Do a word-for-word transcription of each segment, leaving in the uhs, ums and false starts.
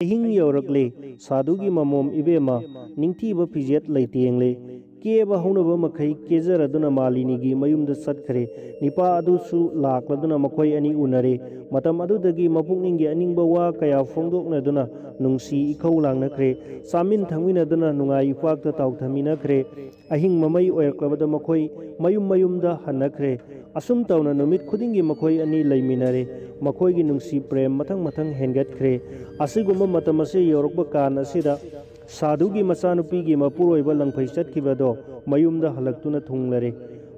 ꯑꯍꯤꯡ ꯌꯧꯔꯛꯂꯦ꯫ ꯁꯥꯗꯨꯒꯤ ꯃꯃꯣꯝ ꯏꯕꯦꯝꯃ ꯅꯤꯡꯊꯤꯕ ꯐꯤꯖꯦꯠ ꯂꯩꯇꯦꯡꯂꯦ꯫ ꯀꯦꯕ ꯍꯧꯅꯕ ꯃꯈꯩ ꯀꯦꯖꯔꯗꯨꯅ ꯃꯥꯂꯤꯅꯤꯒꯤ ꯃꯌꯨꯝꯗ ꯆꯠꯈ꯭ꯔꯦ꯫ ꯅꯤꯄꯥ ꯑꯗꯨꯁꯨ ꯂꯥꯛꯂꯗꯨꯅ ꯃꯈꯣꯏ ꯑꯅꯤ ꯎꯅꯔꯦ꯫ ꯃꯇꯝ ꯑꯗꯨꯗꯒꯤ ꯃꯄꯨꯛꯅꯤꯡꯒꯤ ꯑꯅꯤꯡꯕ ꯋꯥ ꯀꯌꯥ ꯐꯣꯡꯗꯣꯛꯅꯗꯨꯅ ꯅꯨꯡꯁꯤ ꯏꯈꯧ ꯂꯥꯡꯅꯈ꯭ꯔꯦ꯫ ꯆꯥꯃꯤꯟ ꯊꯛꯃꯤꯟꯅꯗꯨꯅ ꯅꯨꯡꯉꯥꯏ ꯏꯄꯥꯛꯇ ꯇꯥꯎꯊꯃꯤꯟꯅꯈ꯭ꯔꯦ꯫ ꯑꯍꯤꯡ ꯃꯃꯩ ꯑꯣꯏꯔꯛꯂꯕꯗ ꯃꯈꯣꯏ ꯃꯌꯨꯝ ꯃꯌꯨꯝꯗ ꯍꯟꯅꯈ꯭ꯔꯦ꯫ ꯑꯁꯨꯝ ꯇꯧꯅ ꯅꯨꯃꯤꯠ ꯈꯨꯗꯤꯡꯒꯤ ꯃꯈꯣꯏ ꯑꯅꯤ ꯂꯩꯃꯤꯟꯅꯔꯦ꯫ ꯃꯈꯣꯏꯒꯤ ꯅꯨꯡꯁꯤ ꯄ꯭ꯔꯦꯝ ꯃꯊꯪ ꯃꯊꯪ ꯍꯦꯟꯒꯠꯈ꯭ꯔꯦ꯫ ꯑꯁꯤꯒꯨꯝꯕ ꯃꯇꯝ ꯑꯁꯤ ꯌꯧꯔꯛꯄ ꯀꯥꯟ ꯑꯁꯤꯗ ꯁꯥꯗꯨꯒꯤ ꯃꯆꯥꯅꯨꯄꯤꯒꯤ ꯃꯄꯨꯔꯣꯏꯕ ꯂꯪꯐꯩ ꯆꯠꯈꯤꯕꯗꯣ ꯃꯌꯨꯝꯗ ꯍꯜꯂꯛꯇꯨꯅ ꯊꯨꯡꯂꯔꯦ꯫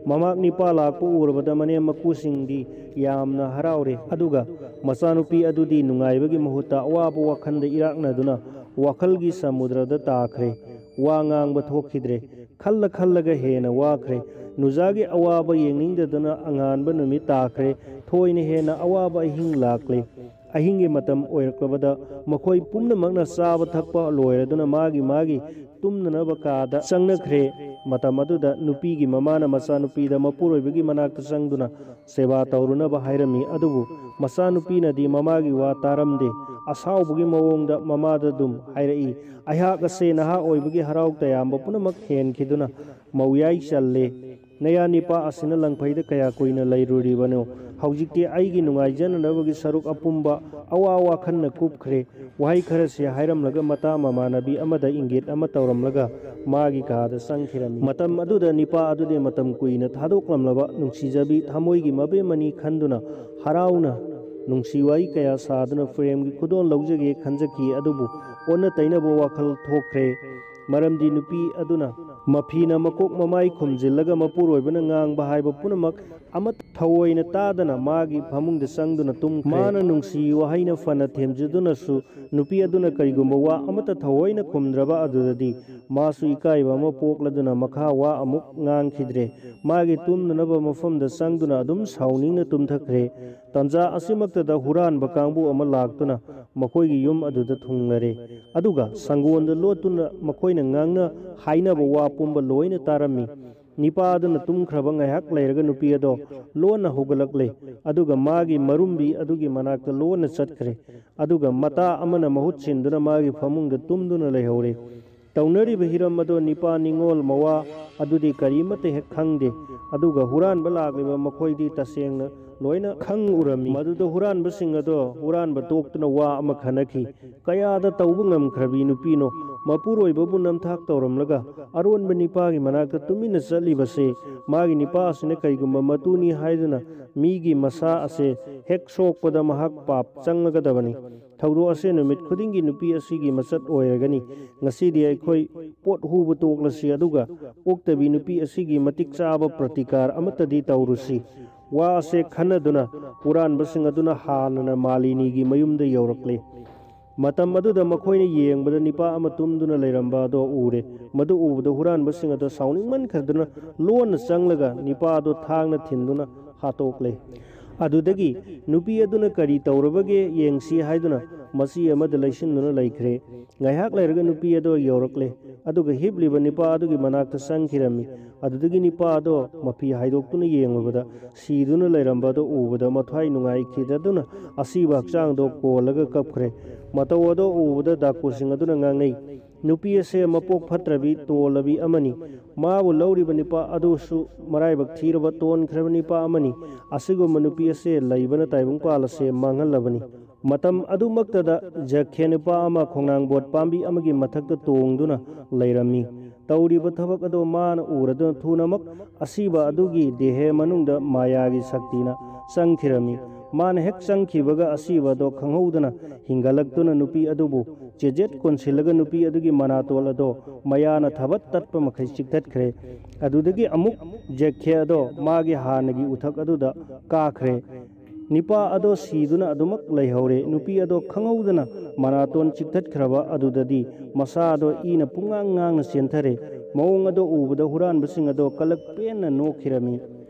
ꯃꯃꯥꯛ ꯅꯤꯄꯥ ꯂꯥꯛꯄ ꯎꯔꯕꯗ ꯃꯅꯦꯝ ꯃꯀꯨꯁꯤꯡꯗꯤ ꯌꯥꯝꯅ ꯍꯔꯥꯎꯔꯦ꯫ ꯑꯗꯨꯒ ꯃꯆꯥꯅꯨꯄꯤ ꯑꯗꯨꯗꯤ ꯅꯨꯡꯉꯥꯏꯕꯒꯤ ꯃꯍꯨꯠꯇ ꯑꯋꯥꯕ ꯋꯥꯈꯜꯗ ꯏꯔꯥꯛꯅꯗꯨꯅ ꯋꯥꯈꯜꯒꯤ ꯁꯃꯨꯗ꯭ꯔꯗ ꯇꯥꯈ꯭ꯔꯦ꯫ ꯋꯥ ꯉꯥꯡꯕ ꯊꯣꯛꯈꯤꯗ꯭ꯔꯦ꯫ ꯈꯜꯂ ꯈꯜꯂꯒ ꯍꯦꯟꯅ ꯋꯥꯈ꯭ꯔꯦ꯫ ꯅꯨꯖꯥꯒꯤ ꯑꯋꯥꯕ ꯌꯦꯡꯅꯤꯡꯗꯗꯨꯅ ꯑꯉꯥꯟꯕ ꯅꯨꯃꯤꯠ ꯇꯥꯈ꯭ꯔꯦ꯫ ꯊꯣꯏꯅ ꯍꯦꯟꯅ ꯑꯋꯥꯕ ꯑꯍꯤꯡ ꯂꯥꯛꯂꯦ꯫ ꯑꯍꯤꯡꯒꯤ ꯃꯇꯝ ꯑꯣꯏꯔꯛꯂꯕꯗ ꯃꯈꯣꯏ ꯄꯨꯝꯅꯃꯛꯅ ꯆꯥꯕ ꯊꯛꯄ ꯂꯣꯏꯔꯗꯨꯅ ꯃꯥꯒꯤ ꯃꯥꯒꯤ ꯇꯨꯝꯅꯅꯕ ꯀꯥꯗ ꯆꯪꯅꯈ꯭ꯔꯦ꯫ ꯃꯇꯝ ꯑꯗꯨꯗ ꯅꯨꯄꯤꯒꯤ ꯃꯃꯥꯅ ꯃꯆꯥꯅꯨꯄꯤꯗ ꯃꯄꯨꯔꯣꯏꯕꯒꯤ ꯃꯅꯥꯛꯇ ꯆꯪꯗꯨꯅ ꯁꯦꯕꯥ ꯇꯧꯔꯨꯅꯕ ꯍꯥꯏꯔꯝꯃꯤ꯫ ꯑꯗꯨꯕꯨ ꯃꯆꯥꯅꯨꯄꯤꯅꯗꯤ ꯃꯃꯥꯒꯤ ꯋꯥ ꯇꯥꯔꯝꯗꯦ꯫ ꯑꯁꯥꯎꯕꯒꯤ ꯃꯑꯣꯡꯗ ꯃꯃꯥꯗ ꯑꯗꯨꯝ ꯍꯥꯏꯔꯛꯏ, "ꯑꯩꯍꯥꯛ ꯑꯁꯦ ꯅꯍꯥ ꯑꯣꯏꯕꯒꯤ ꯍꯔꯥꯎ ꯇꯌꯥꯝꯕ ꯄꯨꯝꯅꯃꯛ ꯍꯦꯟꯈꯤꯗꯨꯅ ꯃꯧꯌꯥꯏ ꯆꯜꯂꯦ꯫ ꯅꯌꯥ ꯅꯤꯄꯥ ꯑꯁꯤꯅ ꯂꯪꯐꯩꯗ ꯀꯌꯥ ꯀꯨꯏꯅ ꯂꯩꯔꯨꯔꯤꯕꯅꯣ? ꯍꯧꯖꯤꯛꯇꯤ ꯑꯩꯒꯤ ꯅꯨꯡꯉꯥꯏꯖꯅꯅꯕꯒꯤ ꯁꯔꯨꯛ ꯑꯄꯨꯝꯕ ꯑꯋꯥ ꯋꯥꯈꯜꯅ ꯀꯨꯞꯈ꯭ꯔꯦ꯫" ꯋꯥꯍꯩ ꯈꯔꯁꯤ ꯍꯥꯏꯔꯝꯂꯒ ꯃꯇꯥ ꯃꯃꯥꯟꯅꯕꯤ ꯑꯃꯗ ꯏꯪꯒꯤꯠ ꯑꯃ ꯇꯧꯔꯝꯂꯒ ꯃꯥꯒꯤ ꯀꯥꯗ ꯆꯪꯈꯤꯔꯝꯃꯤ꯫ ꯃꯇꯝ ꯑꯗꯨꯗ ꯅꯤꯄꯥ ꯑꯗꯨꯗꯤ ꯃꯇꯝ ꯀꯨꯏꯅ ꯊꯥꯗꯣꯛꯂꯝꯂꯕ ꯅꯨꯡꯁꯤꯖꯕꯤ ꯊꯃꯣꯏꯒꯤ ꯃꯕꯦꯝꯃꯅꯤ ꯈꯟꯗꯨꯅ ꯍꯔꯥꯎꯅ ꯅꯨꯡꯁꯤ ꯋꯥꯔꯤ ꯀꯌꯥ ꯁꯥꯗꯨꯅ ꯄ꯭ꯔꯦꯝꯒꯤ ꯈꯨꯗꯣꯜ ꯂꯧꯖꯒꯦ ꯈꯟꯖꯈꯤ꯫ ꯑꯗꯨꯕꯨ ꯑꯣꯟꯅ ꯇꯩꯅꯕ ꯋꯥꯈꯜ ꯊꯣꯛꯈ꯭ꯔꯦ꯫ ꯃꯔꯝꯗꯤ ꯅꯨꯄꯤ ꯑꯗꯨꯅ ꯃꯐꯤꯅ ꯃꯀꯣꯛ ꯃꯃꯥꯏ ꯈꯨꯝꯖꯤꯜꯂꯒ ꯃꯄꯨꯔꯣꯏꯕꯅ ꯉꯥꯡꯕ ꯍꯥꯏꯕ ꯄꯨꯝꯅꯃꯛ ꯑꯃꯠꯇ ꯊꯑꯣꯏꯅ ꯇꯥꯗꯅ ꯃꯥꯒꯤ ꯐꯃꯨꯡꯗ ꯆꯪꯗꯨꯅ ꯇꯨꯝꯈ꯭ꯔꯦ꯫ ꯃꯥꯅ ꯅꯨꯡꯁꯤ ꯋꯥꯍꯩꯅ ꯐꯅ ꯊꯦꯝꯖꯗꯨꯅꯁꯨ ꯅꯨꯄꯤ ꯑꯗꯨꯅ ꯀꯔꯤꯒꯨꯝꯕ ꯋꯥ ꯑꯃꯠꯇ ꯊꯑꯣꯏꯅ ꯈꯨꯝꯗ꯭ꯔꯕ ꯑꯗꯨꯗꯗꯤ ꯃꯥꯁꯨ ꯏꯀꯥꯏꯕ ꯑꯃ ꯄꯣꯛꯂꯗꯨꯅ ꯃꯈꯥ ꯋꯥ ꯑꯃꯨꯛ ꯉꯥꯡꯈꯤꯗ꯭ꯔꯦ꯫ ꯃꯥꯒꯤ ꯇꯨꯝꯅꯅꯕ ꯃꯐꯝꯗ ꯆꯪꯗꯨꯅ ꯑꯗꯨꯝ ꯁꯥꯎꯅꯤꯡꯅ ꯇꯨꯝꯊꯈ꯭ꯔꯦ꯫ ꯇꯟꯖꯥ ꯑꯁꯤꯃꯛꯇꯗ ꯍꯨꯔꯥꯟꯕ ꯀꯥꯡꯕꯨ ꯑꯃ ꯂꯥꯛꯇꯨꯅ ꯃꯈꯣꯏꯒꯤ ꯌꯨꯝ ꯑꯗꯨꯗ ꯊꯨꯡꯂꯔꯦ꯫ ꯑꯗꯨꯒ ꯁꯪꯒꯣꯟꯗ ꯂꯣꯠꯇꯨꯅ ꯃꯈꯣꯏꯅ ꯉꯥꯡꯅ ꯍꯥꯏꯅꯕ ꯋꯥ ꯄꯨꯝꯕ ꯂꯣꯏꯅ ꯇꯥꯔꯝꯃꯤ꯫ ꯅꯤꯄꯥ ꯑꯗꯨꯅ ꯇꯨꯝꯈ꯭ꯔꯕ ꯉꯥꯏꯍꯥꯛ ꯂꯩꯔꯒ ꯅꯨꯄꯤ ꯑꯗꯣ ꯂꯣꯟꯅ ꯍꯧꯒꯠꯂꯛꯂꯦ, ꯑꯗꯨꯒ ꯃꯥꯒꯤ ꯃꯔꯨꯝꯕꯤ ꯑꯗꯨꯒꯤ ꯃꯅꯥꯛꯇ ꯂꯣꯟꯅ ꯆꯠꯈ꯭ꯔꯦ, ꯑꯗꯨꯒ ꯃꯇꯥ ꯑꯃꯅ ꯃꯍꯨꯠ ꯁꯤꯟꯗꯨꯅ ꯃꯥꯒꯤ ꯐꯃꯨꯡꯗ ꯇꯨꯝꯗꯨꯅ ꯂꯩꯍꯧꯔꯦ꯫ ꯇꯧꯅꯔꯤꯕ ꯍꯤꯔꯝ ꯑꯗꯣ ꯅꯤꯄꯥ ꯅꯤꯉꯣꯜ ꯃꯋꯥ ꯑꯗꯨꯗꯤ ꯀꯔꯤꯃꯠꯇ ꯍꯦꯛ ꯈꯪꯗꯦ, ꯑꯗꯨꯒ ꯍꯨꯔꯥꯟꯕ ꯂꯥꯛꯂꯤꯕ ꯃꯈꯣꯏꯗꯤ ꯇꯁꯦꯡꯅ ꯂꯣꯏꯅ ꯈꯪ ꯎꯔꯝꯃꯤ꯫ ꯃꯗꯨꯗ ꯍꯨꯔꯥꯟꯕꯁꯤꯡ ꯑꯗꯣ ꯍꯨꯔꯥꯟꯕ ꯇꯣꯛꯇꯨꯅ ꯋꯥ ꯑꯃ ꯈꯟꯅꯈꯤ꯫ ꯀꯌꯥꯗ ꯇꯧꯕ ꯉꯝꯈ꯭ꯔꯕꯤ ꯅꯨꯄꯤꯅꯣ, ꯃꯄꯨꯔꯣꯏꯕꯕꯨ ꯅꯝꯊꯥꯛ ꯇꯧꯔꯝꯂꯒ ꯑꯔꯣꯟꯕ ꯅꯤꯄꯥꯒꯤ ꯃꯅꯥꯛꯇ ꯇꯨꯃꯤꯟꯅ ꯆꯠꯂꯤꯕꯁꯦ? ꯃꯥꯒꯤ ꯅꯤꯄꯥ ꯑꯁꯤꯅ ꯀꯩꯒꯨꯝꯕ ꯃꯇꯨꯅꯤ ꯍꯥꯏꯗꯨꯅ ꯃꯤꯒꯤ ꯃꯁꯥ ꯑꯁꯦ ꯍꯦꯛ ꯁꯣꯛꯄꯗ ꯃꯍꯥꯛ ꯄꯥꯞ ꯆꯪꯂꯒꯗꯕꯅꯤ꯫ ꯊꯧꯗꯣꯛ ꯑꯁꯦ ꯅꯨꯃꯤꯠ ꯈꯨꯗꯤꯡꯒꯤ ꯅꯨꯄꯤ ꯑꯁꯤꯒꯤ ꯃꯆꯠ ꯑꯣꯏꯔꯒꯅꯤ꯫ ꯉꯁꯤꯗꯤ ꯑꯩꯈꯣꯏ ꯄꯣꯠ ꯍꯨꯕ ꯇꯣꯛꯂꯁꯤ, ꯑꯗꯨꯒ ꯑꯣꯛꯇꯕꯤ ꯅꯨꯄꯤ ꯑꯁꯤꯒꯤ ꯃꯇꯤꯛ ꯆꯥꯕ ꯄ꯭ꯔꯇꯤꯀꯥꯔ ꯑꯃꯠꯇꯗꯤ ꯇꯧꯔꯨꯁꯤ꯫ ꯋꯥ ꯑꯁꯦ ꯈꯟꯅꯗꯨꯅ ꯍꯨꯔꯥꯟꯕꯁꯤꯡ ꯑꯗꯨꯅ ꯍꯥꯟꯅꯅ ꯃꯥꯂꯤꯅꯤꯒꯤ ꯃꯌꯨꯝꯗ ꯌꯧꯔꯛꯂꯦ꯫ ꯃꯇꯝ ꯑꯗꯨꯗ ꯃꯈꯣꯏꯅ ꯌꯦꯡꯕꯗ ꯅꯤꯄꯥ ꯑꯃ ꯇꯨꯝꯗꯨꯅ ꯂꯩꯔꯝꯕ ꯑꯗꯣ ꯎꯔꯦ꯫ ꯃꯗꯨ ꯎꯕꯗ ꯍꯨꯔꯥꯟꯕꯁꯤꯡ ꯑꯗꯣ ꯁꯥꯎꯅꯤꯡꯃꯟꯈ꯭ꯔꯗꯨꯅ ꯂꯣꯟꯅ ꯆꯪꯂꯒ ꯅꯤꯄꯥ ꯑꯗꯣ ꯊꯥꯡꯅ ꯊꯤꯟꯗꯨꯅ ꯍꯥꯠꯇꯣꯛꯂꯦ꯫ ꯑꯗꯨꯗꯒꯤ ꯅꯨꯄꯤ ꯑꯗꯨꯅ ꯀꯔꯤ ꯇꯧꯔꯕꯒꯦ ꯌꯦꯡꯁꯤ ꯍꯥꯏꯗꯨꯅ ꯃꯆꯤ ꯑꯃꯗ ꯂꯩꯁꯤꯟꯗꯨꯅ ꯂꯩꯈ꯭ꯔꯦ꯫ ꯉꯥꯏꯍꯥꯛ ꯂꯩꯔꯒ ꯅꯨꯄꯤ ꯑꯗꯣ ꯌꯧꯔꯛꯂꯦ, ꯑꯗꯨꯒ ꯍꯤꯞꯂꯤꯕ ꯅꯤꯄꯥ ꯑꯗꯨꯒꯤ ꯃꯅꯥꯛꯇ ꯆꯪꯈꯤꯔꯝꯃꯤ꯫ ꯑꯗꯨꯗꯒꯤ ꯅꯤꯄꯥ ꯑꯗꯣ ꯃꯐꯤ ꯍꯥꯏꯗꯣꯛꯇꯨꯅ ꯌꯦꯡꯂꯨꯕꯗ ꯁꯤꯗꯨꯅ ꯂꯩꯔꯝꯕ ꯑꯗꯨ ꯎꯕꯗ ꯃꯊ꯭ꯋꯥꯏ ꯅꯨꯡꯉꯥꯏꯈꯤꯗꯗꯨꯅ ꯑꯁꯤꯕ ꯍꯛꯆꯥꯡꯗꯣ ꯀꯣꯜꯂꯒ ꯀꯞꯈ꯭ꯔꯦ꯫ ꯃꯇꯧ ꯑꯗꯣ ꯎꯕꯗ ꯗꯥꯀꯨꯁꯤꯡ ꯑꯗꯨꯅ ꯉꯥꯡꯅꯩ, "ꯅꯨꯄꯤ ꯑꯁꯦ ꯃꯄꯣꯛ ꯐꯠꯇ꯭ꯔꯕꯤ, ꯇꯣꯜꯂꯕꯤ ꯑꯃꯅꯤ꯫ ꯃꯥꯕꯨ ꯂꯧꯔꯤꯕ ꯅꯤꯄꯥ ꯑꯗꯨꯁꯨ ꯃꯔꯥꯏꯕꯛ ꯊꯤꯔꯕ, ꯇꯣꯟꯈ꯭ꯔꯕ ꯅꯤꯄꯥ ꯑꯃꯅꯤ꯫ ꯑꯁꯤꯒꯨꯝꯕ ꯅꯨꯄꯤ ꯑꯁꯦ ꯂꯩꯕꯅ ꯇꯥꯏꯕꯪ ꯄꯥꯜ ꯑꯁꯦ ꯃꯥꯡꯍꯜꯂꯕꯅꯤ"꯫ ꯃꯇꯝ ꯑꯗꯨꯃꯛꯇꯗ ꯖꯈ꯭ꯌ ꯅꯨꯄꯥ ꯑꯃ ꯈꯣꯡꯅꯥꯡ ꯕꯣꯠ ꯄꯥꯝꯕꯤ ꯑꯃꯒꯤ ꯃꯊꯛꯇ ꯇꯣꯡꯗꯨꯅ ꯂꯩꯔꯝꯃꯤ꯫ ꯇꯧꯔꯤꯕ ꯊꯕꯛ ꯑꯗꯣ ꯃꯥꯅ ꯎꯔꯗꯨꯅ ꯊꯨꯅꯃꯛ ꯑꯁꯤꯕ ꯑꯗꯨꯒꯤ ꯗꯦꯍꯦ ꯃꯅꯨꯡꯗ ꯃꯥꯌꯥꯒꯤ ꯁꯛꯇꯤꯅ ꯆꯪꯈꯤꯔꯝꯃꯤ꯫ ꯃꯥꯅ ꯍꯦꯛ ꯆꯪꯈꯤꯕꯒ ꯑꯁꯤꯕ ꯑꯗꯣ ꯈꯪꯍꯧꯗꯅ ꯍꯤꯡꯒꯠꯂꯛꯇꯨꯅ ꯅꯨꯄꯤ ꯑꯗꯨꯕꯨ ꯆꯦꯖꯦꯠ ꯀꯣꯟꯁꯤꯜꯂꯒ ꯅꯨꯄꯤ ꯑꯗꯨꯒꯤ ꯃꯅꯥꯇꯣꯜ ꯑꯗꯣ ꯃꯌꯥꯅ ꯊꯕꯠ ꯇꯠꯄ ꯃꯈꯩ ꯆꯤꯛꯊꯠꯈ꯭ꯔꯦ꯫ ꯑꯗꯨꯗꯒꯤ ꯑꯃꯨꯛ ꯖꯦꯈ꯭ꯌ ꯑꯗꯣ ꯃꯥꯒꯤ ꯍꯥꯟꯅꯒꯤ ꯎꯊꯛ ꯑꯗꯨꯗ ꯀꯥꯈ꯭ꯔꯦ꯫ ꯅꯤꯄꯥ ꯑꯗꯣ ꯁꯤꯗꯨꯅ ꯑꯗꯨꯃꯛ ꯂꯩꯍꯧꯔꯦ꯫ ꯅꯨꯄꯤ ꯑꯗꯣ ꯈꯪꯍꯧꯗꯅ ꯃꯅꯥꯇꯣꯟ ꯆꯤꯛꯊꯠꯈ꯭ꯔꯕ ꯑꯗꯨꯗꯗꯤ ꯃꯁꯥ ꯑꯗꯣ ꯏꯅ ꯄꯨꯡꯉꯥꯡ ꯉꯥꯡꯅ ꯆꯦꯟꯊꯔꯦ꯫ ꯃꯑꯣꯡ ꯑꯗꯣ ꯎꯕꯗ ꯍꯨꯔꯥꯟꯕꯁꯤꯡ ꯑꯗꯣ ꯀꯂꯛ ꯄꯦꯟꯅ ꯅꯣꯛꯈꯤꯔꯝꯃꯤ꯫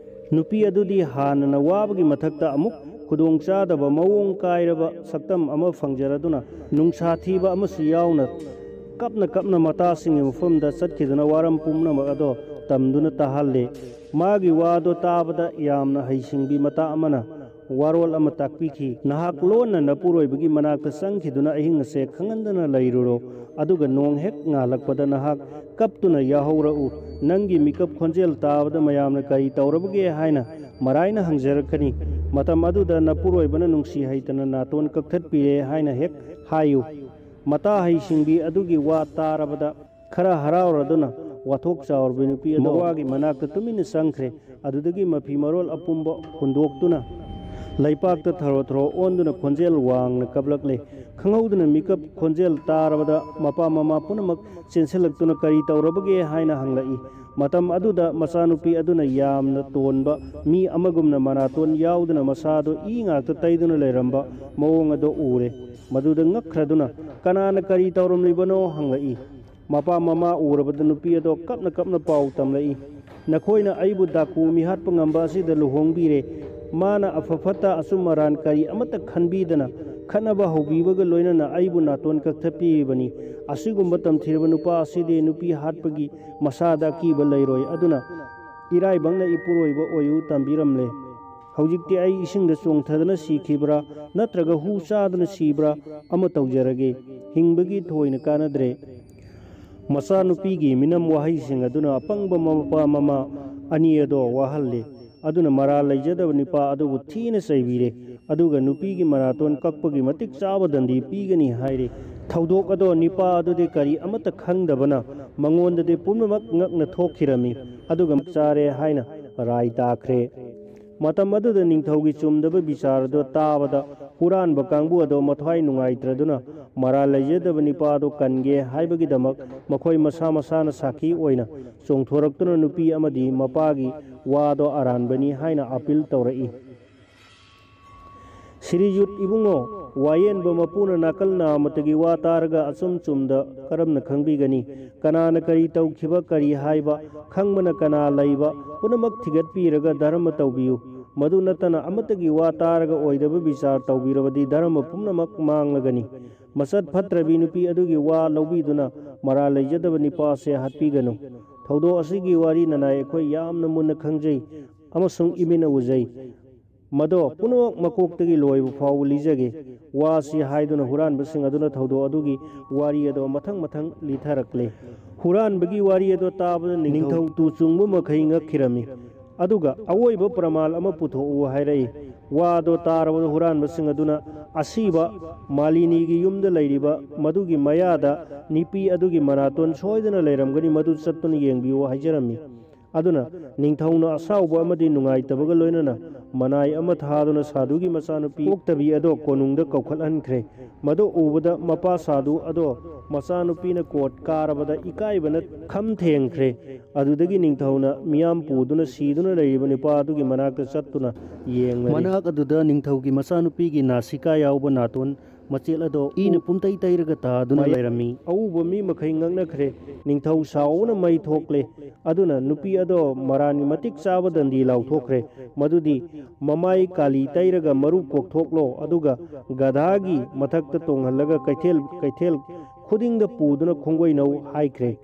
ꯅꯨꯄꯤ ꯑꯗꯨꯗꯤ ꯍꯥꯟꯅꯅ ꯋꯥꯕꯒꯤ ꯃꯊꯛꯇ ꯑꯃꯨꯛ ꯈꯨꯗꯣꯡꯆꯥꯗꯕ ꯃꯑꯣꯡ ꯀꯥꯏꯔꯕ ꯁꯛꯇꯝ ꯑꯃ ꯐꯪꯖꯔꯗꯨꯅ ꯅꯨꯡꯁꯥ ꯊꯤꯕ ꯑꯃꯁꯨ ꯌꯥꯎꯅ ꯀꯞꯅ ꯀꯞꯅ ꯃꯇꯥꯁꯤꯡꯒꯤ ꯃꯐꯝꯗ ꯆꯠꯈꯤꯗꯨꯅ ꯋꯥꯔꯝ ꯄꯨꯝꯅꯃꯛ ꯑꯗꯣ ꯇꯝꯗꯨꯅ ꯇꯥꯍꯜꯂꯦ꯫ ꯃꯥꯒꯤ ꯋꯥꯗꯣ ꯇꯥꯕꯗ ꯌꯥꯝꯅ ꯍꯩꯁꯤꯡꯕꯤ ꯃꯇꯥ ꯑꯃꯅ ꯋꯥꯔꯣꯜ ꯑꯃ ꯇꯥꯛꯄꯤꯈꯤ, "ꯅꯍꯥꯛ ꯂꯣꯟꯅ ꯅꯄꯨꯔꯣꯏꯕꯒꯤ ꯃꯅꯥꯛꯇ ꯆꯪꯈꯤꯗꯨꯅ ꯑꯍꯤꯡ ꯑꯁꯦ ꯈꯪꯍꯟꯗꯅ ꯂꯩꯔꯨꯔꯣ, ꯑꯗꯨꯒ ꯅꯣꯡ ꯍꯦꯛ ꯉꯥꯜꯂꯛꯄꯗ ꯅꯍꯥꯛ ꯀꯞꯇꯨꯅ ꯌꯥꯍꯧꯔꯛꯎ꯫ ꯅꯪꯒꯤ ꯃꯤꯀꯞ ꯈꯣꯟꯖꯦꯜ ꯇꯥꯕꯗ ꯃꯌꯥꯝꯅ ꯀꯔꯤ ꯇꯧꯔꯕꯒꯦ ꯍꯥꯏꯅ ꯃꯔꯥꯏꯅ ꯍꯪꯖꯔꯛꯀꯅꯤ꯫ ꯃꯇꯝ ꯑꯗꯨꯗ ꯅꯄꯨꯔꯣꯏꯕꯅ ꯅꯨꯡꯁꯤ ꯍꯩꯇꯅ ꯅꯥꯇꯣꯟ ꯀꯛꯊꯠꯄꯤꯔꯦ ꯍꯥꯏꯅ ꯍꯦꯛ ꯍꯥꯏꯌꯨ"꯫ ꯃꯇꯥ ꯍꯩꯁꯤꯡꯕꯤ ꯑꯗꯨꯒꯤ ꯋꯥ ꯇꯥꯔꯕꯗ ꯈꯔ ꯍꯔꯥꯎꯔꯗꯨꯅ ꯋꯥꯊꯣꯛ ꯆꯥꯎꯔꯕꯤ ꯅꯨꯄꯤ ꯑꯗꯨ ꯃꯋꯥꯒꯤ ꯃꯅꯥꯛꯇ ꯇꯨꯃꯤꯟꯅ ꯆꯪꯈ꯭ꯔꯦ꯫ ꯑꯗꯨꯗꯒꯤ ꯃꯐꯤ ꯃꯔꯣꯜ ꯑꯄꯨꯝꯕ ꯍꯨꯟꯗꯣꯛꯇꯨꯅ ꯂꯩꯄꯥꯛꯇ ꯊꯔꯣ ꯊꯔꯣ ꯑꯣꯟꯗꯨꯅ ꯈꯣꯟꯖꯦꯜ ꯋꯥꯡꯅ ꯀꯞꯂꯛꯂꯦ꯫ ꯈꯪꯍꯧꯗꯅ ꯃꯤꯀꯞ ꯈꯣꯟꯖꯦꯜ ꯇꯥꯔꯕꯗ ꯃꯄꯥ ꯃꯃꯥ ꯄꯨꯝꯅꯃꯛ ꯆꯦꯟꯁꯤꯜꯂꯛꯇꯨꯅ ꯀꯔꯤ ꯇꯧꯔꯕꯒꯦ ꯍꯥꯏꯅ ꯍꯪꯂꯛꯏ꯫ ꯃꯇꯝ ꯑꯗꯨꯗ ꯃꯆꯥꯅꯨꯄꯤ ꯑꯗꯨꯅ ꯌꯥꯝꯅ ꯇꯣꯟꯕ ꯃꯤ ꯑꯃꯒꯨꯝꯅ ꯃꯅꯥꯇꯣꯟ ꯌꯥꯎꯗꯅ ꯃꯁꯥꯗꯣ ꯏ ꯉꯥꯛꯇ ꯇꯩꯗꯨꯅ ꯂꯩꯔꯝꯕ ꯃꯑꯣꯡ ꯑꯗꯣ ꯎꯔꯦ꯫ ꯃꯗꯨꯗ ꯉꯛꯈ꯭ꯔꯗꯨꯅ, "ꯀꯅꯥꯅ ꯀꯔꯤ ꯇꯧꯔꯝꯂꯤꯕꯅꯣ?" ꯍꯪꯂꯛꯏ꯫ ꯃꯄꯥ ꯃꯃꯥ ꯎꯔꯕꯗ ꯅꯨꯄꯤ ꯑꯗꯣ ꯀꯞꯅ ꯀꯞꯅ ꯄꯥꯎ ꯇꯝꯂꯛꯏ, "ꯅꯈꯣꯏꯅ ꯑꯩꯕꯨ ꯗꯥꯀꯨ ꯃꯤꯍꯥꯠꯄ ꯉꯝꯕ ꯑꯁꯤꯗ ꯂꯨꯍꯣꯡꯕꯤꯔꯦ꯫ ꯃꯥꯅ ꯑꯐ ꯐꯠꯇ ꯑꯆꯨꯝ ꯑꯔꯥꯟ ꯀꯔꯤ ꯑꯃꯠꯇ ꯈꯟꯕꯤꯗꯅ ꯈꯠꯅꯕ ꯍꯧꯕꯤꯕꯒ ꯂꯣꯏꯅꯅ ꯑꯩꯕꯨ ꯅꯥꯇꯣꯟ ꯀꯛꯊꯠꯄꯤꯔꯤꯕꯅꯤ꯫ ꯑꯁꯤꯒꯨꯝꯕ ꯇꯝꯊꯤꯔꯕ ꯅꯨꯄꯥ ꯑꯁꯤꯗꯤ ꯅꯨꯄꯤ ꯍꯥꯠꯄꯒꯤ ꯃꯁꯥꯗ ꯑꯀꯤꯕ ꯂꯩꯔꯣꯏ꯫ ꯑꯗꯨꯅ ꯏꯔꯥꯏꯕꯪꯅ ꯏꯄꯨꯔꯣꯏꯕ ꯑꯣꯏꯌꯨ ꯇꯝꯕꯤꯔꯝꯂꯦ꯫ ꯍꯧꯖꯤꯛꯇꯤ ꯑꯩ ꯏꯁꯤꯡꯗ ꯆꯣꯡꯊꯗꯅ ꯁꯤꯈꯤꯕ꯭ꯔꯥ ꯅꯠꯇ꯭ꯔꯒ ꯍꯨ ꯆꯥꯗꯨꯅ ꯁꯤꯕ꯭ꯔꯥ ꯑꯃ ꯇꯧꯖꯔꯒꯦ꯫ ꯍꯤꯡꯕꯒꯤ ꯊꯣꯏꯅ ꯀꯥꯟꯅꯗ꯭ꯔꯦ"꯫ ꯃꯆꯥꯅꯨꯄꯤꯒꯤ ꯃꯤꯅꯝ ꯋꯥꯍꯩꯁꯤꯡ ꯑꯗꯨꯅ ꯑꯄꯪꯕ ꯃꯄꯥ ꯃꯃꯥ ꯑꯅꯤ ꯑꯗꯣ ꯋꯥꯍꯜꯂꯦ꯫ ꯑꯗꯨꯅ ꯃꯔꯥꯜ ꯂꯩꯖꯗꯕ ꯅꯨꯄꯥ ꯑꯗꯨꯕꯨ ꯊꯤꯅ ꯆꯩꯕꯤꯔꯦ꯫ ꯑꯗꯨꯒ ꯅꯨꯄꯤꯒꯤ ꯃꯅꯥꯇꯣꯟ ꯀꯛꯄꯒꯤ ꯃꯇꯤꯛ ꯆꯥꯕ ꯗꯟꯗꯤ ꯄꯤꯒꯅꯤ ꯍꯥꯏꯔꯦ꯫ ꯊꯧꯗꯣꯛ ꯑꯗꯣ ꯅꯤꯄꯥ ꯑꯗꯨꯗꯤ ꯀꯔꯤ ꯑꯃꯠꯇ ꯈꯪꯗꯕꯅ ꯃꯉꯣꯟꯗꯗꯤ ꯄꯨꯝꯅꯃꯛ ꯉꯛꯅ ꯊꯣꯛꯈꯤꯔꯝꯃꯤ꯫ ꯑꯗꯨꯒ ꯆꯥꯔꯦ ꯍꯥꯏꯅ ꯔꯥꯏ ꯇꯥꯈ꯭ꯔꯦ꯫ ꯃꯇꯝ ꯑꯗꯨꯗ ꯅꯤꯡꯊꯧꯒꯤ ꯆꯨꯝꯗꯕ ꯕꯤꯆꯥꯔ ꯑꯗꯨ ꯇꯥꯕꯗ ꯍꯨꯔꯥꯟꯕ ꯀꯥꯡꯕꯨ ꯑꯗꯨ ꯃꯊ꯭ꯋꯥꯏ ꯅꯨꯡꯉꯥꯏꯇ꯭ꯔꯗꯨꯅ ꯃꯔꯥꯜ ꯂꯩꯖꯗꯕ ꯅꯤꯄꯥ ꯑꯗꯨ ꯀꯟꯒꯦ ꯍꯥꯏꯕꯒꯤꯗꯃꯛ ꯃꯈꯣꯏ ꯃꯁꯥ ꯃꯁꯥꯅ ꯁꯥꯈꯤ ꯑꯣꯏꯅ ꯆꯣꯡꯊꯣꯔꯛꯇꯨꯅ ꯅꯨꯄꯤ ꯑꯃꯗꯤ ꯃꯄꯥꯒꯤ ꯋꯥꯗꯣ ꯑꯔꯥꯟꯕꯅꯤ ꯍꯥꯏꯅ ꯑꯥꯄꯤꯜ ꯇꯧꯔꯛꯏ꯫ ꯁꯤꯔꯤꯖꯨꯠ ꯏꯕꯨꯡꯉꯣ, ꯋꯥꯌꯦꯟꯕ ꯃꯄꯨꯅ ꯅꯥꯀꯜ ꯅꯥꯃꯇꯒꯤ ꯋꯥ ꯇꯥꯔꯒ ꯑꯆꯨꯝ ꯆꯨꯝꯗ ꯀꯔꯝꯅ ꯈꯪꯕꯤꯒꯅꯤ? ꯀꯅꯥꯅ ꯀꯔꯤ ꯇꯧꯈꯤꯕ, ꯀꯔꯤ ꯍꯥꯏꯕ, ꯈꯪꯕꯅ ꯀꯅꯥ ꯂꯩꯕ, ꯄꯨꯝꯅꯃꯛ ꯊꯤꯒꯠꯄꯤꯔꯒ ꯙꯔꯃ ꯇꯧꯕꯤꯌꯨ꯫ ꯃꯗꯨ ꯅꯠꯇꯅ ꯑꯃꯠꯇꯒꯤ ꯋꯥ ꯇꯥꯔꯒ ꯑꯣꯏꯗꯕ ꯕꯤꯆꯥꯔ ꯇꯧꯕꯤꯔꯕꯗꯤ ꯙꯔꯃ ꯄꯨꯝꯅꯃꯛ ꯃꯥꯡꯂꯒꯅꯤ꯫ ꯃꯆꯠ ꯐꯠꯇ꯭ꯔꯕꯤ ꯅꯨꯄꯤ ꯑꯗꯨꯒꯤ ꯋꯥ ꯂꯧꯕꯤꯗꯨꯅ ꯃꯔꯥꯜ ꯂꯩꯖꯗꯕ ꯅꯤꯄꯥ ꯑꯁꯦ ꯍꯥꯠꯄꯤꯒꯅꯨ꯫ ꯊꯧꯗꯣꯛ ꯑꯁꯤꯒꯤ ꯋꯥꯔꯤ ꯅꯅꯥꯏ ꯑꯩꯈꯣꯏ ꯌꯥꯝꯅ ꯃꯨꯟꯅ ꯈꯪꯖꯩ ꯑꯃꯁꯨꯡ ꯏꯃꯤꯠꯅ ꯎꯖꯩ꯫ ꯃꯗꯣ ꯄꯨꯝꯅꯃꯛ ꯃꯀꯣꯛꯇꯒꯤ ꯂꯣꯏꯕ ꯐꯥꯎꯕ ꯂꯤꯖꯒꯦ꯫ ꯋꯥꯁꯤ ꯍꯥꯏꯗꯨꯅ ꯍꯨꯔꯥꯟꯕꯁꯤꯡ ꯑꯗꯨꯅ ꯊꯧꯗꯣꯛ ꯑꯗꯨꯒꯤ ꯋꯥꯔꯤ ꯑꯗꯣ ꯃꯊꯪ ꯃꯊꯪ ꯂꯤꯊꯔꯛꯂꯦ꯫ ꯍꯨꯔꯥꯟꯕꯒꯤ ꯋꯥꯔꯤ ꯑꯗꯣ ꯇꯥꯕꯗ ꯅꯤꯡꯊꯧ ꯇꯨ ꯆꯨꯡꯕ ꯃꯈꯩ ꯉꯛꯈꯤꯔꯝꯃꯤ꯫ ꯑꯗꯨꯒ ꯑꯋꯣꯏꯕ ꯄ꯭ꯔꯃꯥꯟ ꯑꯃ ꯄꯨꯊꯣꯛꯎ ꯍꯥꯏꯔꯛꯏ꯫ ꯋꯥꯗꯣ ꯇꯥꯔꯕꯗ ꯍꯨꯔꯥꯟꯕꯁꯤꯡ ꯑꯗꯨꯅ ꯑꯁꯤꯕ ꯃꯥꯂꯤꯅꯤꯒꯤ ꯌꯨꯝꯗ ꯂꯩꯔꯤꯕ ꯃꯗꯨꯒꯤ ꯃꯌꯥꯗ ꯅꯤꯄꯤ ꯑꯗꯨꯒꯤ ꯃꯅꯥꯇꯣꯟ ꯁꯣꯏꯗꯅ ꯂꯩꯔꯝꯒꯅꯤ, ꯃꯗꯨ ꯆꯠꯇꯨꯅ ꯌꯦꯡꯕꯤꯌꯨ ꯍꯥꯏꯖꯔꯝꯃꯤ꯫ ꯑꯗꯨꯅ ꯅꯤꯡꯊꯧꯅ ꯑꯁꯥꯎꯕ ꯑꯃꯗꯤ ꯅꯨꯡꯉꯥꯏꯇꯕꯒ ꯂꯣꯏꯅꯅ ꯃꯅꯥꯏ ꯑꯃ ꯊꯥꯗꯨꯅ ꯁꯥꯗꯨꯒꯤ ꯃꯆꯥꯅꯨꯄꯤ ꯄꯣꯛꯇꯕꯤ ꯑꯗꯣ ꯀꯣꯅꯨꯡꯗ ꯀꯧꯈꯠꯍꯟꯈ꯭ꯔꯦ꯫ ꯃꯗꯨ ꯎꯕꯗ ꯃꯄꯥ ꯁꯥꯗꯨ ꯑꯗꯣ ꯃꯆꯥꯅꯨꯄꯤꯅ ꯀꯣꯔꯠ ꯀꯥꯔꯕꯗ ꯏꯀꯥꯏꯕꯅ ꯈꯝ ꯊꯦꯡꯈ꯭ꯔꯦ꯫ ꯑꯗꯨꯗꯒꯤ ꯅꯤꯡꯊꯧꯅ ꯃꯤꯌꯥꯝ ꯄꯨꯗꯨꯅ ꯁꯤꯗꯨꯅ ꯂꯩꯔꯤꯕ ꯅꯨꯄꯥ ꯑꯗꯨꯒꯤ ꯃꯅꯥꯛꯇ ꯆꯠꯇꯨꯅ ꯌꯦꯡꯂꯔꯤ꯫ ꯃꯅꯥꯛ ꯑꯗꯨꯗ ꯅꯤꯡꯊꯧꯒꯤ ꯃꯆꯥꯅꯨꯄꯤꯒꯤ ꯅꯥꯁꯤꯀꯥ ꯌꯥꯎꯕ ꯅꯥꯇꯣꯟ ꯃꯆꯦꯠ ꯑꯗꯣ ꯏꯅ ꯄꯨꯝꯇꯩ ꯇꯩꯔꯒ ꯇꯥꯗꯨꯅ ꯂꯩꯔꯝꯃꯤ꯫ ꯑꯎꯕ ꯃꯤ ꯃꯈꯩ ꯉꯛꯅꯈ꯭ꯔꯦ꯫ ꯅꯤꯡꯊꯧ ꯁꯥꯎꯕꯅ ꯃꯩ ꯊꯣꯛꯂꯦ꯫ ꯑꯗꯨꯅ ꯅꯨꯄꯤ ꯑꯗꯣ ꯃꯔꯥꯟꯒꯤ ꯃꯇꯤꯛ ꯆꯥꯕ ꯗꯟꯗꯤ ꯂꯥꯎꯊꯣꯛꯈ꯭ꯔꯦ꯫ ꯃꯗꯨꯗꯤ ꯃꯃꯥꯏ ꯀꯥꯂꯤ ꯇꯩꯔꯒ ꯃꯔꯨ ꯀꯣꯛꯊꯣꯛꯂꯣ, ꯑꯗꯨꯒ ꯒꯙꯥꯒꯤ ꯃꯊꯛꯇ ꯇꯣꯡꯍꯜꯂꯒ ꯀꯩꯊꯦꯜ, ꯀꯩꯊꯦꯜ ꯈꯨꯗꯤꯡꯗ ꯄꯨꯗꯨꯅ ꯈꯣꯡꯒꯣꯏꯅꯧ ꯍꯥꯏꯈ꯭ꯔꯦ꯫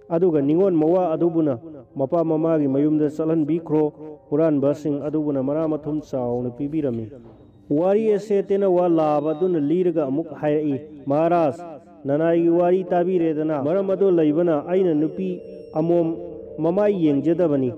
ꯑꯗꯨꯒ ꯅꯤꯉꯣꯜ ꯃꯋꯥ ꯑꯗꯨꯕꯨꯅ ꯃꯄꯥ ꯃꯃꯥꯒꯤ ꯃꯌꯨꯝꯗ ꯆꯠꯍꯟꯕꯤꯈ꯭ꯔꯣ꯫ ꯍꯨꯔꯥꯟꯕꯁꯤꯡ ꯑꯗꯨꯕꯨꯅ ꯃꯅꯥ ꯃꯊꯨꯝ ꯆꯥꯎꯅ ꯄꯤꯕꯤꯔꯝꯃꯤ꯫ ꯋꯥꯔꯤ ꯑꯁꯦ ꯇꯦꯅꯋꯥ ꯂꯥꯕ ꯑꯗꯨꯅ ꯂꯤꯔꯒ ꯑꯃꯨꯛ ꯍꯥꯏꯔꯛꯏ, "ꯃꯍꯥꯔꯥꯖ, ꯅꯅꯥꯏꯒꯤ ꯋꯥꯔꯤ ꯇꯥꯕꯤꯔꯦꯗꯅ꯫ ꯃꯔꯝ ꯑꯗꯨ ꯂꯩꯕꯅ ꯑꯩꯅ ꯅꯨꯄꯤ ꯑꯃꯣꯝ ꯃꯃꯥꯏ ꯌꯦꯡꯖꯗꯕꯅꯤ꯫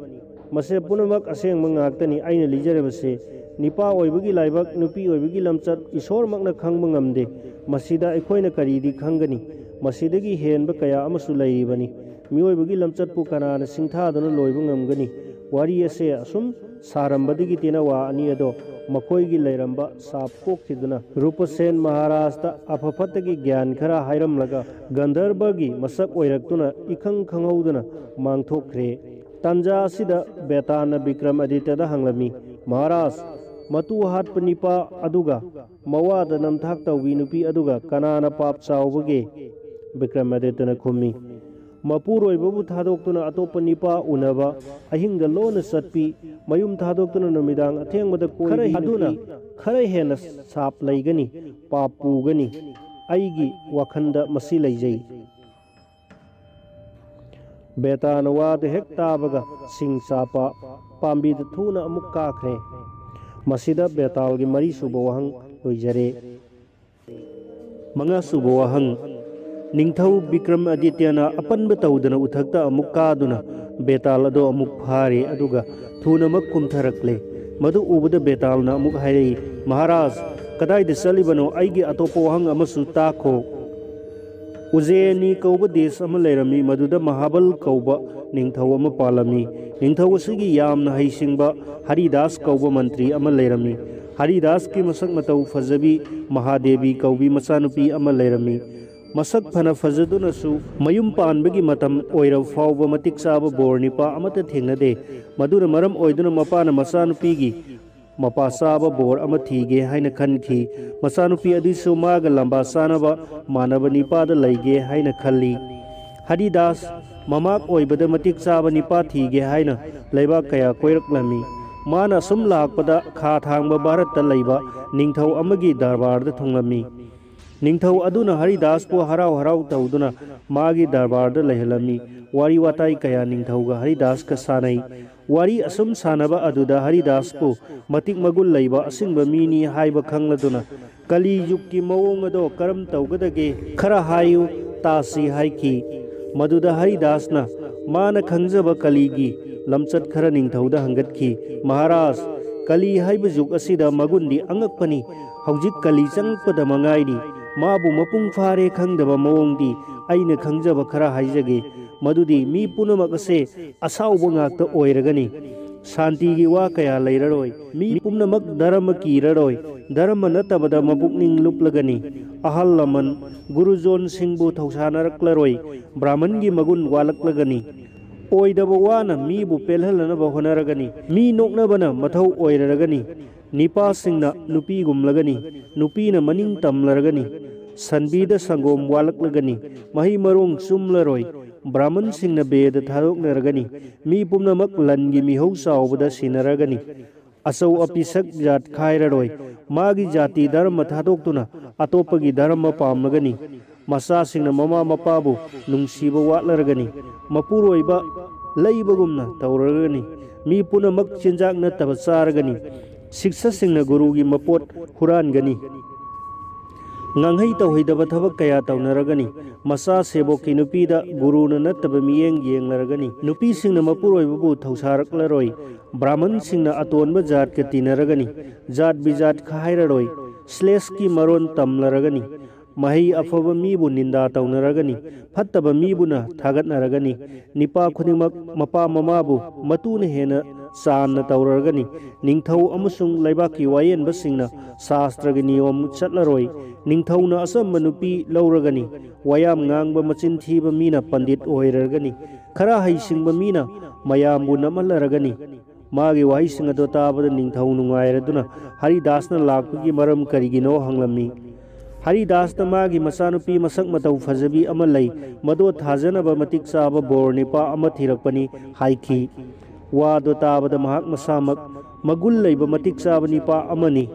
ꯃꯁꯦ ꯄꯨꯝꯅꯃꯛ ꯑꯁꯦꯡꯕ ꯉꯥꯛꯇꯅꯤ꯫ ꯑꯩꯅ ꯂꯤꯖꯔꯤꯕꯁꯦ ꯅꯤꯄꯥ ꯑꯣꯏꯕꯒꯤ ꯂꯥꯏꯕꯛ, ꯅꯨꯄꯤ ꯑꯣꯏꯕꯒꯤ ꯂꯝꯆꯠ ꯏꯁꯣꯔꯃꯛꯅ ꯈꯪꯕ ꯉꯝꯗꯦ꯫ ꯃꯁꯤꯗ ꯑꯩꯈꯣꯏꯅ ꯀꯔꯤꯗꯤ ꯈꯪꯒꯅꯤ? ꯃꯁꯤꯗꯒꯤ ꯍꯦꯟꯕ ꯀꯌꯥ ꯑꯃꯁꯨ ꯂꯩꯔꯤꯕꯅꯤ꯫ ꯃꯤꯑꯣꯏꯕꯒꯤ ꯂꯝꯆꯠꯄꯨ ꯀꯅꯥꯅ ꯁꯤꯡꯊꯥꯗꯨꯅ ꯂꯣꯏꯕ ꯉꯝꯒꯅꯤ?" ꯋꯥꯔꯤ ꯑꯁꯦ ꯑꯁꯨꯝ ꯁꯥꯔꯝꯕꯗꯒꯤ ꯇꯦꯅꯋꯥ ꯑꯅꯤ ꯑꯗꯣ ꯃꯈꯣꯏꯒꯤ ꯂꯩꯔꯝꯕ ꯁꯥꯞ ꯀꯣꯛꯈꯤꯗꯨꯅ ꯔꯨꯄꯁꯦꯟ ꯃꯍꯥꯔꯥꯖꯇ ꯑꯐ ꯐꯠꯇꯒꯤ ꯒ꯭ꯌꯥꯟ ꯈꯔ ꯍꯥꯏꯔꯝꯂꯒ ꯒꯟꯙꯔꯕꯒꯤ ꯃꯁꯛ ꯑꯣꯏꯔꯛꯇꯨꯅ ꯏꯈꯪ ꯈꯪꯍꯧꯗꯅ ꯃꯥꯡꯊꯣꯛꯈ꯭ꯔꯦ꯫ ꯇꯥꯟꯖꯥ ꯑꯁꯤꯗ ꯕꯦꯇꯥꯅ ꯕꯤꯀ꯭ꯔꯝ ꯑꯗꯤꯇ꯭ꯌꯗ ꯍꯪꯂꯝꯃꯤ, "ꯃꯍꯥꯔꯥꯖ, ꯃꯇꯨ ꯍꯥꯠꯄ ꯅꯤꯄꯥ ꯑꯗꯨꯒ ꯃꯋꯥꯗ ꯅꯝꯊꯥꯛ ꯇꯧꯕꯤ ꯅꯨꯄꯤ ꯑꯗꯨꯒ ꯀꯅꯥꯅ ꯄꯥꯞ ꯆꯥꯎꯕꯒꯦ?" ꯕꯤꯀ꯭ꯔꯝ ꯑꯗꯤꯇ꯭ꯌꯅ ꯈꯨꯝꯃꯤ, "ꯃꯄꯨꯔꯣꯏꯕꯕꯨ ꯊꯥꯗꯣꯛꯇꯨꯅ ꯑꯇꯣꯞꯄ ꯅꯤꯄꯥ ꯎꯅꯕ, ꯑꯍꯤꯡꯗ ꯂꯣꯟꯅ ꯆꯠꯄꯤ, ꯃꯌꯨꯝ ꯊꯥꯗꯣꯛꯇꯨꯅ ꯅꯨꯃꯤꯗꯥꯡ ꯑꯊꯦꯡꯕꯗ ꯀꯣꯏꯕꯤ ꯑꯗꯨꯅ ꯈꯔ ꯍꯦꯟꯅ ꯁꯥꯞ ꯂꯩꯒꯅꯤ, ꯄꯥꯞ ꯄꯨꯒꯅꯤ꯫ ꯑꯩꯒꯤ ꯋꯥꯈꯜꯗ ꯃꯁꯤ ꯂꯩꯖꯩ꯫ ꯕꯦꯇꯥꯜꯅ ꯋꯥꯗꯨ ꯍꯦꯛ ꯇꯥꯕꯒ ꯁꯤꯡ ꯆꯥꯞꯄ ꯄꯥꯝꯕꯤꯗ ꯊꯨꯅ ꯑꯃꯨꯛ ꯀꯥꯈ꯭ꯔꯦ꯫ ꯃꯁꯤꯗ ꯕꯦꯇꯥꯜꯒꯤ ꯃꯔꯤꯁꯨꯕ ꯋꯥꯍꯪ ꯂꯣꯏꯖꯔꯦ꯫ ꯃꯉꯥꯁꯨꯕ ꯋꯥꯍꯪ, ꯅꯤꯡꯊꯧ ꯕꯤꯀ꯭ꯔꯝ ꯑꯗꯤꯇ꯭ꯌꯅ ꯑꯄꯟꯕ ꯇꯧꯗꯅ ꯎꯊꯛꯇ ꯑꯃꯨꯛ ꯀꯥꯗꯨꯅ ꯕꯦꯇꯥꯜ ꯑꯗꯣ ꯑꯃꯨꯛ ꯐꯥꯔꯦ, ꯑꯗꯨꯒ ꯊꯨꯅꯃꯛ ꯀꯨꯝꯊꯔꯛꯂꯦ꯫ ꯃꯗꯨ ꯎꯕꯗ ꯕꯦꯇꯥꯜꯅ ꯑꯃꯨꯛ ꯍꯥꯏꯔꯛꯏ, "ꯃꯍꯥꯔꯥꯖ, ꯀꯗꯥꯏꯗ ꯆꯠꯂꯤꯕꯅꯣ? ꯑꯩꯒꯤ ꯑꯇꯣꯞꯄ ꯋꯥꯍꯪ ꯑꯃꯁꯨ ꯇꯥꯈꯣ꯫" ꯎꯖꯦꯅꯤ ꯀꯧꯕ ꯗꯦꯁ ꯑꯃ ꯂꯩꯔꯝꯃꯤ, ꯃꯗꯨꯗ ꯃꯍꯥꯕꯜ ꯀꯧꯕ ꯅꯤꯡꯊꯧ ꯑꯃ ꯄꯥꯜꯂꯝꯃꯤ꯫ ꯅꯤꯡꯊꯧ ꯑꯁꯤꯒꯤ ꯌꯥꯝꯅ ꯍꯩꯁꯤꯡꯕ ꯍꯔꯤꯗꯥꯁ ꯀꯧꯕ ꯃꯟꯇ꯭ꯔꯤ ꯑꯃ ꯂꯩꯔꯝꯃꯤ꯫ ꯍꯔꯤꯗꯥꯁꯀꯤ ꯃꯁꯛ ꯃꯇꯧ ꯐꯖꯕꯤ ꯃꯍꯥꯗꯦꯕꯤ ꯀꯧꯕꯤ ꯃꯆꯥꯅꯨꯄꯤ ꯑꯃ ꯂꯩꯔꯝꯃꯤ꯫ ꯃꯁꯛ ꯐꯅ ꯐꯖꯗꯨꯅꯁꯨ ꯃꯌꯨꯝ ꯄꯥꯟꯕꯒꯤ ꯃꯇꯝ ꯑꯣꯏꯔꯕ ꯐꯥꯎꯕ ꯃꯇꯤꯛ ꯆꯥꯕ ꯕꯣꯔ ꯅꯤꯄꯥ ꯑꯃꯠꯇ ꯊꯦꯡꯅꯗꯦ꯫ ꯃꯗꯨꯅ ꯃꯔꯝ ꯑꯣꯏꯗꯨꯅ ꯃꯄꯥꯅ ꯃꯆꯥꯅꯨꯄꯤꯒꯤ ꯃꯄꯥ ꯆꯥꯕ ꯕꯣꯔ ꯑꯃ ꯊꯤꯒꯦ ꯍꯥꯏꯅ ꯈꯟꯈꯤ꯫ ꯃꯆꯥꯅꯨꯄꯤ ꯑꯗꯨꯁꯨ ꯃꯥꯒ ꯂꯝꯕꯥ ꯆꯥꯅꯕ ꯃꯥꯟꯅꯕ ꯅꯤꯄꯥꯗ ꯂꯩꯒꯦ ꯍꯥꯏꯅ ꯈꯜꯂꯤ꯫ ꯍꯔꯤꯗꯥꯁ ꯃꯃꯥꯛ ꯑꯣꯏꯕꯗ ꯃꯇꯤꯛ ꯆꯥꯕ ꯅꯤꯄꯥ ꯊꯤꯒꯦ ꯍꯥꯏꯅ ꯂꯩꯕꯥꯛ ꯀꯌꯥ ꯀꯣꯏꯔꯛꯂꯝꯃꯤ꯫ ꯃꯥꯅ ꯑꯁꯨꯝ ꯂꯥꯛꯄꯗ ꯈꯥ ꯊꯥꯡꯕ ꯚꯥꯔꯠꯇ ꯂꯩꯕ ꯅꯤꯡꯊꯧ ꯑꯃꯒꯤ ꯗꯔꯕꯥꯔꯗ ꯊꯨꯡꯂꯝꯃꯤ꯫ ꯅꯤꯡꯊꯧ ꯑꯗꯨꯅ ꯍꯔꯤꯗꯥꯁꯄꯨ ꯍꯔꯥꯎ ꯍꯔꯥꯎ ꯇꯧꯗꯨꯅ ꯃꯥꯒꯤ ꯗꯔꯕꯥꯔꯗ ꯂꯩꯍꯜꯂꯝꯃꯤ꯫ ꯋꯥꯔꯤ ꯋꯥꯇꯥꯏ ꯀꯌꯥ ꯅꯤꯡꯊꯧꯒ ꯍꯔꯤꯗꯥꯁꯀ ꯁꯥꯟꯅꯩ꯫ ꯋꯥꯔꯤ ꯑꯁꯨꯝ ꯁꯥꯟꯅꯕ ꯑꯗꯨꯗ ꯍꯔꯤꯗꯥꯁꯄꯨ ꯃꯇꯤꯛ ꯃꯒꯨꯟ ꯂꯩꯕ ꯑꯁꯤꯡꯕ ꯃꯤꯅꯤ ꯍꯥꯏꯕ ꯈꯪꯂꯗꯨꯅ ꯀꯂꯤ ꯌꯨꯒꯀꯤ ꯃꯑꯣꯡ ꯑꯗꯣ ꯀꯔꯝ ꯇꯧꯒꯗꯒꯦ ꯈꯔ ꯍꯥꯏꯌꯨ ꯇꯥꯁꯤ ꯍꯥꯏꯈꯤ꯫ ꯃꯗꯨꯗ ꯍꯔꯤꯗꯥꯁꯅ ꯃꯥꯅ ꯈꯪꯖꯕ ꯀꯂꯤꯒꯤ ꯂꯝꯆꯠ ꯈꯔ ꯅꯤꯡꯊꯧꯗ ꯍꯪꯒꯠꯈꯤ꯫ "ꯃꯍꯥꯔꯥꯖ, ꯀꯂꯤ ꯍꯥꯏꯕ ꯖꯨꯒ ꯑꯁꯤꯗ ꯃꯒꯨꯟꯗꯤ ꯑꯉꯛꯄꯅꯤ꯫ ꯍꯧꯖꯤꯛ ꯀꯂꯤ ꯆꯪꯂꯛꯄꯗ ꯃꯉꯥꯏꯔꯤ꯫ ꯃꯥꯕꯨ ꯃꯄꯨꯡ ꯐꯥꯔꯦ ꯈꯪꯗꯕ ꯃꯑꯣꯡꯗꯤ ꯑꯩꯅ ꯈꯪꯖꯕ ꯈꯔ ꯍꯥꯏꯖꯒꯦ꯫ ꯃꯗꯨꯗꯤ ꯃꯤ ꯄꯨꯝꯅꯃꯛ ꯑꯁꯦ ꯑꯁꯥꯎꯕ ꯉꯥꯛꯇ ꯑꯣꯏꯔꯒꯅꯤ꯫ ꯁꯥꯟꯇꯤꯒꯤ ꯋꯥ ꯀꯌꯥ ꯂꯩꯔꯔꯣꯏ꯫ ꯃꯤ ꯄꯨꯝꯅꯃꯛ ꯙꯔꯃ ꯀꯤꯔꯔꯣꯏ꯫ ꯙꯔꯃ ꯅꯠꯇꯕꯗ ꯃꯄꯨꯛꯅꯤꯡ ꯂꯨꯞꯂꯒꯅꯤ꯫ ꯑꯍꯜ ꯂꯃꯟ, ꯒꯨꯔꯨꯖꯣꯟꯁꯤꯡꯕꯨ ꯊꯧꯁꯥꯅꯔꯛꯂꯔꯣꯏ꯫ ꯕ꯭ꯔꯥꯍꯃꯟꯒꯤ ꯃꯒꯨꯟ ꯋꯥꯠꯂꯛꯂꯒꯅꯤ꯫ ꯑꯣꯏꯗꯕ ꯋꯥꯅ ꯃꯤꯕꯨ ꯄꯦꯜꯍꯜꯂꯅꯕ ꯍꯣꯠꯅꯔꯒꯅꯤ꯫ ꯃꯤ ꯅꯣꯛꯅꯕꯅ ꯃꯊꯧ ꯑꯣꯏꯔꯔꯒꯅꯤ꯫ ꯅꯤꯄꯥꯁꯤꯡꯅ ꯅꯨꯄꯤꯒꯨꯝꯂꯒꯅꯤ꯫ ꯅꯨꯄꯤꯅ ꯃꯅꯤꯡ ꯇꯝꯂꯔꯒꯅꯤ꯫ ꯁꯟꯕꯤꯗ ꯁꯪꯒꯣꯝ ꯋꯥꯠꯂꯛꯂꯒꯅꯤ꯫ ꯃꯍꯩ ꯃꯔꯣꯡ ꯆꯨꯝꯂꯔꯣꯏ꯫ ꯕ꯭ꯔꯥꯍꯃꯟꯁꯤꯡꯅ ꯕꯦꯗ ꯊꯥꯗꯣꯛꯅꯔꯒꯅꯤ꯫ ꯃꯤ ꯄꯨꯝꯅꯃꯛ ꯂꯟꯒꯤ ꯃꯤꯍꯧ ꯆꯥꯎꯕꯗ ꯁꯤꯟꯅꯔꯒꯅꯤ꯫ ꯑꯆꯧ ꯑꯄꯤꯁꯛ ꯖꯥꯠ ꯈꯥꯏꯔꯔꯣꯏ꯫ ꯃꯥꯒꯤ ꯖꯥꯇꯤ ꯙꯔꯃ ꯊꯥꯗꯣꯛꯇꯨꯅ ꯑꯇꯣꯞꯄꯒꯤ ꯙꯔꯃ ꯄꯥꯝꯂꯒꯅꯤ꯫ ꯃꯆꯥꯁꯤꯡꯅ ꯃꯃꯥ ꯃꯄꯥꯕꯨ ꯅꯨꯡꯁꯤꯕ ꯋꯥꯠꯂꯔꯒꯅꯤ꯫ ꯃꯄꯨꯔꯣꯏꯕ ꯂꯩꯕꯒꯨꯝꯅ ꯇꯧꯔꯒꯅꯤ꯫ ꯃꯤ ꯄꯨꯝꯅꯃꯛ ꯆꯤꯟꯖꯥꯛ ꯅꯠꯇꯕ ꯆꯥꯔꯒꯅꯤ꯫ ꯁꯤꯛꯁꯁꯤꯡꯅ ꯒꯨꯔꯨꯒꯤ ꯃꯄꯣꯠ ꯍꯨꯔꯥꯟꯒꯅꯤ꯫ ꯉꯥꯡꯍꯩ ꯇꯧꯍꯩꯗꯕ ꯊꯕꯛ ꯀꯌꯥ ꯇꯧꯅꯔꯒꯅꯤ꯫ ꯃꯆꯥ ꯁꯦꯕꯣꯛꯀꯤ ꯅꯨꯄꯤꯗ ꯒꯨꯔꯨꯅ ꯅꯠꯇꯕ ꯃꯤꯠꯌꯦꯡ ꯌꯦꯡꯂꯔꯒꯅꯤ꯫ ꯅꯨꯄꯤꯁꯤꯡꯅ ꯃꯄꯨꯔꯣꯏꯕꯕꯨ ꯊꯧꯁꯥꯔꯛꯂꯔꯣꯏ꯫ ꯕ꯭ꯔꯥꯍꯃꯟꯁꯤꯡꯅ ꯑꯇꯣꯟꯕ ꯖꯥꯠꯀ ꯇꯤꯟꯅꯔꯒꯅꯤ꯫ ꯖꯥꯠ ꯕꯤꯖꯥꯠ ꯈꯥꯏꯔꯔꯣꯏ꯫ ꯁ꯭ꯂꯦꯁꯀꯤ ꯃꯔꯣꯟ ꯇꯝꯂꯔꯒꯅꯤ꯫ ꯃꯍꯩ ꯑꯐꯕ ꯃꯤꯕꯨ ꯅꯤꯟꯗꯥ ꯇꯧꯅꯔꯒꯅꯤ꯫ ꯐꯠꯇꯕ ꯃꯤꯕꯨꯅ ꯊꯥꯒꯠꯅꯔꯒꯅꯤ꯫ ꯅꯤꯄꯥ ꯈꯨꯗꯤꯡꯃꯛ ꯃꯄꯥ ꯃꯃꯥꯕꯨ ꯃꯇꯨꯅ ꯍꯦꯟꯅ ꯆꯥꯟꯅ ꯇꯧꯔꯒꯅꯤ꯫ ꯅꯤꯡꯊꯧ ꯑꯃꯁꯨꯡ ꯂꯩꯕꯥꯛꯀꯤ ꯋꯥꯌꯦꯟꯕꯁꯤꯡꯅ ꯁꯥꯁꯇ꯭ꯔꯒꯤ ꯅꯤꯌꯣꯝ ꯆꯠꯂꯔꯣꯏ꯫ ꯅꯤꯡꯊꯧꯅ ꯑꯆꯝꯕ ꯅꯨꯄꯤ ꯂꯧꯔꯒꯅꯤ꯫ ꯋꯥꯌꯥꯝ ꯉꯥꯡꯕ ꯃꯆꯤꯟ ꯊꯤꯕ ꯃꯤꯅ ꯄꯟꯗꯤꯠ ꯑꯣꯏꯔꯒꯅꯤ꯫ ꯈꯔ ꯍꯩꯁꯤꯡꯕ ꯃꯤꯅ ꯃꯌꯥꯝꯕꯨ ꯅꯝꯍꯜꯂꯔꯒꯅꯤ꯫ ꯃꯥꯒꯤ ꯋꯥꯍꯩꯁꯤꯡ ꯑꯗꯨ ꯇꯥꯕꯗ ꯅꯤꯡꯊꯧ ꯅꯨꯡꯉꯥꯏꯔꯗꯨꯅ ꯍꯔꯤꯗꯥꯁꯅ ꯂꯥꯛꯄꯒꯤ ꯃꯔꯝ ꯀꯔꯤꯒꯤꯅꯣ ꯍꯪꯂꯝꯃꯤ꯫ ꯍꯔꯤꯗꯥꯁꯇ ꯃꯥꯒꯤ ꯃꯆꯥꯅꯨꯄꯤ ꯃꯁꯛ ꯃꯇꯧ ꯐꯖꯕꯤ ꯑꯃ ꯂꯩ, ꯃꯗꯨ ꯊꯥꯖꯅꯕ ꯃꯇꯤꯛ ꯆꯥꯕ ꯕꯣꯔ ꯅꯤꯄꯥ ꯑꯃ ꯊꯤꯔꯛꯄꯅꯤ ꯍꯥꯏꯈꯤ꯫ ꯋꯥꯗꯨ ꯇꯥꯕꯗ ꯃꯍꯥꯛ ꯃꯁꯥꯃꯛ ꯃꯒꯨꯟ ꯂꯩꯕ ꯃꯇꯤꯛ ꯆꯥꯕ ꯅꯤꯄꯥ ꯑꯃꯅꯤ꯫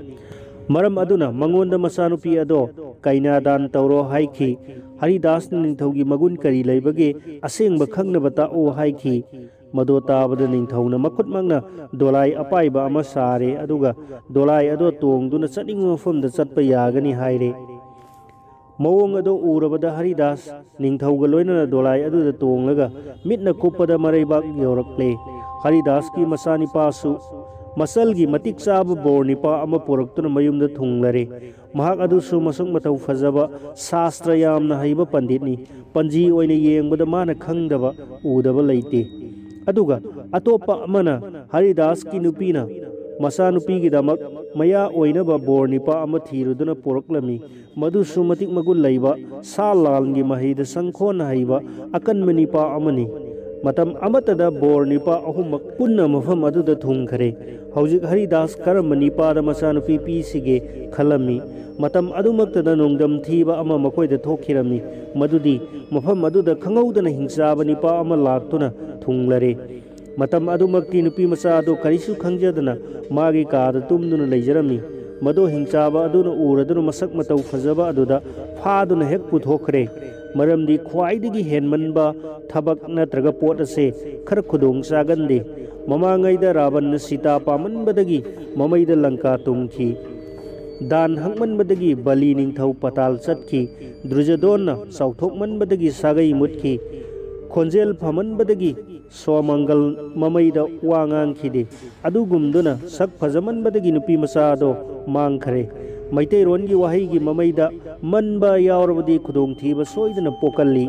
ꯃꯔꯝ ꯑꯗꯨꯅ ꯃꯉꯣꯟꯗ ꯃꯆꯥꯅꯨꯄꯤ ꯑꯗꯣ ꯀꯩꯅꯥꯗꯥꯟ ꯇꯧꯔꯣ ꯍꯥꯏꯈꯤ꯫ ꯍꯔꯤꯗꯥꯁꯅ ꯅꯤꯡꯊꯧꯒꯤ ꯃꯒꯨꯟ ꯀꯔꯤ ꯂꯩꯕꯒꯦ ꯑꯁꯦꯡꯕ ꯈꯪꯅꯕ ꯇꯥꯛꯎ ꯍꯥꯏꯈꯤ꯫ ꯃꯗꯨ ꯇꯥꯕꯗ ꯅꯤꯡꯊꯧꯅ ꯃꯈꯨꯠꯃꯛꯅ ꯗꯣꯂꯥꯏ ꯑꯄꯥꯏꯕ ꯑꯃ ꯁꯥꯔꯦ, ꯑꯗꯨꯒ ꯗꯣꯂꯥꯏ ꯑꯗꯨ ꯇꯣꯡꯗꯨꯅ ꯆꯠꯅꯤꯡꯕ ꯃꯐꯝꯗ ꯆꯠꯄ ꯌꯥꯒꯅꯤ ꯍꯥꯏꯔꯦ꯫ ꯃꯑꯣꯡ ꯑꯗꯨ ꯎꯔꯕꯗ ꯍꯔꯤꯗꯥꯁ ꯅꯤꯡꯊꯧꯒ ꯂꯣꯏꯅꯅ ꯗꯣꯂꯥꯏ ꯑꯗꯨꯗ ꯇꯣꯡꯂꯒ ꯃꯤꯠꯅ ꯀꯨꯞꯄꯗ ꯃꯔꯩꯕꯥꯛ ꯌꯧꯔꯛꯂꯦ꯫ ꯍꯔꯤꯗꯥꯁꯀꯤ ꯃꯆꯥꯅꯤꯄꯥꯁꯨ ꯃꯆꯜꯒꯤ ꯃꯇꯤꯛ ꯆꯥꯕ ꯕꯣꯔ ꯅꯤꯄꯥ ꯑꯃ ꯄꯨꯔꯛꯇꯨꯅ ꯃꯌꯨꯝꯗ ꯊꯨꯡꯂꯔꯦ꯫ ꯃꯍꯥꯛ ꯑꯗꯨꯁꯨ ꯃꯁꯛ ꯃꯇꯧ ꯐꯖꯕ, ꯁꯥꯁꯇ꯭ꯔ ꯌꯥꯝꯅ ꯍꯩꯕ ꯄꯟꯗꯤꯠꯅꯤ꯫ ꯄꯟꯖꯤ ꯑꯣꯏꯅ ꯌꯦꯡꯕꯗ ꯃꯥꯅ ꯈꯪꯗꯕ, ꯎꯗꯕ ꯂꯩꯇꯦ꯫ ꯑꯗꯨꯒ ꯑꯇꯣꯞꯄ ꯑꯃꯅ ꯍꯔꯤꯗꯥꯁꯀꯤ ꯅꯨꯄꯤꯅ ꯃꯆꯥꯅꯨꯄꯤꯒꯤꯗꯃꯛ ꯃꯌꯥ ꯑꯣꯏꯅꯕ ꯕꯣꯔ ꯅꯤꯄꯥ ꯑꯃ ꯊꯤꯔꯨꯗꯨꯅ ꯄꯨꯔꯛꯂꯝꯃꯤ꯫ ꯃꯗꯨꯁꯨ ꯃꯇꯤꯛ ꯃꯒꯨꯟ ꯂꯩꯕ, ꯁꯥ ꯂꯥꯟꯒꯤ ꯃꯍꯩꯗ ꯁꯪꯈꯣꯟ ꯍꯩꯕ ꯑꯀꯟꯕ ꯅꯤꯄꯥ ꯑꯃꯅꯤ꯫ ꯃꯇꯝ ꯑꯃꯠꯇꯗ ꯕꯣꯔ ꯅꯤꯄꯥ ꯑꯍꯨꯝꯃꯛ ꯄꯨꯟꯅ ꯃꯐꯝ ꯑꯗꯨꯗ ꯊꯨꯡꯈꯔꯦ꯫ ꯍꯧꯖꯤꯛ ꯍꯔꯤꯗꯥꯁ ꯀꯔꯝꯕ ꯅꯤꯄꯥꯗ ꯃꯆꯥꯅꯨꯄꯤ ꯄꯤꯁꯤꯒꯦ ꯈꯜꯂꯝꯃꯤ꯫ ꯃꯇꯝ ꯑꯗꯨꯃꯛꯇꯗ ꯅꯣꯡꯗꯝ ꯊꯤꯕ ꯑꯃ ꯃꯈꯣꯏꯗ ꯊꯣꯛꯈꯤꯔꯝꯃꯤ꯫ ꯃꯗꯨꯗꯤ ꯃꯐꯝ ꯑꯗꯨꯗ ꯈꯪꯍꯧꯗꯅ ꯍꯤꯡꯆꯥꯕ ꯅꯤꯄꯥ ꯑꯃ ꯂꯥꯛꯇꯨꯅ ꯊꯨꯡꯂꯔꯦ꯫ ꯃꯇꯝ ꯑꯗꯨꯃꯛꯇꯤ ꯅꯨꯄꯤ ꯃꯆꯥ ꯑꯗꯨ ꯀꯔꯤꯁꯨ ꯈꯪꯖꯗꯅ ꯃꯥꯒꯤ ꯀꯥꯗ ꯇꯨꯝꯗꯨꯅ ꯂꯩꯖꯔꯝꯃꯤ꯫ ꯃꯗꯨ ꯍꯤꯡꯆꯥꯕ ꯑꯗꯨꯅ ꯎꯔꯗꯨꯅ ꯃꯁꯛ ꯃꯇꯧ ꯐꯖꯕ ꯑꯗꯨꯗ ꯐꯥꯗꯨꯅ ꯍꯦꯛ ꯄꯨꯊꯣꯛꯈ꯭ꯔꯦ꯫ ꯃꯔꯝꯗꯤ ꯈ꯭ꯋꯥꯏꯗꯒꯤ ꯍꯦꯟꯃꯟꯕ ꯊꯕꯛ ꯅꯠꯇ꯭ꯔꯒ ꯄꯣꯠ ꯑꯁꯦ ꯈꯔ ꯈꯨꯗꯣꯡ ꯆꯥꯒꯟꯗꯦ꯫ ꯃꯃꯥꯡꯉꯩꯗ ꯔꯥꯕꯟꯅ ꯁꯤꯇꯥ ꯄꯥꯝꯃꯟꯕꯗꯒꯤ ꯃꯃꯩꯗ ꯂꯪꯀꯥ ꯇꯨꯝꯈꯤ꯫ ꯗꯥꯟ ꯍꯛꯃꯟꯕꯗꯒꯤ ꯕꯂꯤ ꯅꯤꯡꯊꯧ ꯄꯇꯥꯜ ꯆꯠꯈꯤ꯫ ꯗ꯭ꯔꯨꯖꯗꯣꯟꯅ ꯆꯥꯎꯊꯣꯛꯃꯟꯕꯗꯒꯤ ꯁꯥꯒꯩ ꯃꯨꯠꯈꯤ꯫ ꯈꯣꯟꯖꯦꯜ ꯐꯃꯟꯕꯗꯒꯤ ꯁꯣꯃꯪꯒꯜ ꯃꯃꯩꯗ ꯋꯥ ꯉꯥꯡꯈꯤꯗꯦ꯫ ꯑꯗꯨꯒꯨꯝꯗꯨꯅ ꯁꯛ ꯐꯖꯃꯟꯕꯗꯒꯤ ꯅꯨꯄꯤ ꯃꯆꯥ ꯑꯗꯣ ꯃꯥꯡꯈꯔꯦ꯫ ꯃꯩꯇꯩꯔꯣꯟꯒꯤ ꯋꯥꯍꯩꯒꯤ ꯃꯃꯩꯗ ꯃꯟꯕ ꯌꯥꯎꯔꯕꯗꯤ ꯈꯨꯗꯣꯡꯊꯤꯕ ꯁꯣꯏꯗꯅ ꯄꯣꯛꯀꯜꯂꯤ꯫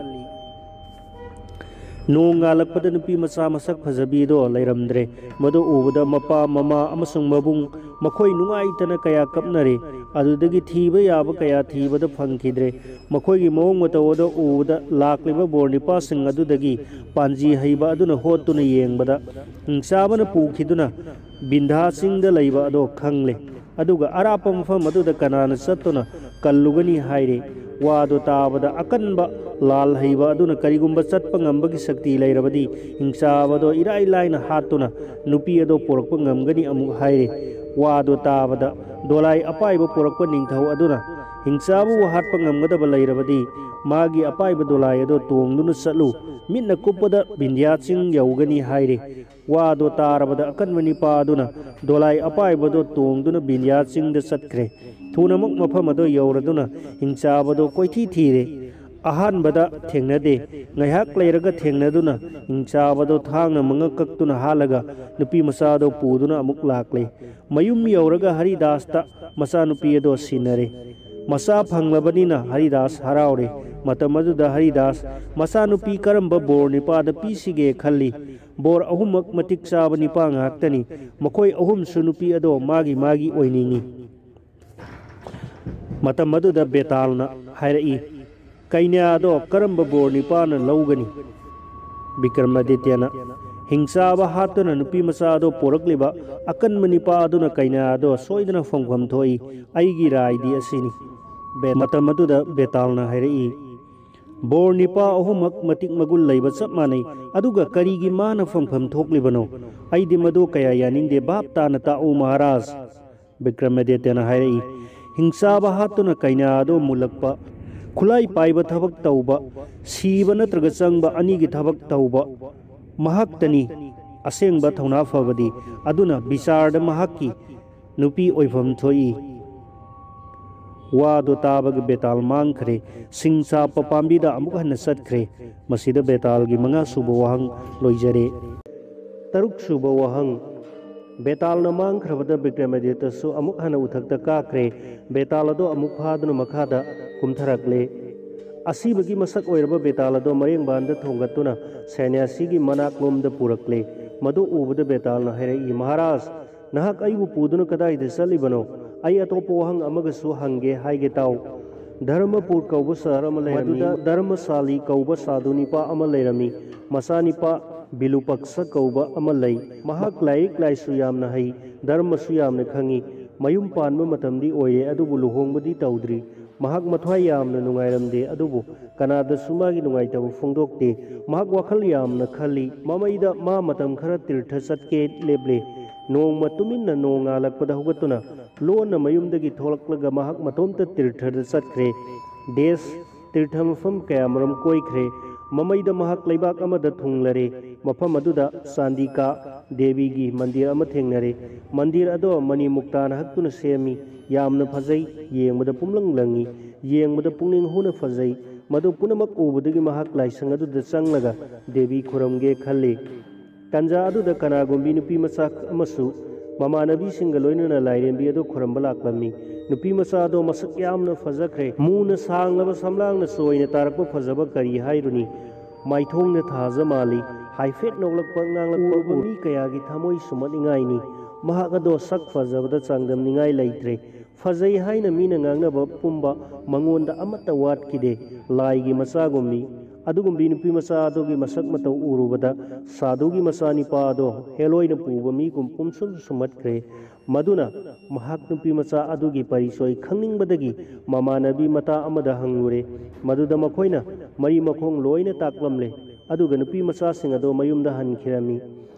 ꯅꯣꯡ ꯉꯥꯜꯂꯛꯄꯗ ꯅꯨꯄꯤ ꯃꯆꯥ ꯃꯁꯛ ꯐꯖꯕꯤꯗꯣ ꯂꯩꯔꯝꯗ꯭ꯔꯦ꯫ ꯃꯗꯨ ꯎꯕꯗ ꯃꯄꯥ, ꯃꯃꯥ ꯑꯃꯁꯨꯡ ꯃꯕꯨꯡ ꯃꯈꯣꯏ ꯅꯨꯡꯉꯥꯏꯇꯅ ꯀꯌꯥ ꯀꯞꯅꯔꯦ꯫ ꯑꯗꯨꯗꯒꯤ ꯊꯤꯕ ꯌꯥꯕ ꯀꯌꯥ ꯊꯤꯕꯗ ꯐꯪꯈꯤꯗ꯭ꯔꯦ꯫ ꯃꯈꯣꯏꯒꯤ ꯃꯑꯣꯡ ꯃꯇꯧ ꯑꯗꯨ ꯎꯕꯗ ꯂꯥꯛꯂꯤꯕ ꯕꯣꯔ ꯅꯤꯄꯥꯁꯤꯡ ꯑꯗꯨꯗꯒꯤ ꯄꯥꯟꯖꯤ ꯍꯩꯕ ꯑꯗꯨꯅ ꯍꯣꯠꯇꯨꯅ ꯌꯦꯡꯕꯗ ꯍꯤꯡꯆꯥꯕꯅ ꯄꯨꯈꯤꯗꯨꯅ ꯕꯤꯟꯙꯥ ꯆꯤꯡꯗ ꯂꯩꯕ ꯑꯗꯣ ꯈꯪꯂꯦ꯫ ꯑꯗꯨꯒ ꯑꯔꯥꯞꯄ ꯃꯐꯝ ꯑꯗꯨꯗ ꯀꯅꯥꯅ ꯆꯠꯇꯨꯅ ꯀꯜꯂꯨꯒꯅꯤ ꯍꯥꯏꯔꯦ꯫ ꯋꯥꯗꯨ ꯇꯥꯕꯗ ꯑꯀꯟꯕ ꯂꯥꯜ ꯍꯩꯕ ꯑꯗꯨꯅ ꯀꯔꯤꯒꯨꯝꯕ ꯆꯠꯄ ꯉꯝꯕꯒꯤ ꯁꯛꯇꯤ ꯂꯩꯔꯕꯗꯤ ꯍꯤꯡꯆꯥꯕꯗꯣ ꯏꯔꯥꯏ ꯂꯥꯏꯅ ꯍꯥꯠꯇꯨꯅ ꯅꯨꯄꯤ ꯑꯗꯣ ꯄꯨꯔꯛꯄ ꯉꯝꯒꯅꯤ ꯑꯃꯨꯛ ꯍꯥꯏꯔꯦ꯫ ꯋꯥꯗꯨ ꯇꯥꯕꯗ ꯗꯣꯂꯥꯏ ꯑꯄꯥꯏꯕ ꯄꯨꯔꯛꯄ ꯅꯤꯡꯊꯧ ꯑꯗꯨꯅ ꯍꯤꯡꯆꯥꯕꯕꯨ ꯍꯥꯠꯄ ꯉꯝꯒꯗꯕ ꯂꯩꯔꯕꯗꯤ ꯃꯥꯒꯤ ꯑꯄꯥꯏꯕ ꯗꯣꯂꯥꯏ ꯑꯗꯣ ꯇꯣꯡꯗꯨꯅ ꯆꯠꯂꯨ꯫ ꯃꯤꯠꯅ ꯀꯨꯞꯄꯗ ꯕꯤꯟꯙ꯭ꯌꯥ ꯆꯤꯡ ꯌꯧꯒꯅꯤ ꯍꯥꯏꯔꯦ꯫ ꯋꯥꯗꯣ ꯇꯥꯔꯕꯗ ꯑꯀꯟꯕ ꯅꯤꯄꯥ ꯑꯗꯨꯅ ꯗꯣꯂꯥꯏ ꯑꯄꯥꯏꯕꯗꯣ ꯇꯣꯡꯗꯨꯅ ꯕꯤꯟꯙ꯭ꯌꯥ ꯆꯤꯡꯗ ꯆꯠꯈ꯭ꯔꯦ꯫ ꯊꯨꯅꯃꯛ ꯃꯐꯝ ꯑꯗꯨ ꯌꯧꯔꯗꯨꯅ ꯍꯤꯡꯆꯥꯕꯗꯣ ꯀꯣꯏꯊꯤ ꯊꯤꯔꯦ꯫ ꯑꯍꯥꯟꯕꯗ ꯊꯦꯡꯅꯗꯦ꯫ ꯉꯥꯏꯍꯥꯛ ꯂꯩꯔꯒ ꯊꯦꯡꯅꯗꯨꯅ ꯍꯤꯡꯆꯥꯕꯗꯣ ꯊꯥꯡꯅ ꯃꯉꯛ ꯀꯛꯇꯨꯅ ꯍꯥꯠꯂꯒ ꯅꯨꯄꯤ ꯃꯆꯥꯗꯣ ꯄꯨꯗꯨꯅ ꯑꯃꯨꯛ ꯂꯥꯛꯂꯦ꯫ ꯃꯌꯨꯝ ꯌꯧꯔꯒ ꯍꯔꯤꯗꯥꯁꯇ ꯃꯆꯥꯅꯨꯄꯤ ꯑꯗꯣ ꯁꯤꯟꯅꯔꯦ꯫ ꯃꯆꯥ ꯐꯪꯂꯕꯅꯤꯅ ꯍꯔꯤꯗꯥꯁ ꯍꯔꯥꯎꯔꯦ꯫ ꯃꯇꯝ ꯑꯗꯨꯗ ꯍꯔꯤꯗꯥꯁ ꯃꯆꯥꯅꯨꯄꯤ ꯀꯔꯝꯕ ꯕꯣꯔ ꯅꯤꯄꯥꯗ ꯄꯤꯁꯤꯒꯦ ꯈꯜꯂꯤ꯫ ꯕꯣꯔ ꯑꯍꯨꯝꯃꯛ ꯃꯇꯤꯛ ꯆꯥꯕ ꯅꯤꯄꯥ ꯉꯥꯛꯇꯅꯤ꯫ ꯃꯈꯣꯏ ꯑꯍꯨꯝꯁꯨ ꯅꯨꯄꯤ ꯑꯗꯣ ꯃꯥꯒꯤ ꯃꯥꯒꯤ ꯑꯣꯏꯅꯤꯡꯏ꯫ ꯃꯇꯝ ꯑꯗꯨꯗ ꯕꯦꯇꯥꯜꯅ ꯍꯥꯏꯔꯛꯏ, "ꯀꯩꯅ꯭ꯌꯥꯗꯣ ꯀꯔꯝꯕ ꯕꯣꯔ ꯅꯤꯄꯥꯅ ꯂꯧꯒꯅꯤ?" ꯕꯤꯀ꯭ꯔꯃꯥꯗꯤꯇ꯭ꯌꯅ, "ꯍꯤꯡꯆꯥꯕ ꯍꯥꯠꯇꯨꯅ ꯅꯨꯄꯤ ꯃꯆꯥ ꯑꯗꯣ ꯄꯣꯔꯛꯂꯤꯕ ꯑꯀꯟꯕ ꯅꯤꯄꯥ ꯑꯗꯨꯅ ꯀꯩꯅ꯭ꯌꯥꯗꯣ ꯁꯣꯏꯗꯅ ꯐꯪꯐꯝ ꯊꯣꯛꯏ꯫ ꯑꯩꯒꯤ ꯔꯥꯏꯗꯤ ꯑꯁꯤꯅꯤ꯫" ꯕꯦ-, ꯃꯇꯝ ꯑꯗꯨꯗ ꯕꯦꯇꯥꯜꯅ ꯍꯥꯏꯔꯛꯏ, ꯕꯣꯔ ꯅꯤꯄꯥ ꯑꯍꯨꯝꯃꯛ ꯃꯇꯤꯛ ꯃꯒꯨꯟ ꯂꯩꯕ ꯆꯞ ꯃꯥꯟꯅꯩ꯫ ꯑꯗꯨꯒ ꯀꯔꯤꯒꯤ ꯃꯥꯅ ꯐꯪꯐꯝ ꯊꯣꯛꯂꯤꯕꯅꯣ? ꯑꯩꯗꯤ ꯃꯗꯨ ꯀꯌꯥ ꯌꯥꯅꯤꯡꯗꯦ꯫ ꯚꯥꯞ ꯇꯥꯅ ꯇꯥꯛꯎ, ꯃꯍꯥꯔꯥꯖ꯫ ꯕꯤꯀ꯭ꯔꯃꯥꯗꯤꯇ꯭ꯌꯅ ꯍꯥꯏꯔꯛꯏ꯫ ꯍꯤꯡꯆꯥꯕ ꯍꯥꯠꯇꯨꯅ ꯀꯩꯅꯥ ꯑꯗꯨ ꯃꯨꯜꯂꯛꯄ, ꯈꯨꯠꯂꯥꯏ ꯄꯥꯏꯕ ꯊꯕꯛ ꯇꯧꯕ, ꯁꯤꯕ ꯅꯠꯇ꯭ꯔꯒ ꯆꯪꯕ ꯑꯅꯤꯒꯤ ꯊꯕꯛ ꯇꯧꯕ, ꯃꯍꯥꯛꯇꯅꯤ ꯑꯁꯦꯡꯕ ꯊꯧꯅꯥ ꯐꯕꯗꯤ꯫ ꯑꯗꯨꯅ ꯕꯤꯆꯥꯔꯗ ꯃꯍꯥꯛꯀꯤ ꯅꯨꯄꯤ ꯑꯣꯏꯐꯝ ꯊꯣꯛꯏ꯫ ꯋꯥꯗꯨ ꯇꯥꯕꯒꯤ ꯕꯦꯇꯥꯜ ꯃꯥꯡꯈ꯭ꯔꯦ꯫ ꯁꯤꯡ ꯆꯥꯞꯄ ꯄꯥꯝꯕꯤꯗ ꯑꯃꯨꯛ ꯍꯟꯅ ꯆꯠꯈ꯭ꯔꯦ꯫ ꯃꯁꯤꯗ ꯕꯦꯇꯥꯜꯒꯤ ꯃꯉꯥ ꯁꯨꯕ ꯋꯥꯍꯪ ꯂꯣꯏꯖꯔꯦ꯫ ꯇꯔꯨꯛ ꯁꯨꯕ ꯋꯥꯍꯪ꯫ ꯕꯦꯇꯥꯜꯅ ꯃꯥꯡꯈ꯭ꯔꯕꯗ ꯕꯤꯀ꯭ꯔꯃꯥꯗꯤꯇ꯭ꯌꯁꯨ ꯑꯃꯨꯛ ꯍꯟꯅ ꯎꯊꯛꯇ ꯀꯥꯈ꯭ꯔꯦ꯫ ꯕꯦꯇꯥꯜ ꯑꯗꯣ ꯑꯃꯨꯛ ꯐꯥꯗꯨꯅ ꯃꯈꯥꯗ ꯀꯨꯝꯊꯔꯛꯂꯦ꯫ ꯑꯁꯤꯕꯒꯤ ꯃꯁꯛ ꯑꯣꯏꯔꯕ ꯕꯦꯇꯥꯜ ꯑꯗꯣ ꯃꯔꯦꯡꯕꯥꯟꯗ ꯊꯣꯡꯒꯠꯇꯨꯅ ꯁꯟꯌꯥꯁꯤꯒꯤ ꯃꯅꯥꯛꯂꯣꯝꯗ ꯄꯨꯔꯛꯂꯦ꯫ ꯃꯗꯨ ꯎꯕꯗ ꯕꯦꯇꯥꯜꯅ ꯍꯥꯏꯔꯛꯏ, "ꯃꯍꯥꯔꯥꯖ, ꯅꯍꯥꯛ ꯑꯩꯕꯨ ꯄꯨꯗꯨꯅ ꯀꯗꯥꯏꯗ ꯆꯠꯂꯤꯕꯅꯣ? ꯑꯩ ꯑꯇꯣꯞꯄ ꯋꯥꯍꯪ ꯑꯃꯒꯁꯨ ꯍꯪꯒꯦ ꯍꯥꯏꯒꯦ ꯇꯥꯎ꯫" ꯙꯔꯃꯄꯨꯔ ꯀꯧꯕ ꯁꯍꯔ ꯑꯃ ꯂꯩꯔꯝꯃꯤ꯫ ꯃꯗꯨꯗ ꯙꯔꯃꯁꯥꯂꯤ ꯀꯧꯕ ꯁꯥꯙꯨ ꯅꯤꯄꯥ ꯑꯃ ꯂꯩꯔꯝꯃꯤ꯫ ꯃꯆꯥꯅꯤꯄꯥ ꯕꯤꯂꯨꯄꯛꯁ ꯀꯧꯕ ꯑꯃ ꯂꯩ꯫ ꯃꯍꯥꯛ ꯂꯥꯏꯔꯤꯛ ꯂꯥꯏꯁꯨ ꯌꯥꯝꯅ ꯍꯩ, ꯙꯔꯃꯁꯨ ꯌꯥꯝꯅ ꯈꯪꯏ꯫ ꯃꯌꯨꯝ ꯄꯥꯟꯕ ꯃꯇꯝꯗꯤ ꯑꯣꯏꯔꯦ, ꯑꯗꯨꯕꯨ ꯂꯨꯍꯣꯡꯕꯗꯤ ꯇꯧꯗ꯭ꯔꯤ꯫ ꯃꯍꯥꯛ ꯃꯊ꯭ꯋꯥꯏ ꯌꯥꯝꯅ ꯅꯨꯡꯉꯥꯏꯔꯝꯗꯦ, ꯑꯗꯨꯕꯨ ꯀꯅꯥꯗꯁꯨ ꯃꯥꯒꯤ ꯅꯨꯡꯉꯥꯏꯇꯕ ꯐꯣꯡꯗꯣꯛꯇꯦ꯫ ꯃꯍꯥꯛ ꯋꯥꯈꯜ ꯌꯥꯝꯅ ꯈꯜꯂꯤ꯫ ꯃꯃꯩꯗ ꯃꯥ ꯃꯇꯝ ꯈꯔ ꯇꯤꯔꯊ ꯆꯠꯀꯦ ꯂꯦꯞꯂꯦ꯫ ꯅꯣꯡꯃ ꯇꯨꯃꯤꯟꯅ ꯅꯣꯡꯉꯥꯜꯂꯛꯄꯗ ꯍꯧꯒꯠꯇꯨꯅ ꯂꯣꯟꯅ ꯃꯌꯨꯝꯗꯒꯤ ꯊꯣꯛꯂꯛꯂꯒ ꯃꯍꯥꯛ ꯃꯇꯣꯝꯇ ꯇꯤꯔꯊꯗ ꯆꯠꯈ꯭ꯔꯦ꯫ ꯗꯦꯁ ꯇꯤꯔꯊ ꯃꯐꯝ ꯀꯌꯥꯃꯔꯨꯝ ꯀꯣꯏꯈ꯭ꯔꯦ꯫ ꯃꯃꯩꯗ ꯃꯍꯥꯛ ꯂꯩꯕꯥꯛ ꯑꯃꯗ ꯊꯨꯡꯂꯔꯦ꯫ ꯃꯐꯝ ꯑꯗꯨꯗ ꯆꯥꯟꯗꯤꯀꯥ ꯗꯦꯕꯤꯒꯤ ꯃꯟꯗꯤꯔ ꯑꯃ ꯊꯦꯡꯅꯔꯦ꯫ ꯃꯟꯗꯤꯔ ꯑꯗꯣ ꯃꯅꯤ ꯃꯨꯛꯇꯥꯅ ꯍꯛꯇꯨꯅ ꯁꯦꯝꯃꯤ꯫ ꯌꯥꯝꯅ ꯐꯖꯩ, ꯌꯦꯡꯕꯗ ꯄꯨꯝꯂꯪ ꯂꯪꯉꯤ, ꯌꯦꯡꯕꯗ ꯄꯨꯛꯅꯤꯡ ꯍꯨꯅ ꯐꯖꯩ꯫ ꯃꯗꯨ ꯄꯨꯝꯅꯃꯛ ꯎꯕꯗꯒꯤ ꯃꯍꯥꯛ ꯂꯥꯏꯁꯪ ꯑꯗꯨꯗ ꯆꯪꯂꯒ ꯗꯦꯕꯤ ꯈꯨꯔꯨꯝꯒꯦ ꯈꯜꯂꯤ꯫ ꯇꯟꯖꯥ ꯑꯗꯨꯗ ꯀꯅꯥꯒꯨꯝꯕꯤ ꯅꯨꯄꯤ ꯃꯆꯥ ꯑꯃꯁꯨ ꯃꯃꯥꯟꯅꯕꯤꯁꯤꯡꯒ ꯂꯣꯏꯅꯅ ꯂꯥꯏꯔꯦꯝꯕꯤ ꯑꯗꯨ ꯈꯨꯔꯨꯝꯕ ꯂꯥꯛꯂꯝꯃꯤ꯫ ꯅꯨꯄꯤ ꯃꯆꯥ ꯑꯗꯣ ꯃꯁꯛ ꯌꯥꯝꯅ ꯐꯖꯈ꯭ꯔꯦ꯫ ꯃꯨꯅ ꯁꯥꯡꯂꯕ ꯁꯝꯂꯥꯡꯅ ꯆꯣꯏꯅ ꯇꯥꯔꯛꯄ ꯐꯖꯕ ꯀꯔꯤ ꯍꯥꯏꯔꯨꯅꯤ? ꯃꯥꯏꯊꯣꯡꯗ ꯊꯥꯖ ꯃꯥꯜꯂꯤ꯫ ꯍꯥꯏꯐꯦꯠ ꯅꯣꯛꯂꯛꯄ, ꯉꯥꯡꯂꯛꯄ ꯎꯔꯕ ꯃꯤ ꯀꯌꯥꯒꯤ ꯊꯃꯣꯏ ꯁꯨꯝꯍꯠꯅꯤꯡꯉꯥꯏꯅꯤ꯫ ꯃꯍꯥꯛ ꯑꯗꯣ ꯁꯛ ꯐꯖꯕꯗ ꯆꯥꯡꯗꯝꯅꯤꯡꯉꯥꯏ ꯂꯩꯇ꯭ꯔꯦ꯫ ꯐꯖꯩ ꯍꯥꯏꯅ ꯃꯤꯅ ꯉꯥꯡꯅꯕ ꯄꯨꯝꯕ ꯃꯉꯣꯟꯗ ꯑꯃꯠꯇ ꯋꯥꯠꯈꯤꯗꯦ꯫ ꯂꯥꯏꯒꯤ ꯃꯆꯥꯒꯨꯝꯅꯤ꯫ ꯑꯗꯨꯒꯨꯝꯕꯤ ꯅꯨꯄꯤ ꯃꯆꯥ ꯑꯗꯨꯒꯤ ꯃꯁꯛ ꯃꯇꯧ ꯎꯔꯨꯕꯗ ꯁꯥꯗꯨꯒꯤ ꯃꯆꯥꯅꯤꯄꯥ ꯑꯗꯣ ꯍꯦꯂꯣꯏꯅ ꯄꯨꯕ ꯃꯤꯒꯨꯝ ꯄꯨꯝꯁꯨꯝ ꯁꯨꯝꯍꯠꯈ꯭ꯔꯦ꯫ ꯃꯗꯨꯅ ꯃꯍꯥꯛ ꯅꯨꯄꯤ ꯃꯆꯥ ꯑꯗꯨꯒꯤ ꯄꯔꯤꯆꯣꯏ ꯈꯪꯅꯤꯡꯕꯗꯒꯤ ꯃꯃꯥꯟꯅꯕꯤ ꯃꯇꯥ ꯑꯃꯗ ꯍꯪꯂꯨꯔꯦ꯫ ꯃꯗꯨꯗ ꯃꯈꯣꯏꯅ ꯃꯔꯤ ꯃꯈꯣꯡ ꯂꯣꯏꯅ ꯇꯥꯛꯂꯝꯂꯦ꯫ ꯑꯗꯨꯒ ꯅꯨꯄꯤ ꯃꯆꯥꯁꯤꯡ ꯑꯗꯣ ꯃꯌꯨꯝꯗ ꯍꯟꯈꯤꯔꯝꯃꯤ꯫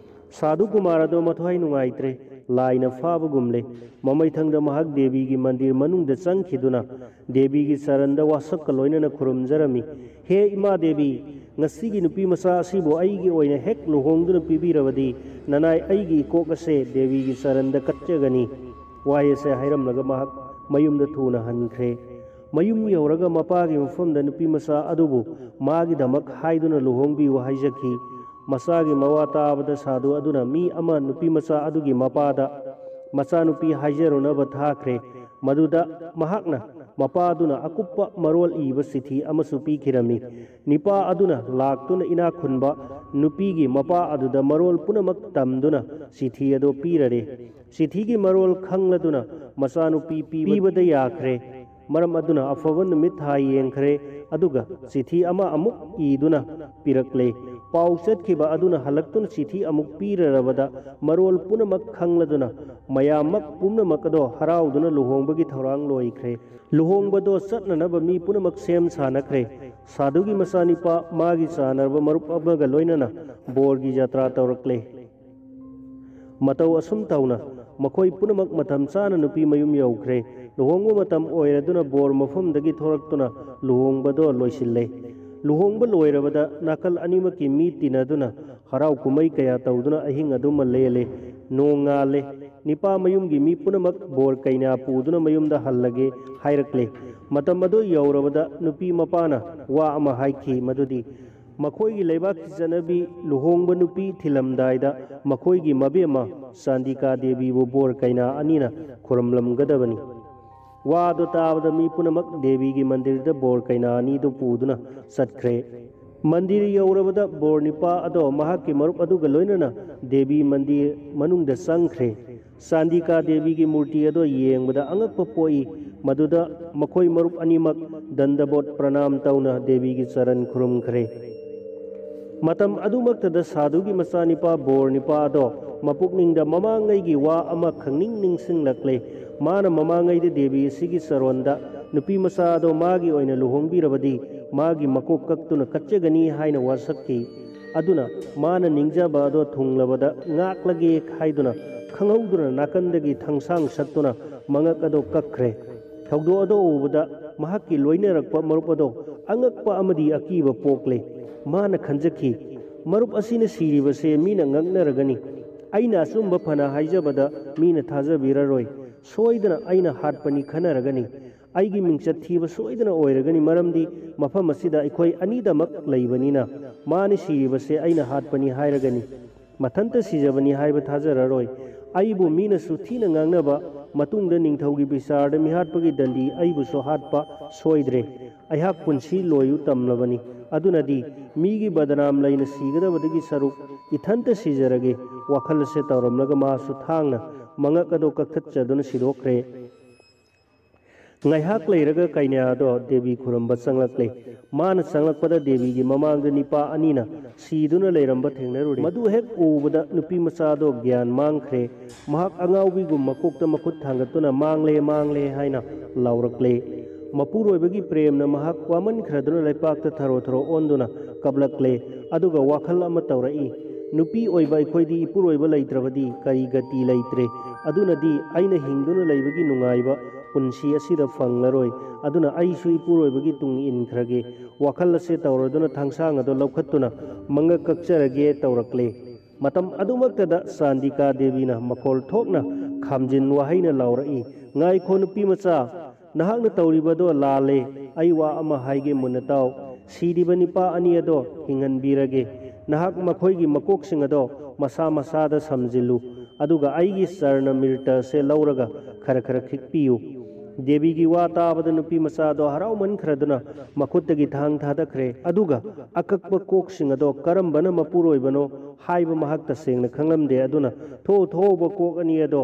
ꯁꯥꯗꯨ ꯀꯨꯃꯥꯔ ꯑꯗꯣ ꯃꯊ꯭ꯋꯥꯏ ꯅꯨꯡꯉꯥꯏꯇ꯭ꯔꯦ꯫ ꯂꯥꯏꯅ ꯐꯥꯕꯒꯨꯝꯂꯦ꯫ ꯃꯃꯩꯊꯪꯗ ꯃꯍꯥꯛ ꯗꯦꯕꯤꯒꯤ ꯃꯟꯗꯤꯔ ꯃꯅꯨꯡꯗ ꯆꯪꯈꯤꯗꯨꯅ ꯗꯦꯕꯤꯒꯤ ꯆꯔꯟꯗ ꯋꯥꯁꯛꯀ ꯂꯣꯏꯅꯅ ꯈꯨꯔꯨꯝꯖꯔꯝꯃꯤ꯫ "ꯍꯦ ꯏꯃꯥ ꯗꯦꯕꯤ, ꯉꯁꯤꯒꯤ ꯅꯨꯄꯤ ꯃꯆꯥ ꯑꯁꯤꯕꯨ ꯑꯩꯒꯤ ꯑꯣꯏꯅ ꯍꯦꯛ ꯂꯨꯍꯣꯡꯗꯨꯅ ꯄꯤꯕꯤꯔꯕꯗꯤ ꯅꯅꯥꯏ ꯑꯩꯒꯤ ꯏꯀꯣꯛ ꯑꯁꯦ ꯗꯦꯕꯤꯒꯤ ꯆꯔꯟꯗ ꯀꯠꯆꯒꯅꯤ"꯫ ꯋꯥꯍꯩ ꯑꯁꯦ ꯍꯥꯏꯔꯝꯂꯒ ꯃꯍꯥꯛ ꯃꯌꯨꯝꯗ ꯊꯨꯅ ꯍꯟꯈ꯭ꯔꯦ꯫ ꯃꯌꯨꯝ ꯌꯧꯔꯒ ꯃꯄꯥꯒꯤ ꯃꯐꯝꯗ ꯅꯨꯄꯤ ꯃꯆꯥ ꯑꯗꯨꯕꯨ ꯃꯥꯒꯤꯗꯃꯛ ꯍꯥꯏꯗꯨꯅ ꯂꯨꯍꯣꯡꯕꯤꯌꯨ ꯍꯥꯏꯖꯈꯤ꯫ ꯃꯆꯥꯒꯤ ꯃꯋꯥ ꯇꯥꯕꯗ ꯁꯥꯗꯨ ꯑꯗꯨꯅ ꯃꯤ ꯑꯃ ꯅꯨꯄꯤ ꯃꯆꯥ ꯑꯗꯨꯒꯤ ꯃꯄꯥꯗ ꯃꯆꯥꯅꯨꯄꯤ ꯍꯥꯏꯖꯔꯨꯅꯕ ꯊꯥꯈ꯭ꯔꯦ꯫ ꯃꯗꯨꯗ ꯃꯍꯥꯛꯅ ꯃꯄꯥꯗꯨꯅ ꯑꯀꯨꯞꯄ ꯃꯔꯣꯜ ꯏꯕ ꯆꯤꯊꯤ ꯑꯃꯁꯨ ꯄꯤꯈꯤꯔꯝꯃꯤ꯫ ꯅꯤꯄꯥ ꯑꯗꯨꯅ ꯂꯥꯛꯇꯨꯅ ꯏꯅꯥꯛ ꯈꯨꯟꯕ ꯅꯨꯄꯤꯒꯤ ꯃꯄꯥ ꯑꯗꯨꯗ ꯃꯔꯣꯜ ꯄꯨꯝꯅꯃꯛ ꯇꯝꯗꯨꯅ ꯆꯤꯊꯤ ꯑꯗꯨ ꯄꯤꯔꯔꯦ꯫ ꯆꯤꯊꯤꯒꯤ ꯃꯔꯣꯜ ꯈꯪꯂꯗꯨꯅ ꯃꯆꯥꯅꯨꯄꯤ ꯄꯤꯕꯗ ꯌꯥꯈ꯭ꯔꯦ꯫ ꯃꯔꯝ ꯑꯗꯨꯅ ꯑꯐꯕ ꯅꯨꯃꯤꯠ ꯊꯥ ꯌꯦꯡꯈ꯭ꯔꯦ꯫ ꯑꯗꯨꯒ ꯆꯤꯊꯤ ꯑꯃ ꯑꯃꯨꯛ ꯏꯗꯨꯅ ꯄꯤꯔꯛꯂꯦ꯫ ꯄꯥꯎ ꯆꯠꯈꯤꯕ ꯑꯗꯨꯅ ꯍꯜꯂꯛꯇꯨꯅ ꯆꯤꯊꯤ ꯑꯃꯨꯛ ꯄꯤꯔꯔꯕꯗ ꯃꯔꯣꯜ ꯄꯨꯝꯅꯃꯛ ꯈꯪꯂꯗꯨꯅ ꯃꯌꯥꯝꯃꯛ ꯄꯨꯝꯅꯃꯛ ꯑꯗꯣ ꯍꯔꯥꯎꯗꯨꯅ ꯂꯨꯍꯣꯡꯕꯒꯤ ꯊꯧꯔꯥꯡ ꯂꯣꯏꯈ꯭ꯔꯦ꯫ ꯂꯨꯍꯣꯡꯕꯗꯣ ꯆꯠꯅꯅꯕ ꯃꯤ ꯄꯨꯝꯅꯃꯛ ꯁꯦꯝ ꯁꯥꯅꯈ꯭ꯔꯦ꯫ ꯁꯥꯗꯨꯒꯤ ꯃꯆꯥꯅꯤꯄꯥ ꯃꯥꯒꯤ ꯆꯥꯟꯅꯔꯕ ꯃꯔꯨꯞ ꯑꯃꯒ ꯂꯣꯏꯅꯅ ꯕꯣꯔꯒꯤ ꯖꯇ꯭ꯔꯥ ꯇꯧꯔꯛꯂꯦ꯫ ꯃꯇꯧ ꯑꯁꯨꯝ ꯇꯧꯅ ꯃꯈꯣꯏ ꯄꯨꯝꯅꯃꯛ ꯃꯇꯝ ꯆꯥꯅ ꯅꯨꯄꯤ ꯃꯌꯨꯝ ꯌꯧꯈ꯭ꯔꯦ꯫ ꯂꯨꯍꯣꯡꯕ ꯃꯇꯝ ꯑꯣꯏꯔꯗꯨꯅ ꯕꯣꯔ ꯃꯐꯝꯗꯒꯤ ꯊꯣꯔꯛꯇꯨꯅ ꯂꯨꯍꯣꯡꯕꯗꯣ ꯂꯣꯏꯁꯤꯜꯂꯦ꯫ ꯂꯨꯍꯣꯡꯕ ꯂꯣꯏꯔꯕꯗ ꯅꯥꯀꯜ ꯑꯅꯤꯃꯛꯀꯤ ꯃꯤ ꯇꯤꯟꯅꯗꯨꯅ ꯍꯔꯥꯎ ꯀꯨꯝꯍꯩ ꯀꯌꯥ ꯇꯧꯗꯨꯅ ꯑꯍꯤꯡ ꯑꯗꯨꯃ ꯂꯦꯜꯂꯦ꯫ ꯅꯣꯡꯉꯥꯜꯂꯦ꯫ ꯅꯤꯄꯥ ꯃꯌꯨꯝꯒꯤ ꯃꯤ ꯄꯨꯝꯅꯃꯛ ꯕꯣꯔ ꯀꯩꯅꯥ ꯄꯨꯗꯨꯅ ꯃꯌꯨꯝꯗ ꯍꯜꯂꯒꯦ ꯍꯥꯏꯔꯛꯂꯦ꯫ ꯃꯇꯝ ꯑꯗꯨ ꯌꯧꯔꯕꯗ ꯅꯨꯄꯤ ꯃꯄꯥꯅ ꯋꯥ ꯑꯃ ꯍꯥꯏꯈꯤ, ꯃꯗꯨꯗꯤ ꯃꯈꯣꯏꯒꯤ ꯂꯩꯕꯥꯛꯀꯤ ꯆꯠꯅꯕꯤ ꯂꯨꯍꯣꯡꯕ ꯅꯨꯄꯤ ꯊꯤꯜꯂꯝꯗꯥꯏꯗ ꯃꯈꯣꯏꯒꯤ ꯃꯕꯦꯝꯃ ꯆꯥꯟꯗꯤꯀꯥ ꯗꯦꯕꯤꯕꯨ ꯕꯣꯔ ꯀꯩꯅꯥ ꯑꯅꯤꯅ ꯈꯨꯔꯨꯝꯂꯝꯒꯗꯕꯅꯤ꯫ ꯋꯥꯗꯨ ꯇꯥꯕꯗ ꯃꯤ ꯄꯨꯝꯅꯃꯛ ꯗꯦꯕꯤꯒꯤ ꯃꯟꯗꯤꯔꯗ ꯕꯣꯔ ꯀꯩꯅꯥ ꯑꯅꯤꯗꯨ ꯄꯨꯗꯨꯅ ꯆꯠꯈ꯭ꯔꯦ꯫ ꯃꯟꯗꯤꯔ ꯌꯧꯔꯕꯗ ꯕꯣꯔ ꯅꯤꯄꯥ ꯑꯗꯣ ꯃꯍꯥꯛꯀꯤ ꯃꯔꯨꯞ ꯑꯗꯨꯒ ꯂꯣꯏꯅꯅ ꯗꯦꯕꯤ ꯃꯟꯗꯤꯔ ꯃꯅꯨꯡꯗ ꯆꯪꯈ꯭ꯔꯦ꯫ ꯆꯥꯟꯗꯤꯀꯥ ꯗꯦꯕꯤꯒꯤ ꯃꯨꯔꯇꯤ ꯑꯗꯣ ꯌꯦꯡꯕꯗ ꯑꯉꯛꯄ ꯄꯣꯛꯏ꯫ ꯃꯗꯨꯗ ꯃꯈꯣꯏ ꯃꯔꯨꯞ ꯑꯅꯤꯃꯛ ꯗꯟꯗꯕꯣꯠ ꯄ꯭ꯔꯅꯥꯝ ꯇꯧꯅ ꯗꯦꯕꯤꯒꯤ ꯆꯔꯟ ꯈꯨꯔꯨꯝꯈ꯭ꯔꯦ꯫ ꯃꯇꯝ ꯑꯗꯨꯃꯛꯇꯗ ꯁꯥꯙꯨꯒꯤ ꯃꯆꯥꯅꯤꯄꯥ ꯕꯣꯔ ꯅꯤꯄꯥ ꯑꯗꯣ ꯃꯄꯨꯛꯅꯤꯡꯗ ꯃꯃꯥꯡꯉꯩꯒꯤ ꯋꯥ ꯑꯃ ꯈꯪꯅꯤꯡ ꯅꯤꯡꯁꯤꯡꯂꯛꯂꯦ꯫ ꯃꯥꯅ ꯃꯃꯥꯡꯉꯩꯗ ꯗꯦꯕꯤ ꯑꯁꯤꯒꯤ ꯆꯔꯣꯟꯗ ꯅꯨꯄꯤ ꯃꯆꯥ ꯑꯗꯣ ꯃꯥꯒꯤ ꯑꯣꯏꯅ ꯂꯨꯍꯣꯡꯕꯤꯔꯕꯗꯤ ꯃꯥꯒꯤ ꯃꯀꯣꯛ ꯀꯛꯇꯨꯅ ꯀꯠꯆꯒꯅꯤ ꯍꯥꯏꯅ ꯋꯥꯁꯛꯈꯤ꯫ ꯑꯗꯨꯅ ꯃꯥꯅ ꯅꯤꯡꯖꯕ ꯑꯗꯣ ꯊꯨꯡꯂꯕꯗ ꯉꯥꯛꯂꯒꯦ ꯍꯥꯏꯗꯨꯅ ꯈꯪꯍꯧꯗꯨꯅ ꯅꯥꯀꯟꯗꯒꯤ ꯊꯥꯡꯁꯥꯡ ꯁꯠꯇꯨꯅ ꯃꯉꯛ ꯑꯗꯣ ꯀꯛꯈ꯭ꯔꯦ꯫ ꯊꯧꯗꯣꯛ ꯑꯗꯣ ꯎꯕꯗ ꯃꯍꯥꯛꯀꯤ ꯂꯣꯏꯅꯔꯛꯄ ꯃꯔꯨꯞ ꯑꯗꯣ ꯑꯉꯛꯄ ꯑꯃꯗꯤ ꯑꯀꯤꯕ ꯄꯣꯛꯂꯦ꯫ ꯃꯥꯅ ꯈꯟꯖꯈꯤ, "ꯃꯔꯨꯞ ꯑꯁꯤꯅ ꯁꯤꯔꯤꯕꯁꯦ ꯃꯤꯅ ꯉꯛꯅꯔꯒꯅꯤ꯫ ꯑꯩꯅ ꯑꯆꯨꯝꯕ ꯐꯅ ꯍꯥꯏꯖꯕꯗ ꯃꯤꯅ ꯊꯥꯖꯕꯤꯔꯔꯣꯏ꯫ ꯁꯣꯏꯗꯅ ꯑꯩꯅ ꯍꯥꯠꯄꯅꯤ ꯈꯟꯅꯔꯒꯅꯤ꯫ ꯑꯩꯒꯤ ꯃꯤꯡꯆꯠ ꯊꯤꯕ ꯁꯣꯏꯗꯅ ꯑꯣꯏꯔꯒꯅꯤ, ꯃꯔꯝꯗꯤ ꯃꯐꯝ ꯑꯁꯤꯗ ꯑꯩꯈꯣꯏ ꯑꯅꯤꯗꯃꯛ ꯂꯩꯕꯅꯤꯅ꯫ ꯃꯥꯅ ꯁꯤꯔꯤꯕꯁꯦ ꯑꯩꯅ ꯍꯥꯠꯄꯅꯤ ꯍꯥꯏꯔꯒꯅꯤ꯫ ꯃꯊꯟꯇ ꯁꯤꯖꯕꯅꯤ ꯍꯥꯏꯕ ꯊꯥꯖꯔꯔꯣꯏ꯫ ꯑꯩꯕꯨ ꯃꯤꯅꯁꯨ ꯊꯤꯅ ꯉꯥꯡꯅꯕ, ꯃꯇꯨꯡꯗ ꯅꯤꯡꯊꯧꯒꯤ ꯕꯤꯆꯥꯔꯗ ꯃꯤꯍꯥꯠꯄꯒꯤ ꯗꯟꯗꯤ ꯑꯩꯕꯨꯁꯨ ꯍꯥꯠꯄ ꯁꯣꯏꯗ꯭ꯔꯦ꯫ ꯑꯩꯍꯥꯛ ꯄꯨꯟꯁꯤ ꯂꯣꯏꯌꯨ ꯇꯝꯂꯕꯅꯤ꯫ ꯑꯗꯨꯅꯗꯤ ꯃꯤꯒꯤ ꯕꯗꯅꯥꯝ ꯂꯩꯅ ꯁꯤꯒꯗꯕꯗꯒꯤ ꯁꯔꯨꯛ ꯏꯊꯟꯇ ꯁꯤꯖꯔꯒꯦ ꯋꯥꯈꯜ ꯑꯁꯦ ꯇꯧꯔꯝꯂꯒ ꯃꯥꯁꯨ ꯊꯥꯡꯅ ꯃꯉꯛ ꯑꯗꯣ ꯀꯛꯊꯠꯆꯗꯨꯅ ꯁꯤꯗꯣꯛꯈ꯭ꯔꯦ꯫ ꯉꯥꯏꯍꯥꯛ ꯂꯩꯔꯒ ꯀꯩꯅ꯭ꯌꯥ ꯑꯗꯣ ꯗꯦꯕꯤ ꯈꯨꯔꯨꯝꯕ ꯆꯪꯂꯛꯂꯦ꯫ ꯃꯥꯅ ꯆꯪꯂꯛꯄꯗ ꯗꯦꯕꯤꯒꯤ ꯃꯃꯥꯡꯗ ꯅꯤꯄꯥ ꯑꯅꯤꯅ ꯁꯤꯗꯨꯅ ꯂꯩꯔꯝꯕ ꯊꯦꯡꯅꯔꯨꯔꯦ꯫ ꯃꯗꯨ ꯍꯦꯛ ꯎꯕꯗ ꯅꯨꯄꯤ ꯃꯆꯥꯗꯣ ꯒ꯭ꯌꯥꯟ ꯃꯥꯡꯈ꯭ꯔꯦ꯫ ꯃꯍꯥꯛ ꯑꯉꯥꯎꯕꯤꯒꯨꯝ ꯃꯀꯣꯛꯇ ꯃꯈꯨꯠ ꯊꯥꯡꯒꯠꯇꯨꯅ "ꯃꯥꯡꯂꯦ, ꯃꯥꯡꯂꯦ" ꯍꯥꯏꯅ ꯂꯥꯎꯔꯛꯂꯦ꯫ ꯃꯄꯨꯔꯣꯏꯕꯒꯤ ꯄ꯭ꯔꯦꯝꯅ ꯃꯍꯥꯛ ꯋꯥꯃꯟꯈ꯭ꯔꯗꯨꯅ ꯂꯩꯄꯥꯛꯇ ꯊꯔꯣ ꯊꯔꯣ ꯑꯣꯟꯗꯨꯅ ꯀꯞꯂꯛꯂꯦ꯫ ꯑꯗꯨꯒ ꯋꯥꯈꯜ ꯑꯃ ꯇꯧꯔꯛꯏ, "ꯅꯨꯄꯤ ꯑꯣꯏꯕ ꯑꯩꯈꯣꯏꯗꯤ ꯏꯄꯨꯔꯣꯏꯕ ꯂꯩꯇ꯭ꯔꯕꯗꯤ ꯀꯔꯤ ꯒꯇꯤ ꯂꯩꯇ꯭ꯔꯦ꯫ ꯑꯗꯨꯅꯗꯤ ꯑꯩꯅ ꯍꯤꯡꯗꯨꯅ ꯂꯩꯕꯒꯤ ꯅꯨꯡꯉꯥꯏꯕ ꯄꯨꯟꯁꯤ ꯑꯁꯤꯗ ꯐꯪꯂꯔꯣꯏ꯫ ꯑꯗꯨꯅ ꯑꯩꯁꯨ ꯏꯄꯨꯔꯣꯏꯕꯒꯤ ꯇꯨꯡ ꯏꯟꯈ꯭ꯔꯒꯦ"꯫ ꯋꯥꯈꯜ ꯑꯁꯦ ꯇꯧꯔꯗꯨꯅ ꯊꯥꯡꯁꯥꯡ ꯑꯗꯨ ꯂꯧꯈꯠꯇꯨꯅ ꯃꯉꯛ ꯀꯛꯆꯔꯒꯦ ꯇꯧꯔꯛꯂꯦ꯫ ꯃꯇꯝ ꯑꯗꯨꯃꯛꯇꯗ ꯆꯥꯟꯗꯤꯀꯥ ꯗꯦꯕꯤꯅ ꯃꯈꯣꯜ ꯊꯣꯛꯅ ꯈꯥꯝꯖꯤꯟ ꯋꯥꯍꯩꯅ ꯂꯥꯎꯔꯛꯏ, "ꯉꯥꯏꯈꯣ ꯅꯨꯄꯤ ꯃꯆꯥ, ꯅꯍꯥꯛꯅ ꯇꯧꯔꯤꯕꯗꯣ ꯂꯥꯜꯂꯦ꯫ ꯑꯩ ꯋꯥ ꯑꯃ ꯍꯥꯏꯒꯦ, ꯃꯨꯟꯅ ꯇꯥꯎ꯫ ꯁꯤꯔꯤꯕ ꯅꯤꯄꯥ ꯑꯅꯤ ꯑꯗꯣ ꯍꯤꯡꯍꯟꯕꯤꯔꯒꯦ꯫ ꯅꯍꯥꯛ ꯃꯈꯣꯏꯒꯤ ꯃꯀꯣꯛꯁꯤꯡ ꯑꯗꯣ ꯃꯁꯥ ꯃꯁꯥꯗ ꯁꯝꯖꯤꯜꯂꯨ꯫ ꯑꯗꯨꯒ ꯑꯩꯒꯤ ꯆꯔꯅ ꯃꯤꯔꯇ ꯑꯁꯦ ꯂꯧꯔꯒ ꯈꯔ ꯈꯔ ꯈꯤꯛꯄꯤꯌꯨ"꯫ ꯗꯦꯕꯤꯒꯤ ꯋꯥ ꯇꯥꯕꯗ ꯅꯨꯄꯤ ꯃꯆꯥꯗꯣ ꯍꯔꯥꯎꯃꯟꯈ꯭ꯔꯗꯨꯅ ꯃꯈꯨꯠꯇꯒꯤ ꯊꯥꯡ ꯊꯥꯗꯈ꯭ꯔꯦ꯫ ꯑꯗꯨꯒ ꯑꯀꯛꯄ ꯀꯣꯛꯁꯤꯡ ꯑꯗꯣ ꯀꯔꯝꯕꯅ ꯃꯄꯨꯔꯣꯏꯕꯅꯣ ꯍꯥꯏꯕ ꯃꯍꯥꯛ ꯇꯁꯦꯡꯅ ꯈꯪꯂꯝꯗꯦ꯫ ꯑꯗꯨꯅ ꯊꯣꯛ ꯊꯣꯛꯎꯕ ꯀꯣꯛ ꯑꯅꯤ ꯑꯗꯣ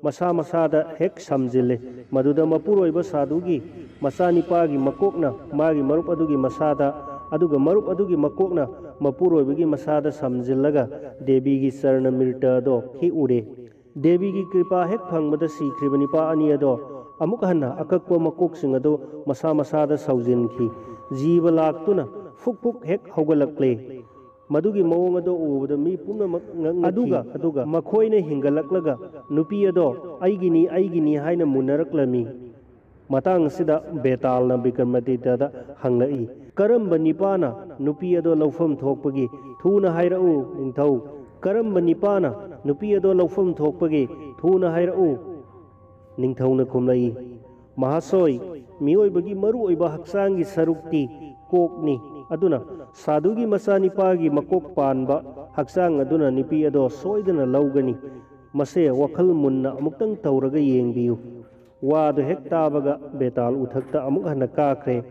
ꯃꯁꯥ ꯃꯁꯥꯗ ꯍꯦꯛ ꯁꯝꯖꯤꯜꯂꯦ꯫ ꯃꯗꯨꯗ ꯃꯄꯨꯔꯣꯏꯕ ꯁꯥꯗꯨꯒꯤ ꯃꯆꯥꯅꯤꯄꯥꯒꯤ ꯃꯀꯣꯛꯅ ꯃꯥꯒꯤ ꯃꯔꯨꯞ ꯑꯗꯨꯒꯤ ꯃꯁꯥꯗ, ꯑꯗꯨꯒ ꯃꯔꯨꯞ ꯑꯗꯨꯒꯤ ꯃꯀꯣꯛꯅ ꯃꯄꯨꯔꯣꯏꯕꯒꯤ ꯃꯁꯥꯗ ꯁꯝꯖꯤꯜꯂꯒ ꯗꯦꯕꯤꯒꯤ ꯆꯔꯅ ꯃꯤꯔꯇ ꯑꯗꯣ ꯈꯤꯛꯎꯔꯦ꯫ ꯗꯦꯕꯤꯒꯤ ꯀ꯭ꯔꯤꯄꯥ ꯍꯦꯛ ꯐꯪꯕꯗ ꯁꯤꯈ꯭ꯔꯤꯕ ꯅꯤꯄꯥ ꯑꯅꯤ ꯑꯗꯣ ꯑꯃꯨꯛ ꯍꯟꯅ ꯑꯀꯛꯄ ꯃꯀꯣꯛꯁꯤꯡ ꯑꯗꯨ ꯃꯁꯥ ꯃꯁꯥꯗ ꯁꯧꯖꯤꯟꯈꯤ꯫ ꯖꯤꯕ ꯂꯥꯛꯇꯨꯅ ꯐꯨꯛ ꯐꯨꯛ ꯍꯦꯛ ꯍꯧꯒꯠꯂꯛꯂꯦ꯫ ꯃꯗꯨꯒꯤ ꯃꯑꯣꯡ ꯑꯗꯣ ꯎꯕꯗ ꯃꯤ ꯄꯨꯝꯅꯃꯛ ꯉꯛꯅꯈꯤ꯫ ꯑꯗꯨꯒ, ꯑꯗꯨꯒ ꯃꯈꯣꯏꯅ ꯍꯤꯡꯒꯠꯂꯛꯂꯒ ꯅꯨꯄꯤ ꯑꯗꯣ "ꯑꯩꯒꯤꯅꯤ, ꯑꯩꯒꯤꯅꯤ" ꯍꯥꯏꯅ ꯃꯨꯟꯅꯔꯛꯂꯝꯃꯤ꯫ ꯃꯇꯥꯡ ꯑꯁꯤꯗ ꯕꯦꯇꯥꯜꯅ ꯕꯤꯀ꯭ꯔꯃꯥꯗꯤꯇ꯭ꯌꯗ ꯍꯪꯂꯛꯏ, "ꯀꯔꯝꯕ ꯅꯤꯄꯥꯅ ꯅꯨꯄꯤ ꯑꯗꯣ ꯂꯧꯐꯝ ꯊꯣꯛꯄꯒꯦ? ꯊꯨꯅ ꯍꯥꯏꯔꯛꯎ, ꯅꯤꯡꯊꯧ꯫ ꯀꯔꯝꯕ ꯅꯤꯄꯥꯅ ꯅꯨꯄꯤ ꯑꯗꯣ ꯂꯧꯐꯝ ꯊꯣꯛꯄꯒꯦ? ꯊꯨꯅ ꯍꯥꯏꯔꯛꯎ꯫" ꯅꯤꯡꯊꯧꯅ ꯈꯨꯝꯂꯛꯏ, "ꯃꯍꯥꯁꯣꯏ, ꯃꯤꯑꯣꯏꯕꯒꯤ ꯃꯔꯨꯑꯣꯏꯕ ꯍꯛꯆꯥꯡꯒꯤ ꯁꯔꯨꯛꯇꯤ ꯀꯣꯛꯅꯤ꯫ ꯑꯗꯨꯅ ꯁꯥꯗꯨꯒꯤ ꯃꯆꯥꯅꯤꯄꯥꯒꯤ ꯃꯀꯣꯛ ꯄꯥꯟꯕ ꯍꯛꯆꯥꯡ ꯑꯗꯨꯅ ꯅꯨꯄꯤ ꯑꯗꯣ ꯁꯣꯏꯗꯅ ꯂꯧꯒꯅꯤ꯫ ꯃꯁꯦ ꯋꯥꯈꯜ ꯃꯨꯟꯅ ꯑꯃꯨꯛꯇꯪ ꯇꯧꯔꯒ ꯌꯦꯡꯕꯤꯌꯨ꯫" ꯋꯥꯗꯨ ꯍꯦꯛ ꯇꯥꯕꯒ ꯕꯦꯇꯥꯜ ꯎꯊꯛꯇ ꯑꯃꯨꯛ ꯍꯟꯅ ꯀꯥꯈ꯭ꯔꯦ꯫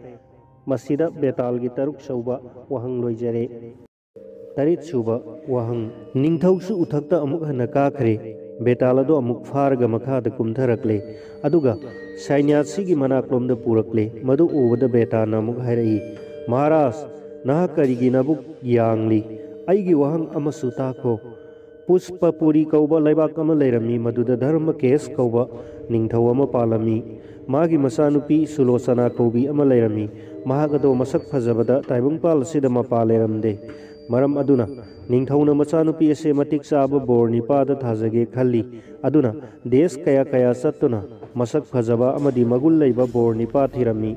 ꯃꯁꯤꯗ ꯕꯦꯇꯥꯜꯒꯤ ꯇꯔꯨꯛ ꯁꯨꯕ ꯋꯥꯍꯪ ꯂꯣꯏꯖꯔꯦ꯫ ꯇꯔꯦꯠ ꯁꯨꯕ ꯋꯥꯍꯪ꯫ ꯅꯤꯡꯊꯧꯁꯨ ꯎꯊꯛꯇ ꯑꯃꯨꯛ ꯍꯟꯅ ꯀꯥꯈ꯭ꯔꯦ꯫ ꯕꯦꯇꯥꯜ ꯑꯗꯨ ꯑꯃꯨꯛ ꯐꯥꯔꯒ ꯃꯈꯥꯗ ꯀꯨꯝꯊꯔꯛꯂꯦ꯫ ꯑꯗꯨꯒ ꯁꯩꯅ꯭ꯌꯥꯁꯤꯒꯤ ꯃꯅꯥꯛꯂꯣꯝꯗ ꯄꯨꯔꯛꯂꯦ꯫ ꯃꯗꯨ ꯎꯕꯗ ꯕꯦꯇꯥꯜꯅ ꯑꯃꯨꯛ ꯍꯥꯏꯔꯛꯏ, "ꯃꯍꯥꯔꯥꯖ, ꯅꯍꯥꯛ ꯀꯔꯤꯒꯤ ꯅꯕꯨꯛ ꯌꯥꯡꯂꯤ? ꯑꯩꯒꯤ ꯋꯥꯍꯪ ꯑꯃꯁꯨ ꯇꯥꯈꯣ꯫" ꯄꯨꯁꯄꯄꯨꯔꯤ ꯀꯧꯕ ꯂꯩꯕꯥꯛ ꯑꯃ ꯂꯩꯔꯝꯃꯤ, ꯃꯗꯨꯗ ꯙꯔꯃꯀꯦꯁ ꯀꯧꯕ ꯅꯤꯡꯊꯧ ꯑꯃ ꯄꯥꯜꯂꯝꯃꯤ꯫ ꯃꯥꯒꯤ ꯃꯆꯥꯅꯨꯄꯤ ꯁꯨꯂꯣꯆꯅꯥ ꯀꯧꯕꯤ ꯑꯃ ꯂꯩꯔꯝꯃꯤ꯫ ꯃꯍꯥꯛ ꯑꯗꯣ ꯃꯁꯛ ꯐꯖꯕꯗ ꯇꯥꯏꯕꯪꯄꯥꯜ ꯑꯁꯤꯗ ꯃꯄꯥ ꯂꯩꯔꯝꯗꯦ꯫ ꯃꯔꯝ ꯑꯗꯨꯅ ꯅꯤꯡꯊꯧꯅ ꯃꯆꯥꯅꯨꯄꯤ ꯑꯁꯦ ꯃꯇꯤꯛ ꯆꯥꯕ ꯕꯣꯔ ꯅꯤꯄꯥꯗ ꯊꯥꯖꯒꯦ ꯈꯜꯂꯤ꯫ ꯑꯗꯨꯅ ꯗꯦꯁ ꯀꯌꯥ ꯀꯌꯥ ꯆꯠꯇꯨꯅ ꯃꯁꯛ ꯐꯖꯕ ꯑꯃꯗꯤ ꯃꯒꯨꯟ ꯂꯩꯕ ꯕꯣꯔ ꯅꯤꯄꯥ ꯊꯤꯔꯝꯃꯤ꯫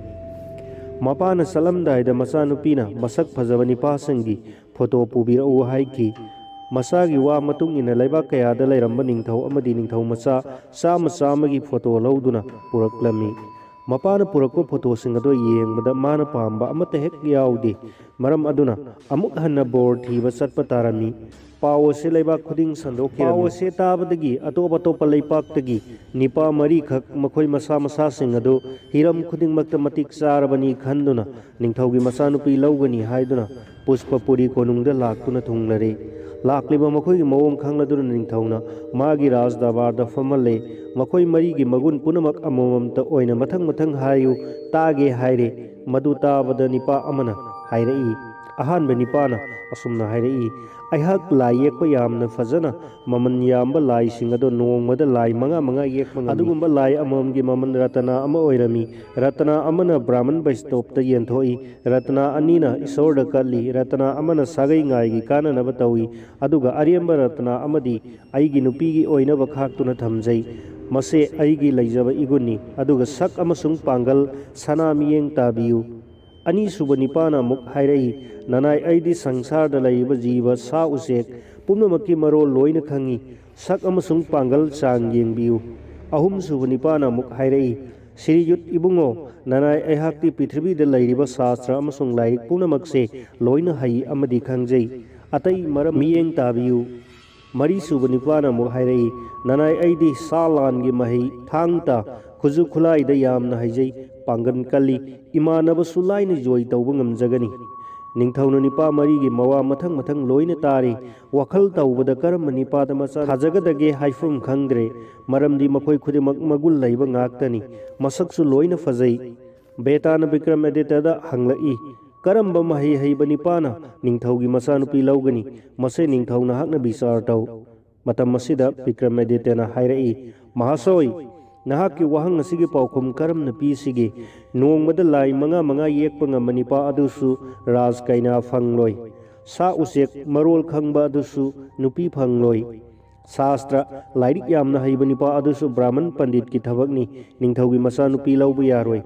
ꯃꯄꯥꯅ ꯆꯠꯂꯝꯗꯥꯏꯗ ꯃꯆꯥꯅꯨꯄꯤꯅ ꯃꯁꯛ ꯐꯖꯕ ꯅꯤꯄꯥꯁꯤꯡꯒꯤ ꯐꯣꯇꯣ ꯄꯨꯕꯤꯔꯛꯎ ꯍꯥꯏꯈꯤ꯫ ꯃꯆꯥꯒꯤ ꯋꯥ ꯃꯇꯨꯡ ꯏꯟꯅ ꯂꯩꯕꯥꯛ ꯀꯌꯥꯗ ꯂꯩꯔꯝꯕ ꯅꯤꯡꯊꯧ ꯑꯃꯗꯤ ꯅꯤꯡꯊꯧ ꯃꯆꯥ ꯆꯥꯝꯃ ꯆꯥꯝꯃꯒꯤ ꯐꯣꯇꯣ ꯂꯧꯗꯨꯅ ꯄꯨꯔꯛꯂꯝꯃꯤ꯫ ꯃꯄꯥꯅ ꯄꯨꯔꯛꯄ ꯐꯣꯇꯣꯁꯤꯡ ꯑꯗꯨ ꯌꯦꯡꯕꯗ ꯃꯥꯅ ꯄꯥꯝꯕ ꯑꯃꯠꯇ ꯍꯦꯛ ꯌꯥꯎꯗꯦ꯫ ꯃꯔꯝ ꯑꯗꯨꯅ ꯑꯃꯨꯛ ꯍꯟꯅ ꯕꯣꯔ ꯊꯤꯕ ꯆꯠꯄ ꯇꯥꯔꯝꯃꯤ꯫ ꯄꯥꯎ ꯑꯁꯤ ꯂꯩꯕꯥꯛ ꯈꯨꯗꯤꯡ ꯁꯟꯗꯣꯛꯈꯤꯔꯝꯃꯤ꯫ ꯄꯥꯎ ꯑꯁꯤ ꯇꯥꯕꯗꯒꯤ ꯑꯇꯣꯞ ꯑꯇꯣꯞꯄ ꯂꯩꯄꯥꯛꯇꯒꯤ ꯅꯤꯄꯥ ꯃꯔꯤꯈꯛ ꯃꯈꯣꯏ ꯃꯁꯥ ꯃꯁꯥꯁꯤꯡ ꯑꯗꯨ ꯍꯤꯔꯝ ꯈꯨꯗꯤꯡꯃꯛꯇ ꯃꯇꯤꯛ ꯆꯥꯔꯕꯅꯤ ꯈꯟꯗꯨꯅ ꯅꯤꯡꯊꯧꯒꯤ ꯃꯆꯥꯅꯨꯄꯤ ꯂꯧꯒꯅꯤ ꯍꯥꯏꯗꯨꯅ ꯄꯨꯁꯄꯄꯨꯔꯤ ꯀꯣꯅꯨꯡꯗ ꯂꯥꯛꯇꯨꯅ ꯊꯨꯡꯂꯔꯦ꯫ ꯂꯥꯛꯂꯤꯕ ꯃꯈꯣꯏꯒꯤ ꯃꯑꯣꯡ ꯈꯪꯂꯗꯨꯅ ꯅꯤꯡꯊꯧꯅ ꯃꯥꯒꯤ ꯔꯥꯖ ꯗꯔꯕꯥꯔꯗ ꯐꯝꯍꯜꯂꯦ꯫ ꯃꯈꯣꯏ ꯃꯔꯤꯒꯤ ꯃꯒꯨꯟ ꯄꯨꯝꯅꯃꯛ ꯑꯃꯃꯝꯇ ꯑꯣꯏꯅ ꯃꯊꯪ ꯃꯊꯪ ꯍꯥꯏꯌꯨ, ꯇꯥꯒꯦ ꯍꯥꯏꯔꯦ꯫ ꯃꯗꯨ ꯇꯥꯕꯗ ꯅꯤꯄꯥ ꯑꯃꯅ ꯍꯥꯏꯔꯛꯏ, ꯑꯍꯥꯟꯕ ꯅꯤꯄꯥꯅ ꯑꯁꯨꯝꯅ ꯍꯥꯏꯔꯛꯏ, "ꯑꯩꯍꯥꯛ ꯂꯥꯏ ꯌꯦꯛꯄ ꯌꯥꯝꯅ ꯐꯖꯅ ꯃꯃꯜ ꯌꯥꯝꯕ ꯂꯥꯏꯁꯤꯡ ꯑꯗꯣ ꯅꯣꯡꯃꯗ ꯂꯥꯏ ꯃꯉꯥ ꯃꯉꯥ ꯌꯦꯛꯄ ꯉꯝꯃꯤ꯫ ꯑꯗꯨꯒꯨꯝꯕ ꯂꯥꯏ ꯑꯃꯃꯝꯒꯤ ꯃꯃꯜ ꯔꯇꯅꯥ ꯑꯃ ꯑꯣꯏꯔꯝꯃꯤ꯫ ꯔꯇꯅꯥ ꯑꯃꯅ ꯕ꯭ꯔꯥꯍꯃꯟ ꯕꯩꯁꯇꯣꯞꯇ ꯌꯦꯟꯊꯣꯛꯏ, ꯔꯇꯅꯥ ꯑꯅꯤꯅ ꯏꯁꯣꯔꯗ ꯀꯠꯂꯤ, ꯔꯇꯅꯥ ꯑꯃꯅ ꯁꯥꯒꯩ ꯉꯥꯏꯒꯤ ꯀꯥꯟꯅꯅꯕ ꯇꯧꯏ, ꯑꯗꯨꯒ ꯑꯔꯦꯝꯕ ꯔꯇꯅꯥ ꯑꯃꯗꯤ ꯑꯩꯒꯤ ꯅꯨꯄꯤꯒꯤ ꯑꯣꯏꯅꯕ ꯈꯥꯛꯇꯨꯅ ꯊꯝꯖꯩ꯫ ꯃꯁꯦ ꯑꯩꯒꯤ ꯂꯩꯖꯕ ꯏꯒꯨꯟꯅꯤ, ꯑꯗꯨꯒ ꯁꯛ ꯑꯃꯁꯨꯡ ꯄꯥꯡꯒꯜ ꯁꯅꯥ ꯃꯤꯠꯌꯦꯡ ꯇꯥꯕꯤꯌꯨ"꯫ ꯑꯅꯤꯁꯨꯕ ꯅꯤꯄꯥꯅ ꯑꯃꯨꯛ ꯍꯥꯏꯔꯛꯏ, "ꯅꯅꯥꯏ, ꯑꯩꯗꯤ ꯁꯪꯁꯥꯔꯗ ꯂꯩꯔꯤꯕ ꯖꯤꯕ, ꯁꯥ ꯎꯆꯦꯛ ꯄꯨꯝꯅꯃꯛꯀꯤ ꯃꯔꯣꯜ ꯂꯣꯏꯅ ꯈꯪꯏ꯫ ꯁꯛ ꯑꯃꯁꯨꯡ ꯄꯥꯡꯒꯜ ꯆꯥꯡ ꯌꯦꯡꯕꯤꯌꯨ"꯫ ꯑꯍꯨꯝꯁꯨꯕ ꯅꯤꯄꯥꯅ ꯑꯃꯨꯛ ꯍꯥꯏꯔꯛꯏ, "ꯁꯤꯔꯤꯌꯨꯠ ꯏꯕꯨꯡꯉꯣ, ꯅꯅꯥꯏ, ꯑꯩꯍꯥꯛꯇꯤ ꯄ꯭ꯔꯤꯊꯤꯕꯤꯗ ꯂꯩꯔꯤꯕ ꯁꯥꯁꯇ꯭ꯔ ꯑꯃꯁꯨꯡ ꯂꯥꯏꯔꯤꯛ ꯄꯨꯝꯅꯃꯛꯁꯦ ꯂꯣꯏꯅ ꯍꯩ ꯑꯃꯗꯤ ꯈꯪꯖꯩ꯫ ꯑꯇꯩ ꯃꯔꯝ ꯃꯤꯠꯌꯦꯡ ꯇꯥꯕꯤꯌꯨ"꯫ ꯃꯔꯤꯁꯨꯕ ꯅꯤꯄꯥꯅ ꯑꯃꯨꯛ ꯍꯥꯏꯔꯛꯏ, "ꯅꯅꯥꯏ, ꯑꯩꯗꯤ ꯁꯥ ꯂꯥꯟꯒꯤ ꯃꯍꯩ, ꯊꯥꯡ ꯇꯥ, ꯈꯨꯠꯁꯨ ꯈꯨꯠꯂꯥꯏꯗ ꯌꯥꯝꯅ ꯍꯩꯖꯩ, ꯄꯥꯡꯒꯜ ꯀꯜꯂꯤ, ꯏꯃꯥꯟꯅꯕꯁꯨ ꯂꯥꯏꯅ ꯖꯣꯏ ꯇꯧꯕ ꯉꯝꯖꯒꯅꯤ"꯫ ꯅꯤꯡꯊꯧꯅ ꯅꯤꯄꯥ ꯃꯔꯤꯒꯤ ꯃꯋꯥ ꯃꯊꯪ ꯃꯊꯪ ꯂꯣꯏꯅ ꯇꯥꯔꯦ꯫ ꯋꯥꯈꯜ ꯇꯧꯕꯗ ꯀꯔꯝꯕ ꯅꯤꯄꯥꯗ ꯃꯆꯥ ꯊꯥꯖꯒꯗꯒꯦ ꯍꯥꯏꯐꯝ ꯈꯪꯗ꯭ꯔꯦ, ꯃꯔꯝꯗꯤ ꯃꯈꯣꯏ ꯈꯨꯗꯤꯡꯃꯛ ꯃꯒꯨꯟ ꯂꯩꯕ ꯉꯥꯛꯇꯅꯤ, ꯃꯁꯛꯁꯨ ꯂꯣꯏꯅ ꯐꯖꯩ꯫ ꯕꯦꯇꯥꯅ ꯕꯤꯀ꯭ꯔꯝ ꯑꯦꯗꯤꯇꯗ ꯍꯪꯂꯛꯏ, "ꯀꯔꯝꯕ ꯃꯍꯩ ꯍꯩꯕ ꯅꯤꯄꯥꯅ ꯅꯤꯡꯊꯧꯒꯤ ꯃꯆꯥꯅꯨꯄꯤ ꯂꯧꯒꯅꯤ? ꯃꯁꯦ ꯅꯤꯡꯊꯧ ꯅꯍꯥꯛꯅ ꯕꯤꯆꯥꯔ ꯇꯧ"꯫ ꯃꯇꯝ ꯑꯁꯤꯗ ꯕꯤꯀ꯭ꯔꯝ ꯑꯦꯗꯤꯇꯅ ꯍꯥꯏꯔꯛꯏ, "ꯃꯍꯥꯁꯣꯏ, ꯅꯍꯥꯛꯀꯤ ꯋꯥꯍꯪ ꯑꯁꯤꯒꯤ ꯄꯥꯎꯈꯨꯝ ꯀꯔꯝꯅ ꯄꯤꯁꯤꯒꯦ? ꯅꯣꯡꯃꯗ ꯂꯥꯏ ꯃꯉꯥ ꯃꯉꯥ ꯌꯦꯛꯄ ꯉꯝꯕ ꯅꯤꯄꯥ ꯑꯗꯨꯁꯨ ꯔꯥꯖ ꯀꯩꯅꯥ ꯐꯪꯂꯣꯏ꯫ ꯁꯥ ꯎꯆꯦꯛ ꯃꯔꯣꯜ ꯈꯪꯕ ꯑꯗꯨꯁꯨ ꯅꯨꯄꯤ ꯐꯪꯂꯣꯏ꯫ ꯁꯥꯁꯇ꯭ꯔ, ꯂꯥꯏꯔꯤꯛ ꯌꯥꯝꯅ ꯍꯩꯕ ꯅꯤꯄꯥ ꯑꯗꯨꯁꯨ ꯕ꯭ꯔꯥꯍꯃꯟ ꯄꯟꯗꯤꯠꯀꯤ ꯊꯕꯛꯅꯤ, ꯅꯤꯡꯊꯧꯒꯤ ꯃꯆꯥꯅꯨꯄꯤ ꯂꯧꯕ ꯌꯥꯔꯣꯏ꯫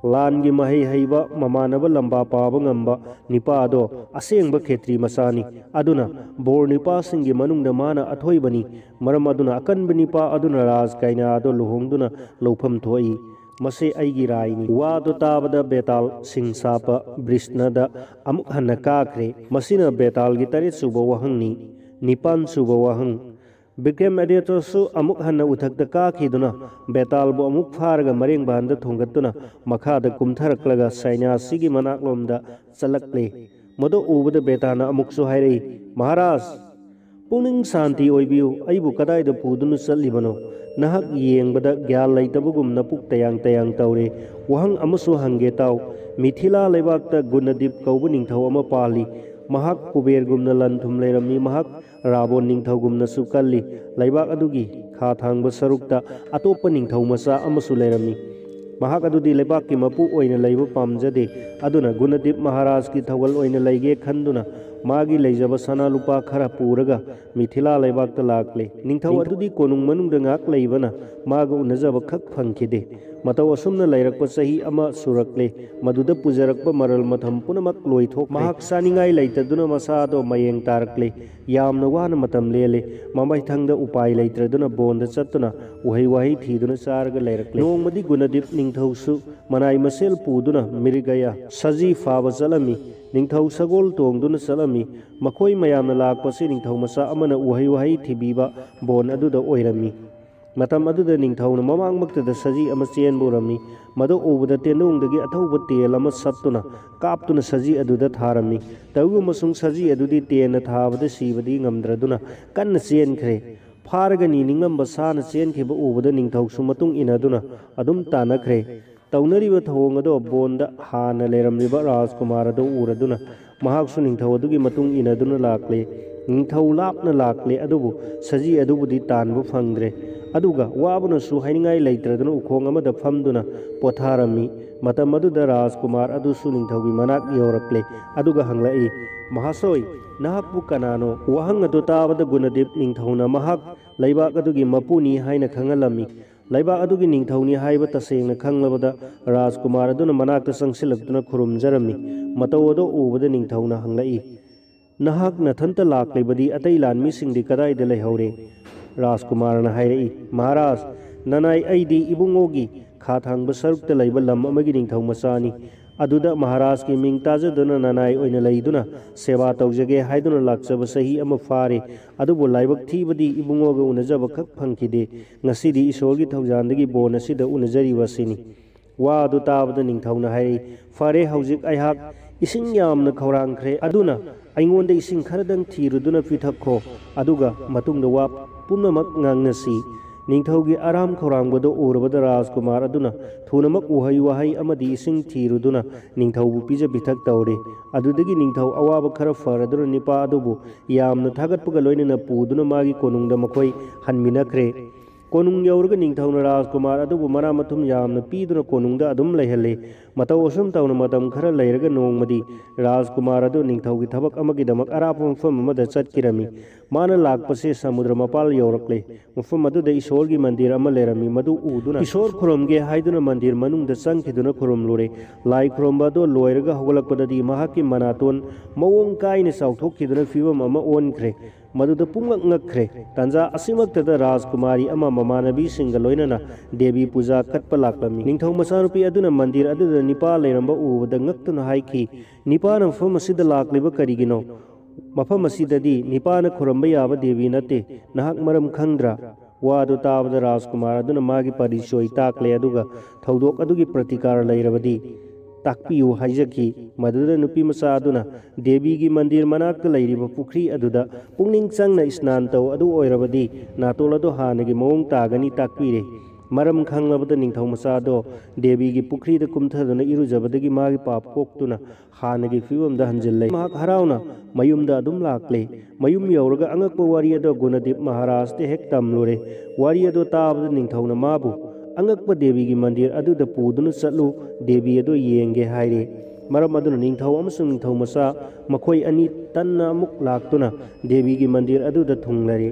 ꯂꯥꯟꯒꯤ ꯃꯍꯩ ꯍꯩꯕ, ꯃꯃꯥꯟꯅꯕ ꯂꯝꯕꯥ ꯄꯥꯕ ꯉꯝꯕ ꯅꯤꯄꯥ ꯑꯗꯣ ꯑꯁꯦꯡꯕ ꯈꯦꯇ꯭ꯔꯤ ꯃꯆꯥꯅꯤ꯫ ꯑꯗꯨꯅ ꯕꯣꯔ ꯅꯤꯄꯥꯁꯤꯡꯒꯤ ꯃꯅꯨꯡꯗ ꯃꯥꯅ ꯑꯊꯣꯏꯕꯅꯤ꯫ ꯃꯔꯝ ꯑꯗꯨꯅ ꯑꯀꯟꯕ ꯅꯤꯄꯥ ꯑꯗꯨꯅ ꯔꯥꯖ ꯀꯩꯅꯥ ꯑꯗꯣ ꯂꯨꯍꯣꯡꯗꯨꯅ ꯂꯧꯐꯝ ꯊꯣꯛꯏ꯫ ꯃꯁꯤ ꯑꯩꯒꯤ ꯔꯥꯏꯅꯤ"꯫ ꯋꯥꯗꯨ ꯇꯥꯕꯗ ꯕꯦꯇꯥꯜ ꯁꯤꯡ ꯁꯥꯞꯄ ꯕ꯭ꯔꯤꯁꯅꯗ ꯑꯃꯨꯛ ꯍꯟꯅ ꯀꯥꯈ꯭ꯔꯦ꯫ ꯃꯁꯤꯅ ꯕꯦꯇꯥꯜꯒꯤ ꯇꯔꯦꯠ ꯁꯨꯕ ꯋꯥꯍꯪꯅꯤ꯫ ꯅꯤꯄꯥꯟ ꯁꯨꯕ ꯋꯥꯍꯪ꯫ ꯕꯤꯀ꯭ꯔꯝ ꯑꯦꯗꯤꯇꯁꯨ ꯑꯃꯨꯛ ꯍꯟꯅ ꯎꯊꯛꯇ ꯀꯥꯈꯤꯗꯨꯅ ꯕꯦꯇꯥꯜꯕꯨ ꯑꯃꯨꯛ ꯐꯥꯔꯒ ꯃꯔꯦꯡꯕꯥꯟꯗ ꯊꯣꯡꯒꯠꯇꯨꯅ ꯃꯈꯥꯗ ꯀꯨꯝꯊꯔꯛꯂꯒ ꯁꯩꯅ꯭ꯌꯥꯁꯤꯒꯤ ꯃꯅꯥꯛꯂꯣꯝꯗ ꯆꯠꯂꯛꯂꯦ꯫ ꯃꯗꯨ ꯎꯕꯗ ꯕꯦꯇꯥꯅ ꯑꯃꯨꯛꯁꯨ ꯍꯥꯏꯔꯛꯏ, "ꯃꯍꯥꯔꯥꯖ, ꯄꯨꯛꯅꯤꯡ ꯁꯥꯟꯇꯤ ꯑꯣꯏꯕꯤꯌꯨ, ꯑꯩꯕꯨ ꯀꯗꯥꯏꯗ ꯄꯨꯗꯨꯅ ꯆꯠꯂꯤꯕꯅꯣ? ꯅꯍꯥꯛ ꯌꯦꯡꯕꯗ ꯒ꯭ꯌꯥꯟ ꯂꯩꯇꯕꯒꯨꯝ ꯅꯄꯨꯛ ꯇꯌꯥꯡ ꯇꯌꯥꯡ ꯇꯧꯔꯦ꯫ ꯋꯥꯍꯪ ꯑꯃꯁꯨ ꯍꯪꯒꯦ ꯇꯥꯎ꯫ ꯃꯤꯊꯤꯂꯥ ꯂꯩꯕꯥꯛꯇ ꯒꯨꯅꯗꯤꯞ ꯀꯧꯕ ꯅꯤꯡꯊꯧ ꯑꯃ ꯄꯥꯜꯂꯤ꯫ ꯃꯍꯥꯛ ꯀꯨꯕꯦꯔꯒꯨꯝꯅ ꯂꯟ ꯊꯨꯝ ꯂꯩꯔꯝꯃꯤ꯫ ꯃꯍꯥꯛ ꯔꯥꯕꯣꯟ ꯅꯤꯡꯊꯧꯒꯨꯝꯅꯁꯨ ꯀꯜꯂꯤ꯫ ꯂꯩꯕꯥꯛ ꯑꯗꯨꯒꯤ ꯈꯥ ꯊꯥꯡꯕ ꯁꯔꯨꯛꯇ ꯑꯇꯣꯞꯄ ꯅꯤꯡꯊꯧ ꯃꯆꯥ ꯑꯃꯁꯨ ꯂꯩꯔꯝꯃꯤ꯫ ꯃꯍꯥꯛ ꯑꯗꯨꯗꯤ ꯂꯩꯕꯥꯛꯀꯤ ꯃꯄꯨ ꯑꯣꯏꯅ ꯂꯩꯕ ꯄꯥꯝꯖꯗꯦ꯫ ꯑꯗꯨꯅ ꯒꯨꯅꯗꯤꯞ ꯃꯍꯥꯔꯥꯖꯀꯤ ꯊꯧꯒꯜ ꯑꯣꯏꯅ ꯂꯩꯒꯦ ꯈꯟꯗꯨꯅ ꯃꯥꯒꯤ ꯂꯩꯖꯕ ꯁꯅꯥ ꯂꯨꯄꯥ ꯈꯔ ꯄꯨꯔꯒ ꯃꯤꯊꯤꯂꯥ ꯂꯩꯕꯥꯛꯇ ꯂꯥꯛꯂꯦ꯫ ꯅꯤꯡꯊꯧ ꯑꯗꯨꯗꯤ ꯀꯣꯅꯨꯡ ꯃꯅꯨꯡꯗ ꯉꯥꯛ ꯂꯩꯕꯅ ꯃꯥꯒ ꯎꯅꯖꯕ ꯈꯛ ꯐꯪꯈꯤꯗꯦ꯫ ꯃꯇꯧ ꯑꯁꯨꯝꯅ ꯂꯩꯔꯛꯄ ꯆꯍꯤ ꯑꯃ ꯁꯨꯔꯛꯂꯦ꯫ ꯃꯗꯨꯗ ꯄꯨꯖꯔꯛꯄ ꯃꯔꯜ ꯃꯊꯨꯝ ꯄꯨꯝꯅꯃꯛ ꯂꯣꯏꯊꯣꯛꯈ꯭ꯔꯦ꯫ ꯃꯍꯥꯛ ꯆꯥꯅꯤꯡꯉꯥꯏ ꯂꯩꯇꯗꯨꯅ ꯃꯁꯥꯗꯣ ꯃꯌꯦꯡ ꯇꯥꯔꯛꯂꯦ꯫ ꯌꯥꯝꯅ ꯋꯥꯅ ꯃꯇꯝ ꯂꯦꯜꯂꯦ꯫ ꯃꯃꯩꯊꯪꯗ ꯎꯄꯥꯏ ꯂꯩꯇ꯭ꯔꯗꯨꯅ ꯕꯣꯟꯗ ꯆꯠꯇꯨꯅ ꯎꯍꯩ ꯋꯥꯍꯩ ꯊꯤꯗꯨꯅ ꯆꯥꯔꯒ ꯂꯩꯔꯛꯂꯦ꯫ ꯅꯣꯡꯃꯗꯤ ꯒꯨꯅꯗꯤꯞ ꯅꯤꯡꯊꯧꯁꯨ ꯃꯅꯥꯏ ꯃꯁꯦꯜ ꯄꯨꯗꯨꯅ ꯃꯤꯔꯒꯌꯥ ꯁꯖꯤ ꯐꯥꯕ ꯆꯠꯂꯝꯃꯤ꯫ ꯅꯤꯡꯊꯧ ꯁꯒꯣꯜ ꯇꯣꯡꯗꯨꯅ ꯆꯠꯂꯝꯃꯤ꯫ ꯃꯈꯣꯏ ꯃꯌꯥꯝꯅ ꯂꯥꯛꯄꯁꯤ ꯅꯤꯡꯊꯧ ꯃꯆꯥ ꯑꯃꯅ ꯎꯍꯩ ꯋꯥꯍꯩ ꯊꯤꯕꯤꯕ ꯕꯣꯟ ꯑꯗꯨꯗ ꯑꯣꯏꯔꯝꯃꯤ꯫ ꯃꯇꯝ ꯑꯗꯨꯗ ꯅꯤꯡꯊꯧꯅ ꯃꯃꯥꯡꯃꯛꯇꯗ ꯁꯖꯤ ꯑꯃ ꯆꯦꯟꯕ ꯎꯔꯝꯃꯤ꯫ ꯃꯗꯨ ꯎꯕꯗ ꯇꯦꯟꯗꯣꯡꯗꯒꯤ ꯑꯊꯧꯕ ꯇꯦꯜ ꯑꯃ ꯁꯠꯇꯨꯅ ꯀꯥꯞꯇꯨꯅ ꯁꯖꯤ ꯑꯗꯨꯗ ꯊꯥꯔꯝꯃꯤ꯫ ꯇꯧꯏꯒꯨꯝꯕꯁꯨꯡ ꯁꯖꯤ ꯑꯗꯨꯗꯤ ꯇꯦꯟꯅ ꯊꯥꯕꯗ ꯁꯤꯕꯗꯤ ꯉꯝꯗ꯭ꯔꯗꯨꯅ ꯀꯟꯅ ꯆꯦꯟꯈ꯭ꯔꯦ꯫ ꯐꯥꯔꯒꯅꯤ ꯅꯤꯡꯂꯝꯕ ꯁꯥꯅ ꯆꯦꯟꯈꯤꯕ ꯎꯕꯗ ꯅꯤꯡꯊꯧꯁꯨ ꯃꯇꯨꯡ ꯏꯟꯅꯗꯨꯅ ꯑꯗꯨꯝ ꯇꯥꯟꯅꯈ꯭ꯔꯦ꯫ ꯇꯧꯅꯔꯤꯕ ꯊꯧꯑꯣꯡ ꯑꯗꯣ ꯕꯣꯟꯗ ꯍꯥꯟꯅ ꯂꯩꯔꯝꯂꯤꯕ ꯔꯥꯖꯀꯨꯃꯥꯔ ꯑꯗꯨ ꯎꯔꯗꯨꯅ ꯃꯍꯥꯛꯁꯨ ꯅꯤꯡꯊꯧ ꯑꯗꯨꯒꯤ ꯃꯇꯨꯡ ꯏꯟꯅꯗꯨꯅ ꯂꯥꯛꯂꯦ꯫ ꯅꯤꯡꯊꯧ ꯂꯥꯞꯅ ꯂꯥꯛꯂꯦ, ꯑꯗꯨꯕꯨ ꯁꯖꯤ ꯑꯗꯨꯕꯨꯗꯤ ꯇꯥꯟꯕ ꯐꯪꯗ꯭ꯔꯦ꯫ ꯑꯗꯨꯒ ꯋꯥꯕꯅꯁꯨ ꯍꯥꯏꯅꯤꯡꯉꯥꯏ ꯂꯩꯇ꯭ꯔꯗꯨꯅ ꯎꯈꯣꯡ ꯑꯃꯗ ꯐꯝꯗꯨꯅ ꯄꯣꯊꯥꯔꯝꯃꯤ꯫ ꯃꯇꯝ ꯑꯗꯨꯗ ꯔꯥꯖꯀꯨꯃꯥꯔ ꯑꯗꯨꯁꯨ ꯅꯤꯡꯊꯧꯒꯤ ꯃꯅꯥꯛ ꯌꯧꯔꯛꯂꯦ꯫ ꯑꯗꯨꯒ ꯍꯪꯂꯛꯏ, "ꯃꯍꯥꯁꯣꯏ, ꯅꯍꯥꯛꯄꯨ ꯀꯅꯥꯅꯣ?" ꯋꯥꯍꯪ ꯑꯗꯨ ꯇꯥꯕꯗ ꯒꯨꯅꯗꯤꯞ ꯅꯤꯡꯊꯧꯅ ꯃꯍꯥꯛ ꯂꯩꯕꯥꯛ ꯑꯗꯨꯒꯤ ꯃꯄꯨꯅꯤ ꯍꯥꯏꯅ ꯈꯪꯍꯜꯂꯝꯃꯤ꯫ ꯂꯩꯕꯥꯛ ꯑꯗꯨꯒꯤ ꯅꯤꯡꯊꯧꯅꯤ ꯍꯥꯏꯕ ꯇꯁꯦꯡꯅ ꯈꯪꯂꯕꯗ ꯔꯥꯖꯀꯨꯃꯥꯔ ꯑꯗꯨꯅ ꯃꯅꯥꯛꯇ ꯆꯪꯁꯤꯜꯂꯛꯇꯨꯅ ꯈꯨꯔꯨꯝꯖꯔꯝꯃꯤ꯫ ꯃꯇꯧ ꯑꯗꯨ ꯎꯕꯗ ꯅꯤꯡꯊꯧꯅ ꯍꯪꯂꯛꯏ, "ꯅꯍꯥꯛ ꯅꯊꯟꯇ ꯂꯥꯛꯂꯤꯕꯗꯤ ꯑꯇꯩ ꯂꯥꯟꯃꯤꯁꯤꯡꯗꯤ ꯀꯗꯥꯏꯗ ꯂꯩꯍꯧꯔꯦ?" ꯔꯥꯖꯀꯨꯃꯥꯔꯅ ꯍꯥꯏꯔꯛꯏ, "ꯃꯍꯥꯔꯥꯖ, ꯅꯅꯥꯏ ꯑꯩꯗꯤ ꯏꯕꯨꯡꯉꯣꯒꯤ ꯈꯥ ꯊꯥꯡꯕ ꯁꯔꯨꯛꯇ ꯂꯩꯕ ꯂꯝ ꯑꯃꯒꯤ ꯅꯤꯡꯊꯧ ꯃꯆꯥꯅꯤ꯫ ꯑꯗꯨꯗ ꯃꯍꯥꯔꯥꯖꯀꯤ ꯃꯤꯡ ꯇꯥꯖꯗꯨꯅ ꯅꯅꯥꯏ ꯑꯣꯏꯅ ꯂꯩꯗꯨꯅ ꯁꯦꯕꯥ ꯇꯧꯖꯒꯦ ꯍꯥꯏꯗꯨꯅ ꯂꯥꯛꯆꯕ ꯆꯍꯤ ꯑꯃ ꯐꯥꯔꯦ꯫ ꯑꯗꯨꯕꯨ ꯂꯥꯏꯕꯛ ꯊꯤꯕꯗꯤ ꯏꯕꯨꯡꯉꯣꯒ ꯎꯅꯖꯕ ꯈꯛ ꯐꯪꯈꯤꯗꯦ꯫ ꯉꯁꯤꯗꯤ ꯏꯁꯣꯔꯒꯤ ꯊꯧꯖꯥꯟꯗꯒꯤ ꯕꯣꯟ ꯑꯁꯤꯗ ꯎꯅꯖꯔꯤꯕ ꯑꯁꯤꯅꯤ꯫" ꯋꯥ ꯑꯗꯨ ꯇꯥꯕꯗ ꯅꯤꯡꯊꯧꯅ ꯍꯥꯏꯔꯛꯏ, "ꯐꯔꯦ, ꯍꯧꯖꯤꯛ ꯑꯩꯍꯥꯛ "ꯏꯁꯤꯡ ꯌꯥꯝꯅ ꯈꯧꯔꯥꯡꯈ꯭ꯔꯦ, ꯑꯗꯨꯅ ꯑꯩꯉꯣꯟꯗ ꯏꯁꯤꯡ ꯈꯔꯗꯪ ꯊꯤꯔꯨꯗꯨꯅ ꯄꯤꯊꯛꯈꯣ, ꯑꯗꯨꯒ ꯃꯇꯨꯡꯗ ꯋꯥ ꯄꯨꯝꯅꯃꯛ ꯉꯥꯡꯅꯁꯤ꯫" ꯅꯤꯡꯊꯧꯒꯤ ꯑꯔꯥꯝ ꯈꯧꯔꯥꯡꯕꯗꯨ ꯎꯔꯕꯗ ꯔꯥꯖꯀꯨꯃꯥꯔ ꯑꯗꯨꯅ ꯊꯨꯅꯃꯛ ꯎꯍꯩ ꯋꯥꯍꯩ ꯑꯃꯗꯤ ꯏꯁꯤꯡ ꯊꯤꯔꯨꯗꯨꯅ ꯅꯤꯡꯊꯧꯕꯨ ꯄꯤꯖ ꯄꯤꯊꯛ ꯇꯧꯔꯦ꯫ ꯑꯗꯨꯗꯒꯤ ꯅꯤꯡꯊꯧ ꯑꯋꯥꯕ ꯈꯔ ꯐꯔꯗꯨꯅ ꯅꯤꯄꯥ ꯑꯗꯨꯕꯨ ꯌꯥꯝꯅ ꯊꯥꯒꯠꯄꯒ ꯂꯣꯏꯅꯅ ꯄꯨꯗꯨꯅ ꯃꯥꯒꯤ ꯀꯣꯅꯨꯡꯗ ꯃꯈꯣꯏ ꯍꯟꯃꯤꯟꯅꯈ꯭ꯔꯦ꯫ ꯀꯣꯅꯨꯡ ꯌꯧꯔꯒ ꯅꯤꯡꯊꯧꯅ ꯔꯥꯖꯀꯨꯃꯥꯔ ꯑꯗꯨꯕꯨ ꯃꯅꯥ ꯃꯊꯨꯝ ꯌꯥꯝꯅ ꯄꯤꯗꯨꯅ ꯀꯣꯅꯨꯡꯗ ꯑꯗꯨꯝ ꯂꯩꯍꯜꯂꯦ꯫ ꯃꯇꯧ ꯑꯁꯨꯝ ꯇꯧꯅ ꯃꯇꯝ ꯈꯔ ꯂꯩꯔꯒ ꯅꯣꯡꯃꯗꯤ ꯔꯥꯖꯀꯨꯃꯥꯔ ꯑꯗꯨ ꯅꯤꯡꯊꯧꯒꯤ ꯊꯕꯛ ꯑꯃꯒꯤꯗꯃꯛ ꯑꯔꯥꯞꯄ ꯃꯐꯝ ꯑꯃꯗ ꯆꯠꯈꯤꯔꯝꯃꯤ꯫ ꯃꯥꯅ ꯂꯥꯛꯄꯁꯦ ꯁꯃꯨꯗ꯭ꯔ ꯃꯄꯥꯜ ꯌꯧꯔꯛꯂꯦ꯫ ꯃꯐꯝ ꯑꯗꯨꯗ ꯏꯁꯣꯔꯒꯤ ꯃꯟꯗꯤꯔ ꯑꯃ ꯂꯩꯔꯝꯃꯤ꯫ ꯃꯗꯨ ꯎꯗꯨꯅ ꯏꯁꯣꯔ ꯈꯨꯔꯨꯝꯒꯦ ꯍꯥꯏꯗꯨꯅ ꯃꯟꯗꯤꯔ ꯃꯅꯨꯡꯗ ꯆꯪꯈꯤꯗꯨꯅ ꯈꯨꯔꯨꯝꯂꯨꯔꯦ꯫ ꯂꯥꯏ ꯈꯨꯔꯨꯝꯕ ꯑꯗꯨ ꯂꯣꯏꯔꯒ ꯍꯧꯒꯠꯂꯛꯄꯗꯗꯤ ꯃꯍꯥꯛꯀꯤ ꯃꯅꯥꯇꯣꯟ ꯃꯑꯣꯡ ꯀꯥꯏꯅ ꯆꯥꯎꯊꯣꯛꯈꯤꯗꯨꯅ ꯐꯤꯕꯝ ꯑꯃ ꯑꯣꯟꯈ꯭ꯔꯦ꯫ ꯃꯗꯨꯗ ꯄꯨꯡꯉꯛ ꯉꯛꯈ꯭ꯔꯦ꯫ ꯇꯥꯟꯖꯥ ꯑꯁꯤꯃꯛꯇꯗ ꯔꯥꯖꯀꯨꯃꯥꯔꯤ ꯑꯃ ꯃꯃꯥꯟꯅꯕꯤꯁꯤꯡꯒ ꯂꯣꯏꯅꯅ ꯗꯦꯕꯤ ꯄꯨꯖꯥ ꯀꯠꯄ ꯂꯥꯛꯂꯝꯃꯤ꯫ ꯅꯤꯡꯊꯧ ꯃꯆꯥꯅꯨꯄꯤ ꯑꯗꯨꯅ ꯃꯟꯗꯤꯔ ꯑꯗꯨꯗ ꯅꯤꯄꯥ ꯂꯩꯔꯝꯕ ꯎꯕꯗ ꯉꯛꯇꯨꯅ ꯍꯥꯏꯈꯤ, "ꯅꯤꯄꯥꯅ ꯃꯐꯝ ꯑꯁꯤꯗ ꯂꯥꯛꯂꯤꯕ ꯀꯔꯤꯒꯤꯅꯣ? ꯃꯐꯝ ꯑꯁꯤꯗꯗꯤ ꯅꯤꯄꯥꯅ ꯈꯨꯔꯨꯝꯕ ꯌꯥꯕ ꯗꯦꯕꯤ ꯅꯠꯇꯦ꯫ ꯅꯍꯥꯛ ꯃꯔꯝ ꯈꯪꯗ꯭ꯔꯥ?" ꯋꯥꯗꯨ ꯇꯥꯕꯗ ꯔꯥꯖꯀꯨꯃꯥꯔ ꯑꯗꯨꯅ ꯃꯥꯒꯤ ꯄꯔꯤꯆꯣꯏ ꯇꯥꯛꯂꯦ, ꯑꯗꯨꯒ ꯊꯧꯗꯣꯛ ꯑꯗꯨꯒꯤ ꯄ꯭ꯔꯇꯤꯀꯥꯔ ꯂꯩꯔꯕꯗꯤ ꯇꯥꯛꯄꯤꯌꯨ ꯍꯥꯏꯖꯈꯤ꯫ ꯃꯗꯨꯗ ꯅꯨꯄꯤ ꯃꯆꯥ ꯑꯗꯨꯅ ꯗꯦꯕꯤꯒꯤ ꯃꯟꯗꯤꯔ ꯃꯅꯥꯛꯇ ꯂꯩꯔꯤꯕ ꯄꯨꯈ꯭ꯔꯤ ꯑꯗꯨꯗ ꯄꯨꯛꯅꯤꯡ ꯆꯪꯅ ꯏꯁꯅꯥꯟ ꯇꯧ, ꯑꯗꯨ ꯑꯣꯏꯔꯕꯗꯤ ꯅꯥꯇꯣꯜ ꯑꯗꯨ ꯍꯥꯟꯅꯒꯤ ꯃꯑꯣꯡ ꯇꯥꯒꯅꯤ ꯇꯥꯛꯄꯤꯔꯦ꯫ ꯃꯔꯝ ꯈꯪꯂꯕꯗ ꯅꯤꯡꯊꯧ ꯃꯆꯥ ꯑꯗꯣ ꯗꯦꯕꯤꯒꯤ ꯄꯨꯈ꯭ꯔꯤꯗ ꯀꯨꯝꯊꯗꯨꯅ ꯏꯔꯨꯖꯕꯗꯒꯤ ꯃꯥꯒꯤ ꯄꯥꯞ ꯀꯣꯛꯇꯨꯅ ꯍꯥꯟꯅꯒꯤ ꯐꯤꯕꯝꯗ ꯍꯟꯖꯤꯜꯂꯦ꯫ ꯃꯍꯥꯛ ꯍꯔꯥꯎꯅ ꯃꯌꯨꯝꯗ ꯑꯗꯨꯝ ꯂꯥꯛꯂꯦ꯫ ꯃꯌꯨꯝ ꯌꯧꯔꯒ ꯑꯉꯛꯄ ꯋꯥꯔꯤ ꯑꯗꯣ ꯒꯨꯅꯗꯤꯞ ꯃꯍꯥꯔꯥꯖꯇ ꯍꯦꯛ ꯇꯝꯂꯨꯔꯦ꯫ ꯋꯥꯔꯤ ꯑꯗꯣ ꯇꯥꯕꯗ ꯅꯤꯡꯊꯧꯅ ꯃꯥꯕꯨ ꯑꯉꯛꯄ ꯗꯦꯕꯤꯒꯤ ꯃꯟꯗꯤꯔ ꯑꯗꯨꯗ ꯄꯨꯗꯨꯅ ꯆꯠꯂꯨ, ꯗꯦꯕꯤ ꯑꯗꯨ ꯌꯦꯡꯒꯦ ꯍꯥꯏꯔꯦ꯫ ꯃꯔꯝ ꯑꯗꯨꯅ ꯅꯤꯡꯊꯧ ꯑꯃꯁꯨꯡ ꯅꯤꯡꯊꯧ ꯃꯆꯥ ꯃꯈꯣꯏ ꯑꯅꯤ ꯇꯟꯅ ꯑꯃꯨꯛ ꯂꯥꯛꯇꯨꯅ ꯗꯦꯕꯤꯒꯤ ꯃꯟꯗꯤꯔ ꯑꯗꯨꯗ ꯊꯨꯡꯂꯔꯦ꯫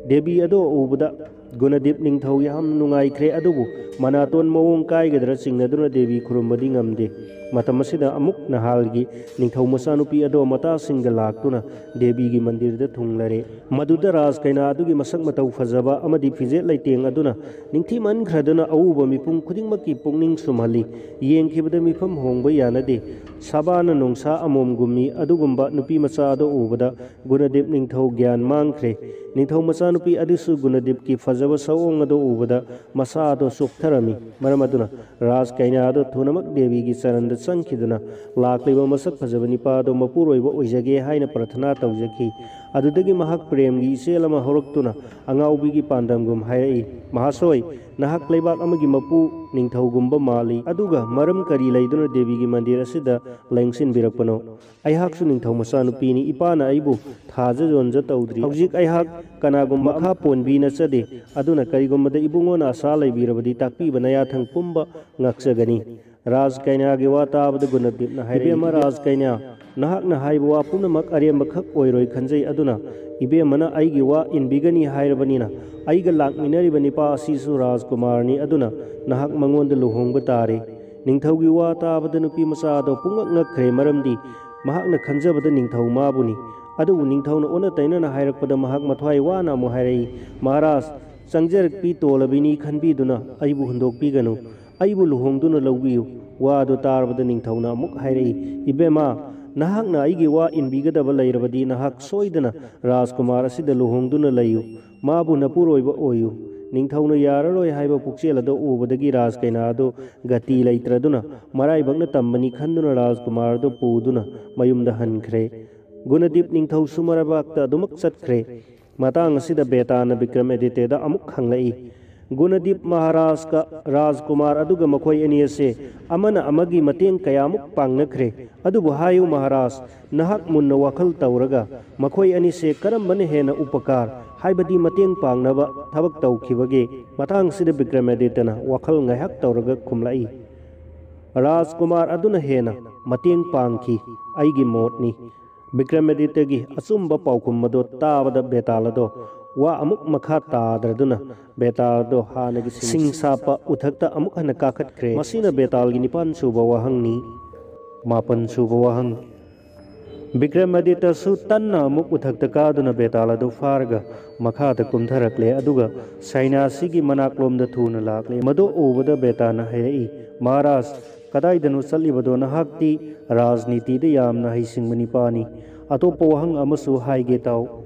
ꯗꯦꯕꯤ ꯑꯗꯨ ꯎꯕꯗ ꯒꯨꯅꯗꯤꯞ ꯅꯤꯡꯊꯧ ꯌꯥꯝ ꯅꯨꯡꯉꯥꯏꯈ꯭ꯔꯦ, ꯑꯗꯨꯕꯨ ꯃꯅꯥꯇꯣꯟ ꯃꯑꯣꯡ ꯀꯥꯏꯒꯗ꯭ꯔꯥ ꯆꯤꯡꯅꯗꯨꯅ ꯗꯦꯕꯤ ꯈꯨꯔꯨꯝꯕꯗꯤ ꯉꯝꯗꯦ꯫ ꯃꯇꯝ ꯑꯁꯤꯗ ꯑꯃꯨꯛ ꯅꯍꯥꯜꯒꯤ ꯅꯤꯡꯊꯧ ꯃꯆꯥꯅꯨꯄꯤ ꯑꯗꯣ ꯃꯇꯥꯁꯤꯡꯒ ꯂꯥꯛꯇꯨꯅ ꯗꯦꯕꯤꯒꯤ ꯃꯟꯗꯤꯔꯗ ꯊꯨꯡꯂꯔꯦ꯫ ꯃꯗꯨꯗ ꯔꯥꯖ ꯀꯩꯅꯥ ꯑꯗꯨꯒꯤ ꯃꯁꯛ ꯃꯇꯧ ꯐꯖꯕ ꯑꯃꯗꯤ ꯐꯤꯖꯦꯠ ꯂꯩꯇꯦꯡ ꯑꯗꯨꯅ ꯅꯤꯡꯊꯤꯃꯟꯈ꯭ꯔꯗꯨꯅ ꯑꯎꯕ ꯃꯤꯄꯨꯝ ꯈꯨꯗꯤꯡꯃꯛꯀꯤ ꯄꯨꯛꯅꯤꯡ ꯁꯨꯝꯍꯜꯂꯤ꯫ ꯌꯦꯡꯈꯤꯕꯗ ꯃꯤꯐꯝ ꯍꯣꯡꯕ ꯌꯥꯅꯗꯦ꯫ ꯁꯕꯥꯅ ꯅꯣꯡꯁꯥ ꯑꯃꯣꯝꯒꯨꯝꯃꯤ꯫ ꯑꯗꯨꯒꯨꯝꯕ ꯅꯨꯄꯤ ꯃꯆꯥ ꯑꯗꯣ ꯎꯕꯗ ꯒꯨꯅꯗꯤꯞ ꯅꯤꯡꯊꯧ ꯒ꯭ꯌꯥꯟ ꯃꯥꯡꯈ꯭ꯔꯦ꯫ ꯅꯤꯡꯊꯧ ꯃꯆꯥꯅꯨꯄꯤ ꯑꯗꯨꯁꯨ ꯒꯨꯅꯗꯤꯞꯀꯤ ꯐꯖ ꯐꯖꯕ ꯁꯑꯣꯡ ꯑꯗꯨ ꯎꯕꯗ ꯃꯁꯥ ꯑꯗꯨ ꯆꯣꯛꯊꯔꯝꯃꯤ꯫ ꯃꯔꯝ ꯑꯗꯨꯅ ꯔꯥꯖ ꯀꯩꯅꯥ ꯑꯗꯨ ꯊꯨꯅꯃꯛ ꯗꯦꯕꯤꯒꯤ ꯆꯔꯟꯗ ꯆꯪꯈꯤꯗꯨꯅ ꯂꯥꯛꯂꯤꯕ ꯃꯁꯛ ꯐꯖꯕ ꯅꯤꯄꯥ ꯑꯗꯨ ꯃꯄꯨꯔꯣꯏꯕ ꯑꯣꯏꯖꯒꯦ ꯍꯥꯏꯅ ꯄ꯭ꯔꯊꯅꯥ ꯇꯧꯖꯈꯤ꯫ ꯑꯗꯨꯗꯒꯤ ꯃꯍꯥꯛ ꯄ꯭ꯔꯦꯝꯒꯤ ꯏꯆꯦꯜ ꯑꯃ ꯍꯧꯔꯛꯇꯨꯅ ꯑꯉꯥꯎꯕꯤꯒꯤ ꯄꯥꯟꯗꯝꯒꯨꯝ ꯍꯥꯏꯔꯛꯏ, "ꯃꯍꯥꯁꯣꯏ, ꯅꯍꯥꯛ ꯂꯩꯕꯥꯛ ꯑꯃꯒꯤ ꯃꯄꯨ ꯅꯤꯡꯊꯧꯒꯨꯝꯕ ꯃꯥꯜꯂꯤ, ꯑꯗꯨꯒ ꯃꯔꯝ ꯀꯔꯤ ꯂꯩꯗꯨꯅ ꯗꯦꯕꯤꯒꯤ ꯃꯟꯗꯤꯔ ꯑꯁꯤꯗ ꯂꯦꯡꯁꯤꯟꯕꯤꯔꯛꯄꯅꯣ? ꯑꯩꯍꯥꯛꯁꯨ ꯅꯤꯡꯊꯧ ꯃꯆꯥꯅꯨꯄꯤꯅꯤ꯫ ꯏꯄꯥꯅ ꯑꯩꯕꯨ ꯊꯥꯖ ꯌꯣꯟꯖ ꯇꯧꯗ꯭ꯔꯤ꯫ ꯍꯧꯖꯤꯛ ꯑꯩꯍꯥꯛ ꯀꯅꯥꯒꯨꯝꯕ ꯃꯈꯥ ꯄꯣꯟꯕꯤ ꯅꯠꯆꯗꯦ꯫ ꯑꯗꯨꯅ ꯀꯔꯤꯒꯨꯝꯕꯗ ꯏꯕꯨꯡꯉꯣꯅ ꯑꯁꯥ ꯂꯩꯕꯤꯔꯕꯗꯤ ꯇꯥꯛꯄꯤꯕ ꯅꯌꯥꯊꯪ ꯄꯨꯝꯕ ꯉꯥꯛꯆꯒꯅꯤ꯫" ꯔꯥꯖ ꯀꯩꯅꯥꯒꯤ ꯋꯥ ꯇꯥꯕꯗ ꯒꯨꯅꯗꯤꯞꯅ ꯍꯥꯏꯔꯛꯏ, "ꯏꯕꯦꯝꯃ ꯔꯥꯖ ꯀꯩꯅꯥ, ꯅꯍꯥꯛꯅ ꯍꯥꯏꯕ ꯋꯥ ꯄꯨꯝꯅꯃꯛ ꯑꯔꯦꯝꯕꯈꯛ ꯑꯣꯏꯔꯣꯏ ꯈꯟꯖꯩ꯫ ꯑꯗꯨꯅ ꯏꯕꯦꯝꯃꯅ ꯑꯩꯒꯤ ꯋꯥ ꯏꯟꯕꯤꯒꯅꯤ ꯍꯥꯏꯔꯕꯅꯤꯅ ꯑꯩꯒ ꯂꯥꯛꯃꯤꯟꯅꯔꯤꯕ ꯅꯤꯄꯥ ꯑꯁꯤꯁꯨ ꯔꯥꯖꯀꯨꯃꯥꯔꯅꯤ꯫ ꯑꯗꯨꯅ ꯅꯍꯥꯛ ꯃꯉꯣꯟꯗ ꯂꯨꯍꯣꯡꯕ ꯇꯥꯔꯦ꯫ ꯅꯤꯡꯊꯧꯒꯤ ꯋꯥ ꯇꯥꯕꯗ ꯅꯨꯄꯤ ꯃꯆꯥ ꯑꯗꯣ ꯄꯨꯡꯉꯛ ꯉꯛꯈ꯭ꯔꯦ, ꯃꯔꯝꯗꯤ ꯃꯍꯥꯛꯅ ꯈꯟꯖꯕꯗ ꯅꯤꯡꯊꯧ ꯃꯥꯕꯨꯅꯤ꯫ ꯑꯗꯨꯕꯨ ꯅꯤꯡꯊꯧꯅ ꯑꯣꯟꯅ ꯇꯩꯅꯅ ꯍꯥꯏꯔꯛꯄꯗ ꯃꯍꯥꯛ ꯃꯊ꯭ꯋꯥꯏ ꯋꯥꯅ ꯑꯃꯨꯛ ꯍꯥꯏꯔꯛꯏ, "ꯃꯍꯥꯔꯥꯖ, ꯆꯪꯖꯔꯛꯄꯤ ꯇꯣꯂꯕꯤꯅꯤ ꯈꯟꯕꯤꯗꯨꯅ ꯑꯩꯕꯨ ꯍꯨꯟꯗꯣꯛꯄꯤꯒꯅꯨ꯫ ꯑꯩꯕꯨ ꯂꯨꯍꯣꯡꯗꯨꯅ ꯂꯧꯕꯤꯌꯨ꯫" ꯋꯥ ꯑꯗꯨ ꯇꯥꯔꯕꯗ ꯅꯤꯡꯊꯧꯅ ꯑꯃꯨꯛ ꯍꯥꯏꯔꯛꯏ, "ꯏꯕꯦꯝꯃ, ꯅꯍꯥꯛꯅ ꯑꯩꯒꯤ ꯋꯥ ꯏꯟꯕꯤꯒꯗꯕ ꯂꯩꯔꯕꯗꯤ ꯅꯍꯥꯛ ꯁꯣꯏꯗꯅ ꯔꯥꯖꯀꯨꯃꯥꯔ ꯑꯁꯤꯗ ꯂꯨꯍꯣꯡꯗꯨꯅ ꯂꯩꯌꯨ꯫ ꯃꯥꯕꯨ ꯅꯄꯨꯔꯣꯏꯕ ꯑꯣꯏꯌꯨ꯫" ꯅꯤꯡꯊꯧꯅ ꯌꯥꯔꯔꯣꯏ ꯍꯥꯏꯕ ꯄꯨꯛꯆꯦꯜ ꯑꯗꯨ ꯎꯕꯗꯒꯤ ꯔꯥꯖ ꯀꯩꯅꯥ ꯑꯗꯨ ꯒꯇꯤ ꯂꯩꯇ꯭ꯔꯗꯨꯅ ꯃꯔꯥꯏꯕꯛꯅ ꯇꯝꯕꯅꯤ ꯈꯟꯗꯨꯅ ꯔꯥꯖꯀꯨꯃꯥꯔ ꯑꯗꯨ ꯄꯨꯗꯨꯅ ꯃꯌꯨꯝꯗ ꯍꯟꯈ꯭ꯔꯦ꯫ ꯒꯨꯅꯗꯤꯞ ꯅꯤꯡꯊꯧꯁꯨ ꯃꯔꯩꯕꯥꯛꯇ ꯑꯗꯨꯃꯛ ꯆꯠꯈ꯭ꯔꯦ꯫ ꯃꯇꯥꯡ ꯑꯁꯤꯗ ꯕꯦꯇꯥꯅ ꯕꯤꯀ꯭ꯔꯝꯑꯗꯤꯇ꯭ꯌꯗ ꯑꯃꯨꯛ ꯍꯪꯂꯛꯏ, "ꯒꯨꯅꯗꯤꯞ ꯃꯍꯥꯔꯥꯖꯀ ꯔꯥꯖꯀꯨꯃꯥꯔ ꯑꯗꯨꯒ ꯃꯈꯣꯏ ꯑꯅꯤ ꯑꯁꯦ ꯑꯃꯅ ꯑꯃꯒꯤ ꯃꯇꯦꯡ ꯀꯌꯥꯃꯨꯛ ꯄꯥꯡꯅꯈ꯭ꯔꯦ꯫ ꯑꯗꯨꯕꯨ ꯍꯥꯏꯌꯨ ꯃꯍꯥꯔꯥꯖ, ꯅꯍꯥꯛ ꯃꯨꯟꯅ ꯋꯥꯈꯜ ꯇꯧꯔꯒ ꯃꯈꯣꯏ ꯑꯅꯤꯁꯦ ꯀꯔꯝꯕꯅ ꯍꯦꯟꯅ ꯎꯄꯀꯥꯔ, ꯍꯥꯏꯕꯗꯤ ꯃꯇꯦꯡ ꯄꯥꯡꯅꯕ ꯊꯕꯛ ꯇꯧꯈꯤꯕꯒꯦ?" ꯃꯇꯥꯡꯁꯤꯗ ꯕꯤꯀ꯭ꯔꯃꯥꯗꯤꯇ꯭ꯌꯅ ꯋꯥꯈꯜ ꯉꯥꯏꯍꯥꯛ ꯇꯧꯔꯒ ꯈꯨꯝꯂꯛꯏ, "ꯔꯥꯖꯀꯨꯃꯥꯔ ꯑꯗꯨꯅ ꯍꯦꯟꯅ ꯃꯇꯦꯡ ꯄꯥꯡꯈꯤ, ꯑꯩꯒꯤ ꯃꯣꯠꯅꯤ꯫" ꯕꯤꯀ꯭ꯔꯃꯥꯗꯤꯇ꯭ꯌꯒꯤ ꯑꯆꯨꯝꯕ ꯄꯥꯎꯈꯨꯝ ꯑꯗꯨ ꯇꯥꯕꯗ ꯕꯦꯇꯥꯜ ꯑꯗꯣ ꯋꯥ ꯑꯃꯨꯛ ꯃꯈꯥ ꯇꯥꯗ꯭ꯔꯗꯨꯅ ꯕꯦꯇꯥꯜ ꯑꯗꯣ ꯍꯥꯟꯅꯒꯤ ꯁꯤꯡ ꯁꯥꯞꯄ ꯎꯊꯛꯇ ꯑꯃꯨꯛ ꯍꯟꯅ ꯀꯥꯈꯠꯈ꯭ꯔꯦ꯫ ꯃꯁꯤꯅ ꯕꯦꯇꯥꯜꯒꯤ ꯅꯤꯄꯥꯟ ꯁꯨꯕ ꯋꯥꯍꯪꯅꯤ꯫ ꯃꯥꯄꯟ ꯁꯨꯕ ꯋꯥꯍꯪ꯫ ꯕꯤꯀ꯭ꯔꯃꯥꯗꯤꯇ꯭ꯌꯁꯨ ꯇꯟꯅ ꯑꯃꯨꯛ ꯎꯊꯛꯇ ꯀꯥꯗꯨꯅ ꯕꯦꯇꯥꯜ ꯑꯗꯨ ꯐꯥꯔꯒ ꯃꯈꯥꯗ ꯀꯨꯝꯊꯔꯛꯂꯦ, ꯑꯗꯨꯒ ꯁꯩꯅꯥꯁꯤꯒꯤ ꯃꯅꯥꯛꯂꯣꯝꯗ ꯊꯨꯅ ꯂꯥꯛꯂꯦ꯫ ꯃꯗꯨ ꯎꯕꯗ ꯕꯦꯇꯥꯅ ꯍꯥꯏꯔꯛꯏ, "ꯃꯍꯥꯔꯥꯖ, ꯀꯗꯥꯏꯗꯅꯣ ꯆꯠꯂꯤꯕꯗꯣ? ꯅꯍꯥꯛꯇꯤ ꯔꯥꯖꯅꯤꯇꯤꯗ ꯌꯥꯝꯅ ꯍꯩꯁꯤꯡꯕ ꯅꯤꯄꯥꯅꯤ꯫ ꯑꯇꯣꯞꯄ ꯋꯥꯍꯪ ꯑꯃꯁꯨ ꯍꯥꯏꯒꯦ ꯇꯥꯎ꯫"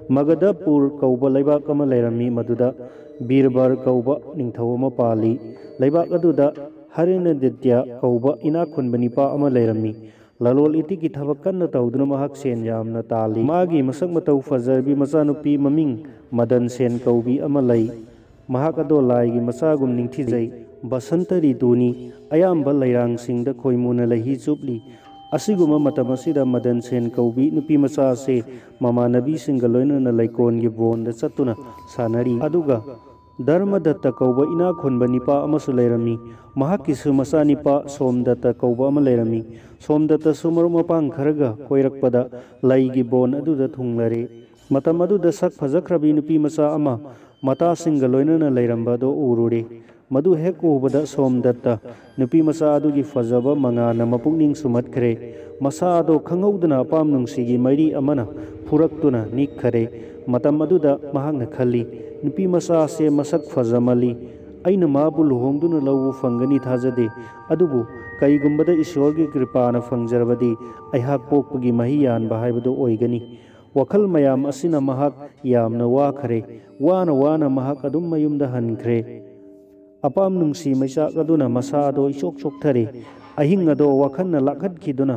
ꯃꯒꯙꯄꯨꯔ ꯀꯧꯕ ꯂꯩꯕꯥꯛ ꯑꯃ ꯂꯩꯔꯝꯃꯤ, ꯃꯗꯨꯗ ꯕꯤꯔꯕꯜ ꯀꯧꯕ ꯅꯤꯡꯊꯧ ꯑꯃ ꯄꯥꯜꯂꯤ꯫ ꯂꯩꯕꯥꯛ ꯑꯗꯨꯗ ꯍꯔꯤꯅꯥꯗꯤꯇ꯭ꯌ ꯀꯧꯕ ꯏꯅꯥꯛ ꯈꯨꯟꯕ ꯅꯤꯄꯥ ꯑꯃ ꯂꯩꯔꯝꯃꯤ꯫ ꯂꯂꯣꯜ ꯏꯇꯤꯛꯀꯤ ꯊꯕꯛ ꯀꯟꯅ ꯇꯧꯗꯨꯅ ꯃꯍꯥꯛ ꯁꯦꯟ ꯌꯥꯝꯅ ꯇꯥꯜꯂꯤ꯫ ꯃꯥꯒꯤ ꯃꯁꯛ ꯃꯇꯧ ꯐꯖꯔꯕꯤ ꯃꯆꯥꯅꯨꯄꯤ ꯃꯃꯤꯡ ꯃꯗꯟ ꯁꯦꯟ ꯀꯧꯕꯤ ꯑꯃ ꯂꯩ꯫ ꯃꯍꯥꯛ ꯑꯗꯣ ꯂꯥꯏꯒꯤ ꯃꯆꯥꯒꯨꯝ ꯅꯤꯡꯊꯤꯖꯩ꯫ ꯕꯁꯟꯇ ꯔꯤꯇꯨꯅꯤ꯫ ꯑꯌꯥꯝꯕ ꯂꯩꯔꯥꯡꯁꯤꯡꯗ ꯈꯣꯏꯃꯨꯅ ꯂꯩꯍꯤ ꯆꯨꯞꯂꯤ꯫ ꯑꯁꯤꯒꯨꯝꯕ ꯃꯇꯝ ꯑꯁꯤꯗ ꯃꯗꯟ ꯁꯦꯟ ꯀꯧꯕꯤ ꯅꯨꯄꯤ ꯃꯆꯥ ꯑꯁꯤ ꯃꯃꯥꯟꯅꯕꯤꯁꯤꯡꯒ ꯂꯣꯏꯅꯅ ꯂꯩꯀꯣꯜꯒꯤ ꯕꯣꯟꯗ ꯆꯠꯇꯨꯅ ꯁꯥꯟꯅꯔꯤ꯫ ꯑꯗꯨꯒ ꯙꯔꯃꯗꯠꯇ ꯀꯧꯕ ꯏꯅꯥꯛ ꯈꯨꯟꯕ ꯅꯤꯄꯥ ꯑꯃꯁꯨ ꯂꯩꯔꯝꯃꯤ꯫ ꯃꯍꯥꯛꯀꯤꯁꯨ ꯃꯆꯥꯅꯤꯄꯥ ꯁꯣꯝꯗꯠꯇ ꯀꯧꯕ ꯑꯃ ꯂꯩꯔꯝꯃꯤ꯫ ꯁꯣꯝꯗꯠꯇꯁꯨ ꯃꯔꯨꯞ ꯃꯄꯥꯡ ꯈꯔꯒ ꯀꯣꯏꯔꯛꯄꯗ ꯂꯩꯒꯤ ꯕꯣꯟ ꯑꯗꯨꯗ ꯊꯨꯡꯂꯔꯦ꯫ ꯃꯇꯝ ꯑꯗꯨꯗ ꯁꯛ ꯐꯖꯈ꯭ꯔꯕꯤ ꯅꯨꯄꯤ ꯃꯆꯥ ꯑꯃ ꯃꯇꯥꯁꯤꯡꯒ ꯂꯣꯏꯅꯅ ꯂꯩꯔꯝꯕ ꯑꯗꯨ ꯎꯔꯨꯔꯦ꯫ ꯃꯗꯨ ꯍꯦꯛ ꯎꯕꯗ ꯁꯣꯝꯗꯠꯇ ꯅꯨꯄꯤ ꯃꯆꯥ ꯑꯗꯨꯒꯤ ꯐꯖꯕ ꯃꯉꯥꯜꯅ ꯃꯄꯨꯛꯅꯤꯡ ꯁꯨꯝꯍꯠꯈ꯭ꯔꯦ꯫ ꯃꯁꯥ ꯑꯗꯣ ꯈꯪꯍꯧꯗꯅ ꯑꯄꯥꯝ ꯅꯨꯡꯁꯤꯒꯤ ꯃꯩꯔꯤ ꯑꯃꯅ ꯐꯨꯔꯛꯇꯨꯅ ꯅꯤꯛꯈꯔꯦ꯫ ꯃꯇꯝ ꯑꯗꯨꯗ ꯃꯍꯥꯛꯅ ꯈꯜꯂꯤ, "ꯅꯨꯄꯤ ꯃꯆꯥ ꯑꯁꯦ ꯃꯁꯛ ꯐꯖꯃꯜꯂꯤ꯫ ꯑꯩꯅ ꯃꯥꯕꯨ ꯂꯨꯍꯣꯡꯗꯨꯅ ꯂꯧꯕ ꯐꯪꯒꯅꯤ ꯊꯥꯖꯗꯦ꯫ ꯑꯗꯨꯕꯨ ꯀꯩꯒꯨꯝꯕꯗ ꯏꯁꯣꯔꯒꯤ ꯀ꯭ꯔꯤꯄꯥꯅ ꯐꯪꯖꯔꯕꯗꯤ ꯑꯩꯍꯥꯛ ꯄꯣꯛꯄꯒꯤ ꯃꯍꯩ ꯌꯥꯟꯕ ꯍꯥꯏꯕꯗꯨ ꯑꯣꯏꯒꯅꯤ"꯫ ꯋꯥꯈꯜ ꯃꯌꯥꯝ ꯑꯁꯤꯅ ꯃꯍꯥꯛ ꯌꯥꯝꯅ ꯋꯥꯈ꯭ꯔꯦ꯫ ꯋꯥꯅ ꯋꯥꯅ ꯃꯍꯥꯛ ꯑꯗꯨꯝ ꯃꯌꯨꯝꯗ ꯍꯟꯈ꯭ꯔꯦ꯫ ꯑꯄꯥꯝ ꯅꯨꯡꯁꯤ ꯃꯩꯆꯥꯛ ꯑꯗꯨꯅ ꯃꯁꯥ ꯑꯗꯣ ꯏꯆꯣꯛ ꯆꯣꯛꯊꯔꯦ꯫ ꯑꯍꯤꯡ ꯑꯗꯣ ꯋꯥꯈꯜꯅ ꯂꯥꯛꯍꯟꯈꯤꯗꯨꯅ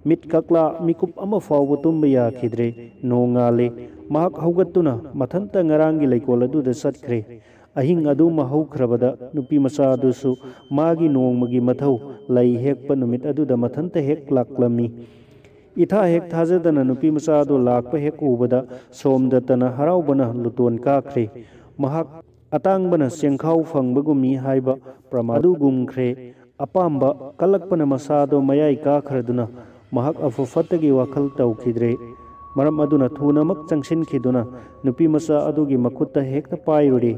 ꯃꯤꯠ ꯀꯛꯂꯥ ꯃꯤꯀꯨꯞ ꯑꯃ ꯐꯥꯎꯕ ꯇꯨꯝꯕ ꯌꯥꯈꯤꯗ꯭ꯔꯦ꯫ ꯅꯣꯡꯉꯥꯜꯂꯦ꯫ ꯃꯍꯥꯛ ꯍꯧꯒꯠꯇꯨꯅ ꯃꯊꯟꯇ ꯉꯔꯥꯡꯒꯤ ꯂꯩꯀꯣꯜ ꯑꯗꯨꯗ ꯆꯠꯈ꯭ꯔꯦ꯫ ꯑꯍꯤꯡ ꯑꯗꯨ ꯃꯍꯧꯈ꯭ꯔꯕꯗ ꯅꯨꯄꯤ ꯃꯆꯥ ꯑꯗꯨꯁꯨ ꯃꯥꯒꯤ ꯅꯣꯡꯃꯒꯤ ꯃꯊꯧ, ꯂꯩ ꯍꯦꯛꯄ ꯅꯨꯃꯤꯠ ꯑꯗꯨꯗ ꯃꯊꯟꯇ ꯍꯦꯛ ꯂꯥꯛꯂꯝꯃꯤ꯫ ꯏꯊꯥ ꯍꯦꯛ ꯊꯥꯖꯗꯅ ꯅꯨꯄꯤ ꯃꯆꯥ ꯑꯗꯨ ꯂꯥꯛꯄ ꯍꯦꯛ ꯎꯕꯗ ꯁꯣꯝꯗꯠꯇꯅ ꯍꯔꯥꯎꯕꯅ ꯂꯨꯇꯣꯟ ꯀꯥꯈ꯭ꯔꯦ꯫ ꯃꯍꯥꯛ ꯑꯇꯥꯡꯕꯅ ꯆꯦꯡꯈꯥꯎ ꯐꯪꯕꯒꯨꯝꯃꯤ ꯍꯥꯏꯕ ꯄ꯭ꯔꯃꯥꯟ ꯑꯗꯨꯒꯨꯝꯈ꯭ꯔꯦ꯫ ꯑꯄꯥꯝꯕ ꯀꯜꯂꯛꯄꯅ ꯃꯁꯥꯗꯣ ꯃꯌꯥꯏ ꯀꯥꯈ꯭ꯔꯗꯨꯅ ꯃꯍꯥꯛ ꯑꯐ ꯐꯠꯇꯒꯤ ꯋꯥꯈꯜ ꯇꯧꯈꯤꯗ꯭ꯔꯦ꯫ ꯃꯔꯝ ꯑꯗꯨꯅ ꯊꯨꯅꯃꯛ ꯆꯪꯁꯤꯟꯈꯤꯗꯨꯅ ꯅꯨꯄꯤ ꯃꯆꯥ ꯑꯗꯨꯒꯤ ꯃꯈꯨꯠꯇ ꯍꯦꯛꯇ ꯄꯥꯏꯔꯨꯔꯦ꯫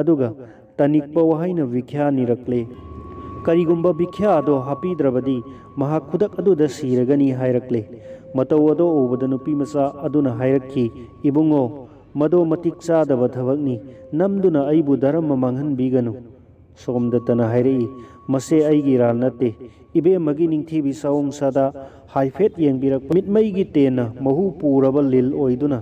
ꯑꯗꯨꯒ ꯇꯅꯤꯛꯄ ꯋꯥꯍꯩꯅ ꯚꯤꯈ꯭ꯌꯥ ꯅꯤꯔꯛꯂꯦ꯫ ꯀꯔꯤꯒꯨꯝꯕ ꯚꯤꯈ꯭ꯌꯥ ꯑꯗꯣ ꯍꯥꯞꯄꯤꯗ꯭ꯔꯕꯗꯤ ꯃꯍꯥꯛ ꯈꯨꯗꯛ ꯑꯗꯨꯗ ꯁꯤꯔꯒꯅꯤ ꯍꯥꯏꯔꯛꯂꯦ꯫ ꯃꯇꯧ ꯑꯗꯣ ꯎꯕꯗ ꯅꯨꯄꯤ ꯃꯆꯥ ꯑꯗꯨꯅ ꯍꯥꯏꯔꯛꯈꯤ, "ꯏꯕꯨꯡꯉꯣ, ꯃꯗꯣ ꯃꯇꯤꯛ ꯆꯥꯗꯕ ꯊꯕꯛꯅꯤ꯫ ꯅꯝꯗꯨꯅ ꯑꯩꯕꯨ ꯙꯔꯃ ꯃꯥꯡꯍꯟꯕꯤꯒꯅꯨ"꯫ ꯁꯣꯝꯗꯠꯇꯅ ꯍꯥꯏꯔꯛꯏ, "ꯃꯁꯦ ꯑꯩꯒꯤ ꯏꯔꯥꯜ ꯅꯠꯇꯦ꯫ ꯏꯕꯦꯝꯃꯒꯤ ꯅꯤꯡꯊꯤꯕꯤ ꯁꯑꯣꯡ ꯁꯥꯗꯥ ꯍꯥꯏꯐꯦꯠ ꯌꯦꯡꯕꯤꯔꯛꯄ ꯃꯤꯠꯃꯩꯒꯤ ꯇꯦꯟꯅ ꯃꯍꯨ ꯄꯨꯔꯕ ꯂꯤꯜ ꯑꯣꯏꯗꯨꯅ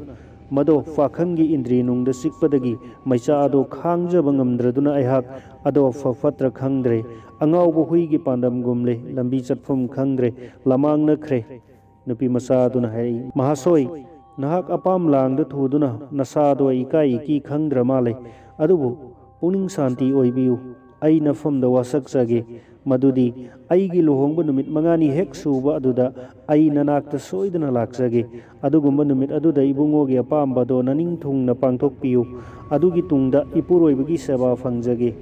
ꯃꯗꯣ ꯄꯥꯈꯪꯒꯤ ꯏꯟꯗ꯭ꯔꯤꯅꯨꯡꯗ ꯆꯤꯛꯄꯗꯒꯤ ꯃꯩꯆꯥ ꯑꯗꯣ ꯈꯥꯡꯖꯕ ꯉꯝꯗ꯭ꯔꯗꯨꯅ ꯑꯩꯍꯥꯛ ꯑꯗꯣ ꯐ ꯐꯠꯇ꯭ꯔ ꯈꯪꯗ꯭ꯔꯦ꯫ ꯑꯉꯥꯎꯕ ꯍꯨꯏꯒꯤ ꯄꯥꯟꯗꯝꯒꯨꯝꯂꯦ, ꯂꯝꯕꯤ ꯆꯠꯐꯝ ꯈꯪꯗ꯭ꯔꯦ, ꯂꯃꯥꯡꯅꯈ꯭ꯔꯦ꯫ ꯅꯨꯄꯤ ꯃꯆꯥ ꯑꯗꯨꯅ ꯍꯥꯏꯔꯛꯏ, "ꯃꯍꯥꯁꯣꯏ, ꯅꯍꯥꯛ ꯑꯄꯥꯝ ꯂꯥꯡꯗ ꯊꯨꯗꯨꯅ ꯅꯁꯥꯗꯣ ꯏꯀꯥꯏ ꯏꯀꯤ ꯈꯪꯗ꯭ꯔ ꯃꯥꯜꯂꯦ꯫ ꯑꯗꯨꯕꯨ ꯄꯨꯛꯅꯤꯡ ꯁꯥꯟꯇꯤ ꯑꯣꯏꯕꯤꯌꯨ꯫ ꯑꯩ ꯅꯐꯝꯗ ꯋꯥꯁꯛꯆꯒꯦ꯫ ꯃꯗꯨꯗꯤ ꯑꯩꯒꯤ ꯂꯨꯍꯣꯡꯕ ꯅꯨꯃꯤꯠ ꯃꯉꯥꯅꯤ ꯍꯦꯛ ꯁꯨꯕ ꯑꯗꯨꯗ ꯑꯩ ꯅꯅꯥꯛꯇ ꯁꯣꯏꯗꯅ ꯂꯥꯛꯆꯒꯦ꯫ ꯑꯗꯨꯒꯨꯝꯕ ꯅꯨꯃꯤꯠ ꯑꯗꯨꯗ ꯏꯕꯨꯡꯉꯣꯒꯤ ꯑꯄꯥꯝꯕꯗꯣ ꯅꯅꯤꯡ ꯊꯨꯡꯅ ꯄꯥꯡꯊꯣꯛꯄꯤꯌꯨ꯫ ꯑꯗꯨꯒꯤ ꯇꯨꯡꯗ ꯏꯄꯨꯔꯣꯏꯕꯒꯤ ꯁꯦꯕꯥ ꯐꯪꯖꯒꯦ꯫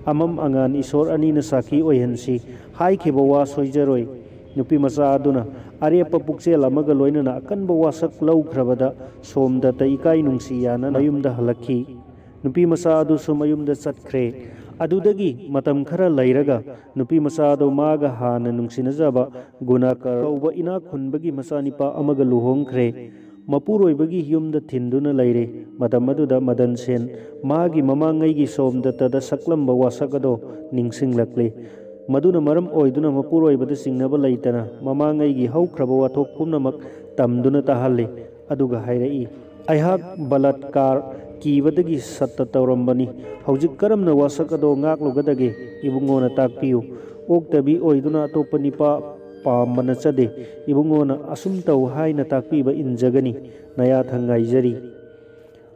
ꯑꯃꯝ ꯑꯉꯥꯟ ꯏꯁꯣꯔ ꯑꯅꯤꯅ ꯁꯥꯈꯤ ꯑꯣꯏꯍꯟꯁꯤ꯫ ꯍꯥꯏꯈꯤꯕ ꯋꯥ ꯁꯣꯏꯖꯔꯣꯏ꯫" ꯅꯨꯄꯤ ꯃꯆꯥ ꯑꯗꯨꯅ ꯑꯔꯦꯞꯄ ꯄꯨꯛꯆꯦꯜ ꯑꯃꯒ ꯂꯣꯏꯅꯅ ꯑꯀꯟꯕ ꯋꯥꯁꯛ ꯂꯧꯈ꯭ꯔꯕꯗ ꯁꯣꯝꯗꯇ ꯏꯀꯥꯏ ꯅꯨꯡꯁꯤ ꯌꯥꯅꯅ ꯃꯌꯨꯝꯗ ꯍꯜꯂꯛꯈꯤ꯫ ꯅꯨꯄꯤ ꯃꯆꯥ ꯑꯗꯨꯁꯨ ꯃꯌꯨꯝꯗ ꯆꯠꯈ꯭ꯔꯦ꯫ ꯑꯗꯨꯗꯒꯤ ꯃꯇꯝ ꯈꯔ ꯂꯩꯔꯒ ꯅꯨꯄꯤ ꯃꯆꯥ ꯑꯗꯨ ꯃꯥꯒ ꯍꯥꯟꯅ ꯅꯨꯡꯁꯤꯅꯖꯕ ꯒꯨꯅꯥꯀꯔ ꯀꯧꯕ ꯏꯅꯥꯛ ꯈꯨꯟꯕꯒꯤ ꯃꯆꯥꯅꯤꯄꯥ ꯑꯃꯒ ꯂꯨꯍꯣꯡꯈ꯭ꯔꯦ꯫ ꯃꯄꯨꯔꯣꯏꯕꯒꯤ ꯌꯨꯝꯗ ꯊꯤꯟꯗꯨꯅ ꯂꯩꯔꯦ꯫ ꯃꯇꯝ ꯑꯗꯨꯗ ꯃꯗꯟ ꯁꯦꯟ ꯃꯥꯒꯤ ꯃꯃꯥꯡꯉꯩꯒꯤ ꯁꯣꯝꯗꯇꯗ ꯁꯛꯂꯝꯕ ꯋꯥꯁꯛ ꯑꯗꯣ ꯅꯤꯡꯁꯤꯡꯂꯛꯂꯦ꯫ ꯃꯗꯨꯅ ꯃꯔꯝ ꯑꯣꯏꯗꯨꯅ ꯃꯄꯨꯔꯣꯏꯕꯗ ꯆꯤꯡꯅꯕ ꯂꯩꯇꯅ ꯃꯃꯥꯡꯉꯩꯒꯤ ꯍꯧꯈ꯭ꯔꯕ ꯋꯥꯊꯣꯛ ꯄꯨꯝꯅꯃꯛ ꯇꯝꯗꯨꯅ ꯇꯥꯍꯜꯂꯤ꯫ ꯑꯗꯨꯒ ꯍꯥꯏꯔꯛꯏ, "ꯑꯩꯍꯥꯛ ꯕꯂꯥꯠꯀꯥꯔ ꯀꯤꯕꯗꯒꯤ ꯁꯠꯇ ꯇꯧꯔꯝꯕꯅꯤ꯫ ꯍꯧꯖꯤꯛ ꯀꯔꯝꯅ ꯋꯥꯁꯛ ꯑꯗꯣ ꯉꯥꯛꯂꯨꯒꯗꯒꯦ? ꯏꯕꯨꯡꯉꯣꯅ ꯇꯥꯛꯄꯤꯌꯨ꯫ ꯑꯣꯛꯇꯕꯤ ꯑꯣꯏꯗꯨꯅ ꯑꯇꯣꯞꯄ ꯅꯤꯄꯥ ꯄꯥꯝꯕ ꯅꯠꯆꯗꯦ꯫ ꯏꯕꯨꯡꯉꯣꯅ ꯑꯁꯨꯝ ꯇꯧ ꯍꯥꯏꯅ ꯇꯥꯛꯄꯤꯕ ꯏꯟꯖꯒꯅꯤ꯫ ꯅꯌꯥꯊꯪ ꯉꯥꯏꯖꯔꯤ꯫"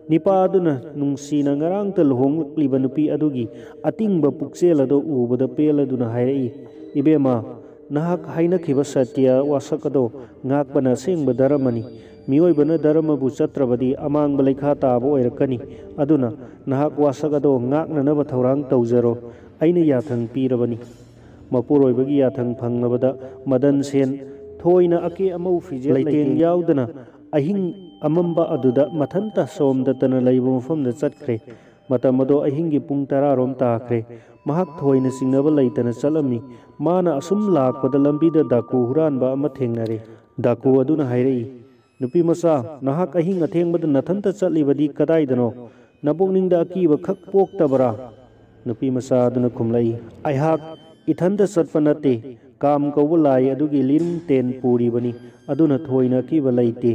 ꯅꯤꯄꯥ ꯑꯗꯨꯅ ꯅꯨꯡꯁꯤꯅ ꯉꯔꯥꯡꯇ ꯂꯨꯍꯣꯡꯂꯛꯂꯤꯕ ꯅꯨꯄꯤ ꯑꯗꯨꯒꯤ ꯑꯇꯤꯡꯕ ꯄꯨꯛꯆꯦꯜ ꯑꯗꯨ ꯎꯕꯗ ꯄꯦꯜꯂꯗꯨꯅ ꯍꯥꯏꯔꯛꯏ, "ꯏꯕꯦꯝꯃ, ꯅꯍꯥꯛ ꯍꯥꯏꯅꯈꯤꯕ ꯁꯇ꯭ꯌ ꯋꯥꯁꯛ ꯑꯗꯣ ꯉꯥꯛꯄꯅ ꯑꯁꯦꯡꯕ ꯙꯔꯃꯅꯤ꯫ ꯃꯤꯑꯣꯏꯕꯅ ꯙꯔꯃꯕꯨ ꯆꯠꯇ꯭ꯔꯕꯗꯤ ꯑꯃꯥꯡꯕ ꯂꯩꯈꯥ ꯇꯥꯕ ꯑꯣꯏꯔꯛꯀꯅꯤ꯫ ꯑꯗꯨꯅ ꯅꯍꯥꯛ ꯋꯥꯁꯛ ꯑꯗꯣ ꯉꯥꯛꯅꯅꯕ ꯊꯧꯔꯥꯡ ꯇꯧꯖꯔꯣ꯫ ꯑꯩꯅ ꯌꯥꯊꯪ ꯄꯤꯔꯕꯅꯤ꯫" ꯃꯄꯨꯔꯣꯏꯕꯒꯤ ꯌꯥꯊꯪ ꯐꯪꯂꯕꯗ ꯃꯗꯟ ꯁꯦꯟ ꯊꯣꯏꯅ ꯑꯀꯦ ꯑꯃꯧ ꯐꯤꯖꯦꯠ ꯂꯩꯇꯦꯡ ꯌꯥꯎꯗꯅ ꯑꯍꯤꯡ ꯑꯃꯝꯕ ꯑꯗꯨꯗ ꯃꯊꯟꯇ ꯁꯣꯝꯗꯇꯅ ꯂꯩꯕ ꯃꯐꯝꯗ ꯆꯠꯈ꯭ꯔꯦ꯫ ꯃꯇꯝ ꯑꯗꯣ ꯑꯍꯤꯡꯒꯤ ꯄꯨꯡ ꯇꯔꯥ ꯔꯣꯝ ꯇꯥꯈ꯭ꯔꯦ꯫ ꯃꯍꯥꯛ ꯊꯣꯏꯅ ꯆꯤꯡꯅꯕ ꯂꯩꯇꯅ ꯆꯠꯂꯝꯃꯤ꯫ ꯃꯥꯅ ꯑꯁꯨꯝ ꯂꯥꯛꯄꯗ ꯂꯝꯕꯤꯗ ꯗꯥꯀꯨ ꯍꯨꯔꯥꯟꯕ ꯑꯃ ꯊꯦꯡꯅꯔꯦ꯫ ꯗꯥꯀꯨ ꯑꯗꯨꯅ ꯍꯥꯏꯔꯛꯏ, "ꯅꯨꯄꯤ ꯃꯆꯥ, ꯅꯍꯥꯛ ꯑꯍꯤꯡ ꯑꯊꯦꯡꯕꯗ ꯅꯊꯟꯇ ꯆꯠꯂꯤꯕꯗꯤ ꯀꯗꯥꯏꯗꯅꯣ? ꯅꯄꯨꯛꯅꯤꯡꯗ ꯑꯀꯤꯕ ꯈꯛ ꯄꯣꯛꯇꯕꯔꯥ?" ꯅꯨꯄꯤ ꯃꯆꯥ ꯑꯗꯨꯅ ꯈꯨꯝꯂꯛꯏ, "ꯑꯩꯍꯥꯛ ꯏꯊꯟꯇ ꯆꯠꯄ ꯅꯠꯇꯦ, ꯀꯥꯝ ꯀꯧꯕ ꯂꯥꯏ ꯑꯗꯨꯒꯤ ꯂꯤꯔꯨꯡ ꯇꯦꯟ ꯄꯨꯔꯤꯕꯅꯤ, ꯑꯗꯨꯅ ꯊꯣꯏꯅ ꯑꯀꯤꯕ ꯂꯩꯇꯦ꯫"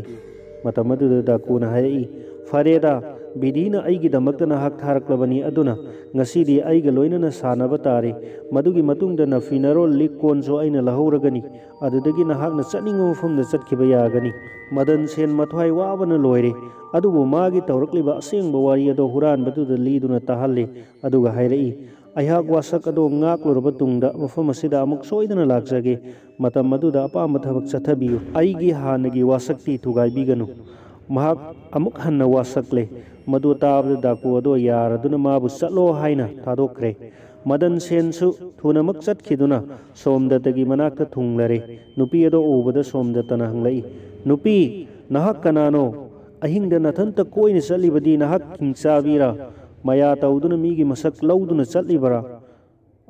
ꯃꯇꯝ ꯑꯗꯨꯗ ꯗꯥꯀꯨꯅ ꯍꯥꯏꯔꯛꯏ, "ꯐꯔꯦꯗ, ꯕꯤꯙꯤꯅ ꯑꯩꯒꯤꯗꯃꯛꯇ ꯅꯍꯥꯛ ꯊꯥꯔꯛꯂꯕꯅꯤ, ꯑꯗꯨꯅ ꯉꯁꯤꯗꯤ ꯑꯩꯒ ꯂꯣꯏꯅꯅ ꯁꯥꯟꯅꯕ ꯇꯥꯔꯦ꯫ ꯃꯗꯨꯒꯤ ꯃꯇꯨꯡꯗ ꯅꯐꯤꯅꯔꯣꯜ ꯂꯤꯛ ꯀꯣꯟꯁꯨ ꯑꯩꯅ ꯂꯧꯍꯧꯔꯒꯅꯤ꯫ ꯑꯗꯨꯗꯒꯤ ꯅꯍꯥꯛꯅ ꯆꯠꯅꯤꯡꯕ ꯃꯐꯝꯗ ꯆꯠꯈꯤꯕ ꯌꯥꯒꯅꯤ꯫" ꯃꯗꯟ ꯁꯦꯟ ꯃꯊ꯭ꯋꯥꯏ ꯋꯥꯕꯅ ꯂꯣꯏꯔꯦ, ꯑꯗꯨꯕꯨ ꯃꯥꯒꯤ ꯇꯧꯔꯛꯂꯤꯕ ꯑꯁꯦꯡꯕ ꯋꯥꯔꯤ ꯑꯗꯣ ꯍꯨꯔꯥꯟꯕꯗꯨꯗ ꯂꯤꯗꯨꯅ ꯇꯥꯍꯜꯂꯤ, ꯑꯗꯨꯒ ꯍꯥꯏꯔꯛꯏ, "ꯑꯩꯍꯥꯛ ꯋꯥꯁꯛ ꯑꯗꯣ ꯉꯥꯛꯂꯨꯔꯕ ꯇꯨꯡꯗ ꯃꯐꯝ ꯑꯁꯤꯗ ꯑꯃꯨꯛ ꯁꯣꯏꯗꯅ ꯂꯥꯛꯆꯒꯦ꯫ ꯃꯇꯝ ꯑꯗꯨꯗ ꯑꯄꯥꯝꯕ ꯊꯕꯛ ꯆꯠꯊꯕꯤꯌꯨ꯫ ꯑꯩꯒꯤ ꯍꯥꯟꯅꯒꯤ ꯋꯥꯁꯛꯇꯤ ꯊꯨꯒꯥꯏꯕꯤꯒꯅꯨ꯫" ꯃꯍꯥꯛ ꯑꯃꯨꯛ ꯍꯟꯅ ꯋꯥꯁꯛꯂꯦ꯫ ꯃꯗꯨ ꯇꯥꯕꯗ ꯗꯥꯀꯨ ꯑꯗꯣ ꯌꯥꯔꯗꯨꯅ ꯃꯥꯕꯨ ꯆꯠꯂꯣ ꯍꯥꯏꯅ ꯊꯥꯗꯣꯛꯈ꯭ꯔꯦ꯫ ꯃꯗꯟ ꯁꯦꯟꯁꯨ ꯊꯨꯅꯃꯛ ꯆꯠꯈꯤꯗꯨꯅ ꯁꯣꯝꯗꯇꯒꯤ ꯃꯅꯥꯛꯇ ꯊꯨꯡꯂꯔꯦ꯫ ꯅꯨꯄꯤ ꯑꯗꯣ ꯎꯕꯗ ꯁꯣꯝꯗꯇꯅ ꯍꯪꯂꯛꯏ, "ꯅꯨꯄꯤ, ꯅꯍꯥꯛ ꯀꯅꯥꯅꯣ? ꯑꯍꯤꯡꯗ ꯅꯊꯟꯇ ꯀꯣꯏꯅ ꯆꯠꯂꯤꯕꯗꯤ ꯅꯍꯥꯛ ꯍꯤꯡꯆꯥꯕꯤꯔꯥ? ꯃꯌꯥ ꯇꯧꯗꯨꯅ ꯃꯤꯒꯤ ꯃꯁꯛ ꯂꯧꯗꯨꯅ ꯆꯠꯂꯤꯕꯔꯥ?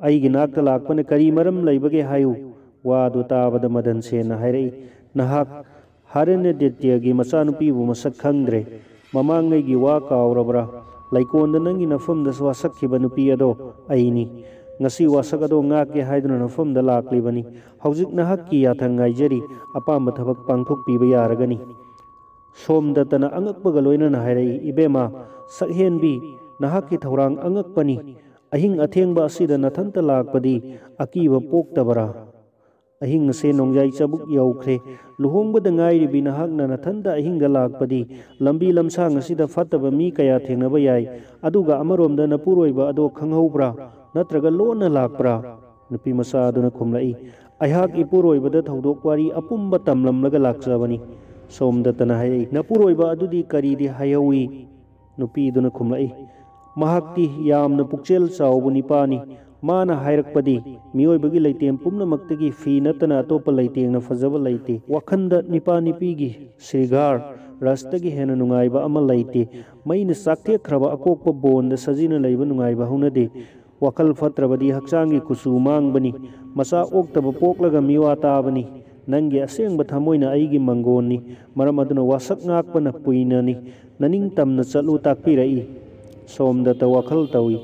ꯑꯩꯒꯤ ꯅꯥꯛꯇ ꯂꯥꯛꯄꯅ ꯀꯔꯤ ꯃꯔꯝ ꯂꯩꯕꯒꯦ ꯍꯥꯏꯌꯨ꯫" ꯋꯥꯗꯨ ꯇꯥꯕꯗ ꯃꯗꯟ ꯁꯦꯟꯅ ꯍꯥꯏꯔꯛꯏ, "ꯅꯍꯥꯛ ꯍꯔꯅꯗꯤꯇ꯭ꯌꯒꯤ ꯃꯆꯥꯅꯨꯄꯤꯕꯨ ꯃꯁꯛ ꯈꯪꯗ꯭ꯔꯦ꯫ ꯃꯃꯥꯡꯉꯩꯒꯤ ꯋꯥ ꯀꯥꯎꯔꯕ꯭ꯔꯥ? ꯂꯩꯀꯣꯟꯗ ꯅꯪꯒꯤ ꯅꯐꯝꯗ ꯋꯥꯁꯛꯈꯤꯕ ꯅꯨꯄꯤ ꯑꯗꯣ ꯑꯩꯅꯤ꯫ ꯉꯁꯤ ꯋꯥꯁꯛ ꯑꯗꯣ ꯉꯥꯛꯀꯦ ꯍꯥꯏꯗꯨꯅ ꯅꯐꯝꯗ ꯂꯥꯛꯂꯤꯕꯅꯤ꯫ ꯍꯧꯖꯤꯛ ꯅꯍꯥꯛꯀꯤ ꯌꯥꯊꯪ ꯉꯥꯏꯖꯔꯤ꯫ ꯑꯄꯥꯝꯕ ꯊꯕꯛ ꯄꯥꯡꯊꯣꯛꯄꯤꯕ ꯌꯥꯔꯒꯅꯤ꯫" ꯁꯣꯝꯗꯇꯅ ꯑꯉꯛꯄꯒ ꯂꯣꯏꯅꯅ ꯍꯥꯏꯔꯛꯏ, "ꯏꯕꯦꯝꯃ, ꯁꯛꯍꯦꯟꯕꯤ, ꯅꯍꯥꯛꯀꯤ ꯊꯧꯔꯥꯡ ꯑꯉꯛꯄꯅꯤ꯫ ꯑꯍꯤꯡ ꯑꯊꯦꯡꯕ ꯑꯁꯤꯗ ꯅꯊꯟꯇ ꯂꯥꯛꯄꯗꯤ ꯑꯀꯤꯕ ꯄꯣꯛꯇꯕꯔꯥ? ꯑꯍꯤꯡ ꯑꯁꯦ ꯅꯣꯡꯖꯥꯏ ꯆꯕꯨꯛ ꯌꯧꯈ꯭ꯔꯦ꯫ ꯂꯨꯍꯣꯡꯕꯗ ꯉꯥꯏꯔꯤꯕꯤ ꯅꯍꯥꯛꯅ ꯅꯊꯟꯇ ꯑꯍꯤꯡꯗ ꯂꯥꯛꯄꯗꯤ ꯂꯝꯕꯤ ꯂꯝꯁꯥꯡ ꯑꯁꯤꯗ ꯐꯠꯇꯕ ꯃꯤ ꯀꯌꯥ ꯊꯦꯡꯅꯕ ꯌꯥꯏ꯫ ꯑꯗꯨꯒ ꯑꯃꯔꯣꯝꯗ ꯅꯄꯨꯔꯣꯏꯕ ꯑꯗꯣ ꯈꯪꯍꯧꯕ꯭ꯔꯥ? ꯅꯠꯇ꯭ꯔꯒ ꯂꯣꯟꯅ ꯂꯥꯛꯄ꯭ꯔꯥ?" ꯅꯨꯄꯤ ꯃꯆꯥ ꯑꯗꯨꯅ ꯈꯨꯝꯂꯛꯏ, "ꯑꯩꯍꯥꯛ ꯏꯄꯨꯔꯣꯏꯕꯗ ꯊꯧꯗꯣꯛ ꯋꯥꯔꯤ ꯑꯄꯨꯝꯕ ꯇꯝꯂꯝꯂꯒ ꯂꯥꯛꯆꯕꯅꯤ꯫" ꯁꯣꯝꯗꯇꯅ ꯍꯥꯏꯔꯛꯏ, "ꯅꯄꯨꯔꯣꯏꯕ ꯑꯗꯨꯗꯤ ꯀꯔꯤꯗꯤ ꯍꯥꯏꯍꯧꯏ?" ꯅꯨꯄꯤꯗꯨꯅ ꯈꯨꯝꯂꯛꯏ, "ꯃꯍꯥꯛꯇꯤ ꯌꯥꯝꯅ ꯄꯨꯛꯆꯦꯜ ꯆꯥꯎꯕ ꯅꯤꯄꯥꯅꯤ꯫ ꯃꯥꯅ ꯍꯥꯏꯔꯛꯄꯗꯤ ꯃꯤꯑꯣꯏꯕꯒꯤ ꯂꯩꯇꯦꯡ ꯄꯨꯝꯅꯃꯛꯇꯒꯤ ꯐꯤ ꯅꯠꯇꯅ ꯑꯇꯣꯞꯄ ꯂꯩꯇꯦꯡꯅ ꯐꯖꯕ ꯂꯩꯇꯦ꯫ ꯋꯥꯈꯟꯗ ꯅꯤꯄꯥ ꯅꯤꯄꯤꯒꯤ ꯁ꯭ꯔꯤꯒꯥꯔ ꯔꯁꯇꯒꯤ ꯍꯦꯟꯅ ꯅꯨꯡꯉꯥꯏꯕ ꯑꯃ ꯂꯩꯇꯦ꯫ ꯃꯩꯅ ꯆꯥꯛꯊꯦꯛꯈ꯭ꯔꯕ ꯑꯀꯣꯛꯄ ꯕꯣꯟꯗ ꯁꯖꯤꯅ ꯂꯩꯕ ꯅꯨꯡꯉꯥꯏꯕ ꯍꯧꯅꯗꯦ꯫ ꯋꯥꯈꯜ ꯐꯠꯇ꯭ꯔꯕꯗꯤ ꯍꯛꯆꯥꯡꯒꯤ ꯀꯨꯆꯨ ꯃꯥꯡꯕꯅꯤ꯫ ꯃꯆꯥ ꯑꯣꯛꯇꯕ ꯄꯣꯛꯂꯒ ꯃꯤꯋꯥ ꯇꯥꯕꯅꯤ꯫ ꯅꯪꯒꯤ ꯑꯁꯦꯡꯕ ꯊꯃꯣꯏꯅ ꯑꯩꯒꯤ ꯃꯪꯒꯣꯟꯅꯤ꯫ ꯃꯔꯝ ꯑꯗꯨꯅ ꯋꯥꯁꯛ ꯉꯥꯛꯄꯅ ꯄꯨꯏꯅꯅꯤ꯫ ꯅꯅꯤꯡ ꯇꯝꯅ ꯆꯠꯂꯨ ꯇꯥꯛꯄꯤꯔꯛꯏ꯫" ꯁꯣꯝꯗꯇ ꯋꯥꯈꯜ ꯇꯧꯏ꯫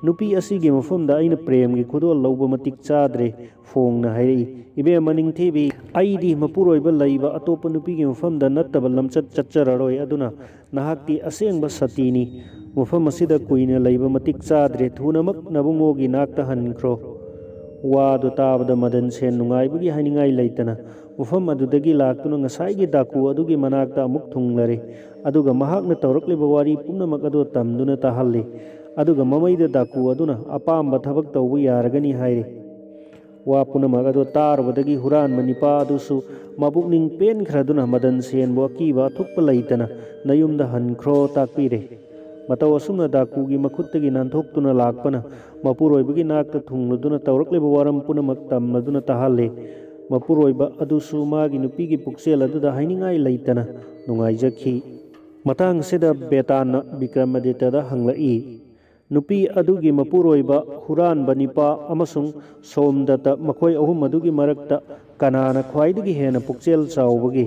"ꯅꯨꯄꯤ ꯑꯁꯤꯒꯤ ꯃꯐꯝꯗ ꯑꯩꯅ ꯄ꯭ꯔꯦꯝꯒꯤ ꯈꯨꯗꯣꯜ ꯂꯧꯕ ꯃꯇꯤꯛ ꯆꯥꯗ꯭ꯔꯦ," ꯐꯣꯡꯅ ꯍꯥꯏꯔꯛꯏ꯫ "ꯏꯕꯦꯝꯃ ꯅꯤꯡꯊꯤꯕꯤ, ꯑꯩꯗꯤ ꯃꯄꯨꯔꯣꯏꯕ ꯂꯩꯕ ꯑꯇꯣꯞꯄ ꯅꯨꯄꯤꯒꯤ ꯃꯐꯝꯗ ꯅꯠꯇꯕ ꯂꯝꯆꯠ ꯆꯠꯆꯔꯔꯣꯏ꯫ ꯑꯗꯨꯅ ꯅꯍꯥꯛꯇꯤ ꯑꯁꯦꯡꯕ ꯁꯇꯤꯅꯤ꯫ ꯃꯐꯝ ꯑꯁꯤꯗ ꯀꯨꯏꯅ ꯂꯩꯕ ꯃꯇꯤꯛ ꯆꯥꯗ꯭ꯔꯦ꯫ ꯊꯨꯅꯃꯛ ꯅꯕꯨꯡꯉꯣꯒꯤ ꯅꯥꯛꯇ ꯍꯟꯈ꯭ꯔꯣ꯫" ꯋꯥꯗꯨ ꯇꯥꯕꯗ ꯃꯗꯟ ꯁꯦꯟ ꯅꯨꯡꯉꯥꯏꯕꯒꯤ ꯍꯥꯏꯅꯤꯡꯉꯥꯏ ꯂꯩꯇꯅ ꯃꯐꯝ ꯑꯗꯨꯗꯒꯤ ꯂꯥꯛꯇꯨꯅ ꯉꯁꯥꯏꯒꯤ ꯗꯥꯀꯨ ꯑꯗꯨꯒꯤ ꯃꯅꯥꯛꯇ ꯑꯃꯨꯛ ꯊꯨꯡꯂꯔꯦ꯫ ꯑꯗꯨꯒ ꯃꯍꯥꯛꯅ ꯇꯧꯔꯛꯂꯤꯕ ꯋꯥꯔꯤ ꯄꯨꯝꯅꯃꯛ ꯑꯗꯨ ꯇꯝꯗꯨꯅ ꯇꯥꯍꯜꯂꯤ꯫ ꯑꯗꯨꯒ ꯃꯃꯩꯗ ꯗꯥꯀꯨ ꯑꯗꯨꯅ ꯑꯄꯥꯝꯕ ꯊꯕꯛ ꯇꯧꯕ ꯌꯥꯔꯒꯅꯤ ꯍꯥꯏꯔꯤ꯫ ꯋꯥ ꯄꯨꯝꯅꯃꯛ ꯑꯗꯨ ꯇꯥꯔꯨꯕꯗꯒꯤ ꯍꯨꯔꯥꯟꯕ ꯅꯤꯄꯥ ꯑꯗꯨꯁꯨ ꯃꯄꯨꯛꯅꯤꯡ ꯄꯦꯟꯈ꯭ꯔꯗꯨꯅ ꯃꯗꯟ ꯁꯦꯟꯕꯨ ꯑꯀꯤꯕ ꯑꯊꯨꯞꯄ ꯂꯩꯇꯅ "ꯅꯌꯨꯝꯗ ꯍꯟꯈ꯭ꯔꯣ" ꯇꯥꯛꯄꯤꯔꯦ꯫ ꯃꯇꯧ ꯑꯁꯨꯝꯅ ꯗꯥꯀꯨꯒꯤ ꯃꯈꯨꯠꯇꯒꯤ ꯅꯥꯟꯊꯣꯛꯇꯨꯅ ꯂꯥꯛꯄꯅ ꯃꯄꯨꯔꯣꯏꯕꯒꯤ ꯅꯥꯛꯇ ꯊꯨꯡꯂꯗꯨꯅ ꯇꯧꯔꯛꯂꯤꯕ ꯋꯥꯔꯝ ꯄꯨꯝꯅꯃꯛ ꯇꯝꯂꯗꯨꯅ ꯇꯥꯍꯜꯂꯦ꯫ ꯃꯄꯨꯔꯣꯏꯕ ꯑꯗꯨꯁꯨ ꯃꯥꯒꯤ ꯅꯨꯄꯤꯒꯤ ꯄꯨꯛꯆꯦꯜ ꯑꯗꯨꯗ ꯍꯥꯏꯅꯤꯡꯉꯥꯏ ꯂꯩꯇꯅ ꯅꯨꯡꯉꯥꯏꯖꯈꯤ꯫ ꯃꯇꯥꯡ ꯑꯁꯤꯗ ꯕꯦꯇꯥꯟꯅ ꯕꯤꯀ꯭ꯔꯃꯥꯗꯤꯇ꯭ꯌꯗ ꯍꯪꯂꯛꯏ, "ꯅꯨꯄꯤ ꯑꯗꯨꯒꯤ ꯃꯄꯨꯔꯣꯏꯕ, ꯍꯨꯔꯥꯟꯕ ꯅꯤꯄꯥ ꯑꯃꯁꯨꯡ ꯁꯣꯝꯗꯇ, ꯃꯈꯣꯏ ꯑꯍꯨꯝ ꯑꯗꯨꯒꯤ ꯃꯔꯛꯇ ꯀꯅꯥꯅ ꯈ꯭ꯋꯥꯏꯗꯒꯤ ꯍꯦꯟꯅ ꯄꯨꯛꯆꯦꯜ ꯆꯥꯎꯕꯒꯦ?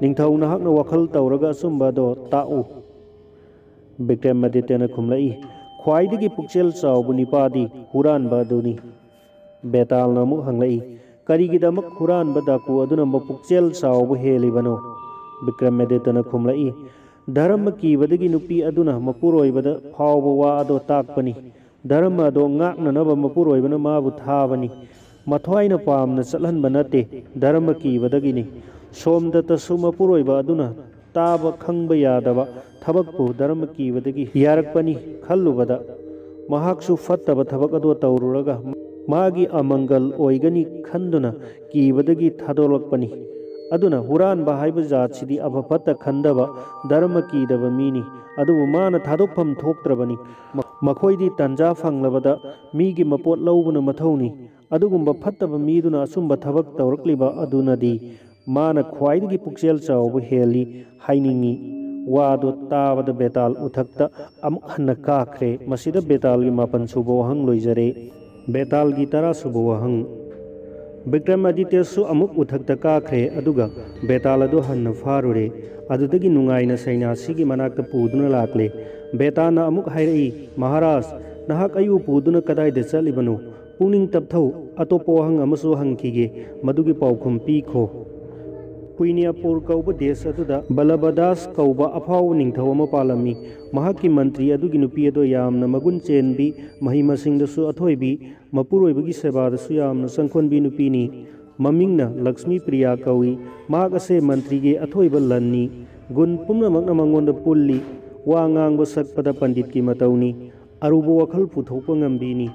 ꯅꯤꯡꯊꯧ, ꯅꯍꯥꯛꯅ ꯋꯥꯈꯜ ꯇꯧꯔꯒ ꯑꯆꯨꯝꯕ ꯑꯗꯣ ꯇꯥꯛꯎ꯫" ꯕꯤꯀ꯭ꯔꯃꯥꯗꯤꯇ꯭ꯌꯅ ꯈꯨꯝꯂꯛꯏ, "ꯈ꯭ꯋꯥꯏꯗꯒꯤ ꯄꯨꯛꯆꯦꯜ ꯆꯥꯎꯕ ꯅꯤꯄꯥꯗꯤ ꯍꯨꯔꯥꯟꯕ ꯑꯗꯨꯅꯤ꯫" ꯕꯦꯇꯥꯜꯅ ꯑꯃꯨꯛ ꯍꯪꯂꯛꯏ, "ꯀꯔꯤꯒꯤꯗꯃꯛ ꯍꯨꯔꯥꯟꯕ ꯗꯥꯀꯨ ꯑꯗꯨꯅ ꯃꯄꯨꯛꯆꯦꯜ ꯆꯥꯎꯕ ꯍꯦꯜꯂꯤꯕꯅꯣ?" ꯕꯤꯀ꯭ꯔꯃꯥꯗꯤꯇ꯭ꯌꯅ ꯈꯨꯝꯂꯛꯏ, "ꯙꯔꯃ ꯀꯤꯕꯗꯒꯤ ꯅꯨꯄꯤ ꯑꯗꯨꯅ ꯃꯄꯨꯔꯣꯏꯕꯗ ꯐꯥꯎꯕ ꯋꯥ ꯑꯗꯣ ꯇꯥꯛꯄꯅꯤ꯫ ꯙꯔꯃ ꯑꯗꯣ ꯉꯥꯛꯅꯅꯕ ꯃꯄꯨꯔꯣꯏꯕꯅ ꯃꯥꯕꯨ ꯊꯥꯕꯅꯤ꯫ ꯃꯊ꯭ꯋꯥꯏꯅ ꯄꯥꯝꯅ ꯆꯠꯍꯟꯕ ꯅꯠꯇꯦ, ꯙꯔꯃ ꯀꯤꯕꯗꯒꯤꯅꯤ꯫ ꯁꯣꯝꯗꯇꯁꯨ ꯃꯄꯨꯔꯣꯏꯕ ꯑꯗꯨꯅ ꯇꯥꯕ ꯈꯪꯕ ꯌꯥꯗꯕ ꯊꯕꯛꯄꯨ ꯙꯔꯃ ꯀꯤꯕꯗꯒꯤ ꯌꯥꯔꯛꯄꯅꯤ ꯈꯜꯂꯨꯕꯗ, ꯃꯍꯥꯛꯁꯨ ꯐꯠꯇꯕ ꯊꯕꯛ ꯑꯗꯨ ꯇꯧꯔꯨꯔꯒ ꯃꯥꯒꯤ ꯑꯃꯪꯒꯜ ꯑꯣꯏꯒꯅꯤ ꯈꯟꯗꯨꯅ ꯀꯤꯕꯗꯒꯤ ꯊꯥꯗꯣꯛꯂꯛꯄꯅꯤ꯫ ꯑꯗꯨꯅ ꯍꯨꯔꯥꯟꯕ ꯍꯥꯏꯕ ꯖꯥꯠꯁꯤꯗꯤ ꯑꯐ ꯐꯠꯇ ꯈꯟꯗꯕ, ꯙꯔꯃ ꯀꯤꯗꯕ ꯃꯤꯅꯤ꯫ ꯑꯗꯨꯕꯨ ꯃꯥꯅ ꯊꯥꯗꯣꯛꯐꯝ ꯊꯣꯛꯇ꯭ꯔꯕꯅꯤ꯫ ꯃ-, ꯃꯈꯣꯏꯗꯤ ꯇꯥꯟꯖꯥ ꯐꯪꯂꯕꯗ ꯃꯤꯒꯤ ꯃꯄꯣꯠ ꯂꯧꯕꯅ ꯃꯊꯧꯅꯤ꯫ ꯑꯗꯨꯒꯨꯝꯕ ꯐꯠꯇꯕ ꯃꯤꯗꯨꯅ ꯑꯆꯨꯝꯕ ꯊꯕꯛ ꯇꯧꯔꯛꯂꯤꯕ ꯑꯗꯨꯅꯗꯤ ꯃꯥꯅ ꯈ꯭ꯋꯥꯏꯗꯒꯤ ꯄꯨꯛꯆꯦꯜ ꯆꯥꯎꯕ ꯍꯦꯜꯂꯤ ꯍꯥꯏꯅꯤꯡꯏ꯫" ꯋꯥꯗꯨ ꯇꯥꯕꯗ ꯕꯦꯇꯥꯜ ꯎꯊꯛꯇ ꯑꯃꯨꯛ ꯍꯟꯅ ꯀꯥꯈ꯭ꯔꯦ꯫ ꯃꯁꯤꯗ ꯕꯦꯇꯥꯜꯒꯤ ꯃꯥꯄꯟ ꯁꯨꯕ ꯋꯥꯍꯪ ꯂꯣꯏꯖꯔꯦ꯫ ꯕꯦꯇꯥꯜꯒꯤ ꯇꯔꯥ ꯁꯨꯕ ꯋꯥꯍꯪ꯫ ꯕꯤꯀ꯭ꯔꯃꯥꯗꯤꯇ꯭ꯌꯁꯨ ꯑꯃꯨꯛ ꯎꯊꯛꯇ ꯀꯥꯈ꯭ꯔꯦ, ꯑꯗꯨꯒ ꯕꯦꯇꯥꯜ ꯑꯗꯨ ꯍꯟꯅ ꯐꯥꯔꯨꯔꯦ꯫ ꯑꯗꯨꯗꯒꯤ ꯅꯨꯡꯉꯥꯏꯅ ꯁꯩꯅꯥꯁꯤꯒꯤ ꯃꯅꯥꯛꯇ ꯄꯨꯗꯨꯅ ꯂꯥꯛꯂꯦ꯫ ꯕꯦꯇꯥꯜꯅ ꯑꯃꯨꯛ ꯍꯥꯏꯔꯛꯏ, "ꯃꯍꯥꯔꯥꯖ, "ꯅꯍꯥꯛ ꯑꯩꯕꯨ ꯄꯨꯗꯨꯅ ꯀꯗꯥꯏꯗ ꯆꯠꯂꯤꯕꯅꯣ? ꯄꯨꯛꯅꯤꯡ ꯇꯞꯊꯧ, ꯑꯇꯣꯞꯄ ꯋꯥꯍꯪ ꯑꯃꯁꯨ ꯍꯪꯈꯤꯒꯦ, ꯃꯗꯨꯒꯤ ꯄꯥꯎꯈꯨꯝ ꯄꯤꯈꯣ꯫" ꯀꯨꯏꯅꯤꯌꯥꯄꯨꯔ ꯀꯧꯕ ꯗꯦꯁ ꯑꯗꯨꯗ ꯕꯂꯕꯗꯥꯁ ꯀꯧꯕ ꯑꯐꯥꯎꯕ ꯅꯤꯡꯊꯧ ꯑꯃ ꯄꯥꯜꯂꯝꯃꯤ꯫ ꯃꯍꯥꯛꯀꯤ ꯃꯟꯇ꯭ꯔꯤ ꯑꯗꯨꯒꯤ ꯅꯨꯄꯤ ꯑꯗꯣ ꯌꯥꯝꯅ ꯃꯒꯨꯟ ꯆꯦꯟꯕꯤ, ꯃꯍꯩ ꯃꯁꯤꯡꯗꯁꯨ ꯑꯊꯣꯏꯕꯤ, ꯃꯄꯨꯔꯣꯏꯕꯒꯤ ꯁꯦꯕꯥꯗꯁꯨ ꯌꯥꯝꯅ ꯆꯪꯈꯣꯟꯕꯤ ꯅꯨꯄꯤꯅꯤ꯫ ꯃꯃꯤꯡꯅ ꯂꯛꯁꯃꯤ ꯄ꯭ꯔꯤꯌꯥ ꯀꯧꯏ꯫ ꯃꯍꯥꯛ ꯑꯁꯦ ꯃꯟꯇ꯭ꯔꯤꯒꯤ ꯑꯊꯣꯏꯕ ꯂꯟꯅꯤ꯫ ꯒꯨꯟ ꯄꯨꯝꯅꯃꯛꯅ ꯃꯉꯣꯟꯗ ꯄꯨꯜꯂꯤ꯫ ꯋꯥ ꯉꯥꯡꯕ ꯁꯛꯄꯗ ꯄꯟꯗꯤꯠꯀꯤ ꯃꯇꯧꯅꯤ꯫ ꯑꯔꯨꯕ ꯋꯥꯈꯜ ꯄꯨꯊꯣꯛꯄ ꯉꯝꯕꯤꯅꯤ꯫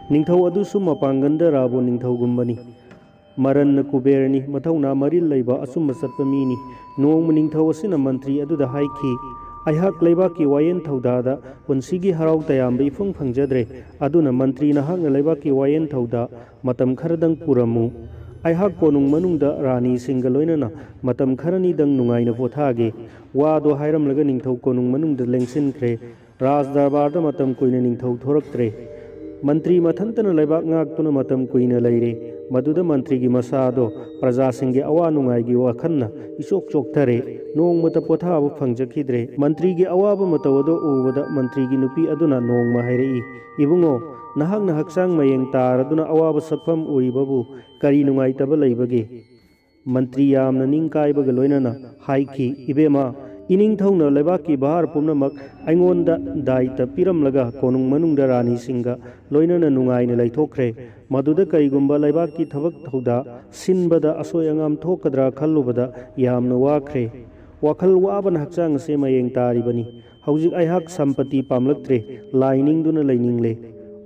ꯅꯤꯡꯊꯧ ꯑꯗꯨꯁꯨ ꯃꯄꯥꯡꯒꯟꯗ ꯔꯥꯕꯣꯟ ꯅꯤꯡꯊꯧꯒꯨꯝꯕꯅꯤ꯫ ꯃꯔꯟꯅ ꯀꯨꯕꯦꯔꯅꯤ, ꯃꯊꯧꯅꯥ ꯃꯔꯤꯜ ꯂꯩꯕ, ꯑꯆꯨꯝꯕ ꯆꯠꯄ ꯃꯤꯅꯤ꯫ ꯅꯣꯡꯃ ꯅꯤꯡꯊꯧ ꯑꯁꯤꯅ ꯃꯟꯇ꯭ꯔꯤ ꯑꯗꯨꯗ ꯍꯥꯏꯈꯤ, "ꯑꯩꯍꯥꯛ ꯂꯩꯕꯥꯛꯀꯤ ꯋꯥꯌꯦꯟ ꯊꯧꯗꯥꯗ ꯄꯨꯟꯁꯤꯒꯤ ꯍꯔꯥꯎ ꯇꯌꯥꯝꯕ ꯏꯐꯪ ꯐꯪꯖꯗ꯭ꯔꯦ꯫ ꯑꯗꯨꯅ ꯃꯟꯇ꯭ꯔꯤ, ꯅꯍꯥꯛꯅ ꯂꯩꯕꯥꯛꯀꯤ ꯋꯥꯌꯦꯟ ꯊꯧꯗꯥ ꯃꯇꯝ ꯈꯔꯗꯪ ꯄꯨꯔꯝꯃꯨ꯫ ꯑꯩꯍꯥꯛ ꯀꯣꯅꯨꯡ ꯃꯅꯨꯡꯗ ꯔꯥꯅꯤꯁꯤꯡꯒ ꯂꯣꯏꯅꯅ ꯃꯇꯝ ꯈꯔꯅꯤꯗꯪ ꯅꯨꯡꯉꯥꯏꯅ ꯄꯣꯊꯥꯒꯦ꯫" ꯋꯥꯗꯣ ꯍꯥꯏꯔꯝꯂꯒ ꯅꯤꯡꯊꯧ ꯀꯣꯅꯨꯡ ꯃꯅꯨꯡꯗ ꯂꯦꯡꯁꯤꯟꯈ꯭ꯔꯦ꯫ ꯔꯥꯖ ꯗꯔꯕꯥꯔꯗ ꯃꯇꯝ ꯀꯨꯏꯅ ꯅꯤꯡꯊꯧ ꯊꯣꯔꯛꯇ꯭ꯔꯦ꯫ ꯃꯟꯇ꯭ꯔꯤ ꯃꯊꯟꯇꯅ ꯂꯩꯕꯥꯛ ꯉꯥꯛꯇꯨꯅ ꯃꯇꯝ ꯀꯨꯏꯅ ꯂꯩꯔꯦ꯫ ꯃꯗꯨꯗ ꯃꯟꯇ꯭ꯔꯤꯒꯤ ꯃꯁꯥꯗꯣ ꯄ꯭ꯔꯖꯥꯁꯤꯡꯒꯤ ꯑꯋꯥ ꯅꯨꯡꯉꯥꯏꯒꯤ ꯋꯥꯈꯜꯅ ꯏꯆꯣꯛ ꯆꯣꯛꯊꯔꯦ꯫ ꯅꯣꯡꯃꯇ ꯄꯣꯊꯥꯕ ꯐꯪꯖꯈꯤꯗ꯭ꯔꯦ꯫ ꯃꯟꯇ꯭ꯔꯤꯒꯤ ꯑꯋꯥꯕ ꯃꯇꯧ ꯑꯗꯨ ꯎꯕꯗ ꯃꯟꯇ꯭ꯔꯤꯒꯤ ꯅꯨꯄꯤ ꯑꯗꯨꯅ ꯅꯣꯡꯃ ꯍꯥꯏꯔꯛꯏ, "ꯏꯕꯨꯡꯉꯣ, ꯅꯍꯥꯛꯅ ꯍꯛꯆꯥꯡ ꯃꯌꯦꯡ ꯇꯥꯔꯗꯨꯅ ꯑꯋꯥꯕ ꯁꯛꯐꯝ ꯎꯔꯤꯕꯕꯨ ꯀꯔꯤ ꯅꯨꯡꯉꯥꯏꯇꯕ ꯂꯩꯕꯒꯦ?" ꯃꯟꯇ꯭ꯔꯤ ꯌꯥꯝꯅ ꯅꯤꯡꯀꯥꯏꯕꯒ ꯂꯣꯏꯅꯅ ꯍꯥꯏꯈꯤ, "ꯏꯕꯦꯝꯃ, ꯏꯅꯤꯡꯊꯧꯅ ꯂꯩꯕꯥꯛꯀꯤ ꯚꯥꯔ ꯄꯨꯝꯅꯃꯛ ꯑꯩꯉꯣꯟꯗ ꯗꯥꯏꯇ ꯄꯤꯔꯝꯂꯒ ꯀꯣꯅꯨꯡ ꯃꯅꯨꯡꯗ ꯔꯥꯅꯤꯁꯤꯡꯒ ꯂꯣꯏꯅꯅ ꯅꯨꯡꯉꯥꯏꯅ ꯂꯩꯊꯣꯛꯈ꯭ꯔꯦ꯫ ꯃꯗꯨꯗ ꯀꯔꯤꯒꯨꯝꯕ ꯂꯩꯕꯥꯛꯀꯤ ꯊꯕꯛ ꯊꯧꯗꯥ ꯁꯤꯟꯕꯗ ꯑꯁꯣꯏ ꯑꯉꯥꯝ ꯊꯣꯛꯀꯗ꯭ꯔꯥ ꯈꯜꯂꯨꯕꯗ ꯌꯥꯝꯅ ꯋꯥꯈ꯭ꯔꯦ꯫ ꯋꯥꯈꯜ ꯋꯥꯕꯅ ꯍꯛꯆꯥꯡ ꯑꯁꯦ ꯃꯌꯦꯡ ꯇꯥꯔꯤꯕꯅꯤ꯫ ꯍꯧꯖꯤꯛ ꯑꯩꯍꯥꯛ ꯁꯝꯄꯇꯤ ꯄꯥꯝꯂꯛꯇ꯭ꯔꯦ, ꯂꯥꯏ ꯅꯤꯡꯗꯨꯅ ꯂꯩꯅꯤꯡꯂꯦ꯫"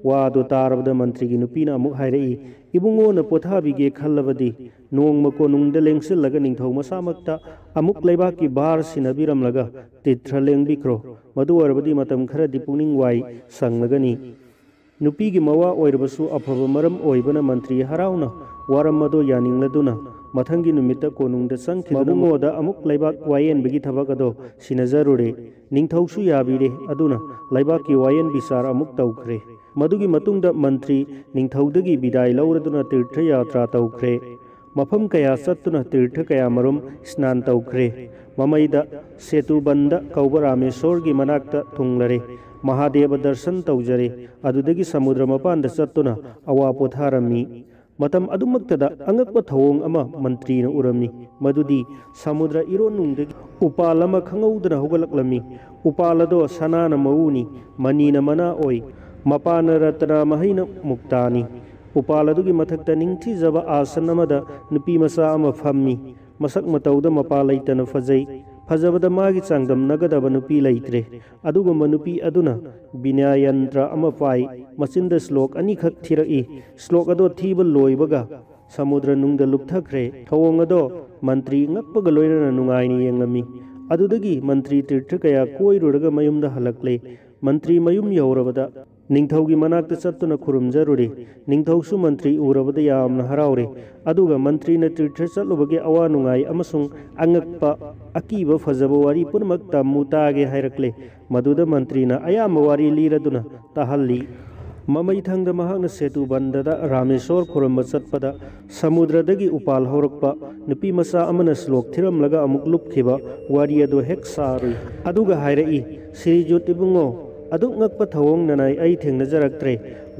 ꯋꯥꯗꯨ ꯇꯥꯔꯕꯗ ꯃꯟꯇ꯭ꯔꯤꯒꯤ ꯅꯨꯄꯤꯅ ꯑꯃꯨꯛ ꯍꯥꯏꯔꯛꯏ, "ꯏꯕꯨꯡꯉꯣꯅ ꯄꯣꯊꯥꯕꯤꯒꯦ ꯈꯜꯂꯕꯗꯤ ꯅꯣꯡꯃ ꯀꯣꯅꯨꯡꯗ ꯂꯦꯡꯁꯤꯜꯂꯒ ꯅꯤꯡꯊꯧ ꯃꯁꯥꯃꯛꯇ ꯑꯃꯨꯛ ꯂꯩꯕꯥꯛꯀꯤ ꯚꯥꯔ ꯁꯤꯟꯅꯕꯤꯔꯝꯂꯒ ꯇꯤꯔꯊ ꯂꯦꯡꯕꯤꯈ꯭ꯔꯣ꯫ ꯃꯗꯨ ꯑꯣꯏꯔꯕꯗꯤ ꯃꯇꯝ ꯈꯔꯗꯤ ꯄꯨꯛꯅꯤꯡ ꯋꯥꯏ ꯁꯪꯂꯒꯅꯤ꯫" ꯅꯨꯄꯤꯒꯤ ꯃꯋꯥ ꯑꯣꯏꯔꯕꯁꯨ ꯑꯐꯕ ꯃꯔꯝ ꯑꯣꯏꯕꯅ ꯃꯟꯇ꯭ꯔꯤ ꯍꯔꯥꯎꯅ ꯋꯥꯔꯝ ꯑꯗꯣ ꯌꯥꯅꯤꯡꯂꯗꯨꯅ ꯃꯊꯪꯒꯤ ꯅꯨꯃꯤꯠꯇ ꯀꯣꯅꯨꯡꯗ ꯆꯪꯈꯤꯗꯨꯅ ꯃꯕꯨꯡꯉꯣꯗ ꯑꯃꯨꯛ ꯂꯩꯕꯥꯛ ꯋꯥꯌꯦꯟꯕꯒꯤ ꯊꯕꯛ ꯑꯗꯣ ꯁꯤꯟꯅꯖꯔꯨꯔꯦ꯫ ꯅꯤꯡꯊꯧꯁꯨ ꯌꯥꯕꯤꯔꯦ꯫ ꯑꯗꯨꯅ ꯂꯩꯕꯥꯛꯀꯤ ꯋꯥꯌꯦꯟ ꯕꯤꯆꯥꯔ ꯑꯃꯨꯛ ꯇꯧꯈ꯭ꯔꯦ꯫ ꯃꯗꯨꯒꯤ ꯃꯇꯨꯡꯗ ꯃꯟꯇ꯭ꯔꯤ ꯅꯤꯡꯊꯧꯗꯒꯤ ꯕꯤꯗꯥꯏ ꯂꯧꯔꯗꯨꯅ ꯇꯤꯔꯊ ꯌꯥꯇ꯭ꯔꯥ ꯇꯧꯈ꯭ꯔꯦ꯫ ꯃꯐꯝ ꯀꯌꯥ ꯆꯠꯇꯨꯅ ꯇꯤꯔꯊ ꯀꯌꯥꯃꯔꯨꯝ ꯁ꯭ꯅꯥꯟ ꯇꯧꯈ꯭ꯔꯦ꯫ ꯃꯃꯩꯗ ꯁꯦꯇꯨꯕꯟꯗ ꯀꯧꯕ ꯔꯥꯃꯦꯁꯣꯔꯒꯤ ꯃꯅꯥꯛꯇ ꯊꯨꯡꯂꯔꯦ꯫ ꯃꯍꯥꯗꯦꯕ ꯗꯔꯁꯟ ꯇꯧꯖꯔꯦ꯫ ꯑꯗꯨꯗꯒꯤ ꯁꯃꯨꯗ꯭ꯔ ꯃꯄꯥꯟꯗ ꯆꯠꯇꯨꯅ ꯑꯋꯥ ꯄꯣꯊꯥꯔꯝꯃꯤ꯫ ꯃꯇꯝ ꯑꯗꯨꯃꯛꯇꯗ ꯑꯉꯛꯄ ꯊꯧꯑꯣꯡ ꯑꯃ ꯃꯟꯇ꯭ꯔꯤꯅ ꯎꯔꯝꯃꯤ, ꯃꯗꯨꯗꯤ ꯁꯃꯨꯗ꯭ꯔ ꯏꯔꯣꯟꯅꯨꯡꯗꯒꯤ ꯎꯄꯥꯜ ꯑꯃ ꯈꯪꯍꯧꯗꯅ ꯍꯧꯒꯠꯂꯛꯂꯝꯃꯤ꯫ ꯎꯄꯥꯜ ꯑꯗꯣ ꯁꯅꯥꯅ ꯃꯎꯅꯤ, ꯃꯅꯤꯅ ꯃꯅꯥ ꯑꯣꯏ, ꯃꯄꯥꯟꯅ ꯔꯇꯅꯥ ꯃꯍꯩꯅ ꯃꯨꯛꯇꯥꯅꯤ꯫ ꯎꯄꯥꯜ ꯑꯗꯨꯒꯤ ꯃꯊꯛꯇ ꯅꯤꯡꯊꯤꯖꯕ ꯑꯥꯁꯟ ꯑꯃꯗ ꯅꯨꯄꯤ ꯃꯆꯥ ꯑꯃ ꯐꯝꯃꯤ꯫ ꯃꯁꯛ ꯃꯇꯧꯗ ꯃꯄꯥ ꯂꯩꯇꯅ ꯐꯖꯩ꯫ ꯐꯖꯕꯗ ꯃꯥꯒꯤ ꯆꯥꯡꯗꯝꯅꯒꯗꯕ ꯅꯨꯄꯤ ꯂꯩꯇ꯭ꯔꯦ꯫ ꯑꯗꯨꯒꯨꯝꯕ ꯅꯨꯄꯤ ꯑꯗꯨꯅ ꯕꯤꯅ꯭ꯌꯥ ꯌꯟꯇ꯭ꯔ ꯑꯃ ꯄꯥꯏ꯫ ꯃꯆꯤꯟꯗ ꯁ꯭ꯂꯣꯛ ꯑꯅꯤꯈꯛ ꯊꯤꯔꯛꯏ꯫ ꯁ꯭ꯂꯣꯛ ꯑꯗꯣ ꯊꯤꯕ ꯂꯣꯏꯕꯒ ꯁꯃꯨꯗ꯭ꯔ ꯅꯨꯡꯗ ꯂꯨꯞꯊꯈ꯭ꯔꯦ꯫ ꯊꯧꯑꯣꯡ ꯑꯗꯣ ꯃꯟꯇ꯭ꯔꯤ ꯉꯛꯄꯒ ꯂꯣꯏꯅꯅ ꯅꯨꯡꯉꯥꯏꯅ ꯌꯦꯡꯂꯝꯃꯤ꯫ ꯑꯗꯨꯗꯒꯤ ꯃꯟꯇ꯭ꯔꯤ ꯇꯤꯔꯊ ꯀꯌꯥ ꯀꯣꯏꯔꯨꯔꯒ ꯃꯌꯨꯝꯗ ꯍꯜꯂꯛꯂꯦ꯫ ꯃꯟꯇ꯭ꯔꯤ ꯃꯌꯨꯝ ꯌꯧꯔꯕꯗ ꯅꯤꯡꯊꯧꯒꯤ ꯃꯅꯥꯛꯇ ꯆꯠꯇꯨꯅ ꯈꯨꯔꯨꯝꯖꯔꯨꯔꯦ꯫ ꯅꯤꯡꯊꯧꯁꯨ ꯃꯟꯇ꯭ꯔꯤ ꯎꯔꯕꯗ ꯌꯥꯝꯅ ꯍꯔꯥꯎꯔꯦ꯫ ꯑꯗꯨꯒ ꯃꯟꯇ꯭ꯔꯤꯅ ꯇꯤꯔꯊ ꯆꯠꯂꯨꯕꯒꯤ ꯑꯋꯥ ꯅꯨꯡꯉꯥꯏ ꯑꯃꯁꯨꯡ ꯑꯉꯛꯄ, ꯑꯀꯤꯕ, ꯐꯖꯕ ꯋꯥꯔꯤ ꯄꯨꯝꯅꯃꯛ ꯇꯝꯃꯨ ꯇꯥꯒꯦ ꯍꯥꯏꯔꯛꯂꯦ꯫ ꯃꯗꯨꯗ ꯃꯟꯇ꯭ꯔꯤꯅ ꯑꯌꯥꯝꯕ ꯋꯥꯔꯤ ꯂꯤꯔꯗꯨꯅ ꯇꯥꯍꯜꯂꯤ꯫ ꯃꯃꯩꯊꯪꯗ ꯃꯍꯥꯛꯅ ꯁꯦꯇꯨꯕꯟꯗꯗ ꯔꯥꯃꯦꯁꯣꯔ ꯈꯨꯔꯨꯝꯕ ꯆꯠꯄꯗ ꯁꯃꯨꯗ꯭ꯔꯗꯒꯤ ꯎꯄꯥꯜ ꯍꯧꯔꯛꯄ ꯅꯨꯄꯤ ꯃꯆꯥ ꯑꯃꯅ ꯁ꯭ꯂꯣꯛ ꯊꯤꯔꯝꯂꯒ ꯑꯃꯨꯛ ꯂꯨꯞꯈꯤꯕ ꯋꯥꯔꯤ ꯑꯗꯨ ꯍꯦꯛ ꯁꯥꯔꯨꯏ꯫ ꯑꯗꯨꯒ ꯍꯥꯏꯔꯛꯏ, "ꯁ꯭ꯔꯤꯖꯨꯠ ꯏꯕꯨꯡꯉꯣ, ꯑꯗꯨꯛ ꯉꯛꯄ ꯊꯧꯑꯣꯡ ꯅꯅꯥꯏ ꯑꯩ ꯊꯦꯡꯅꯖꯔꯛꯇ꯭ꯔꯦ꯫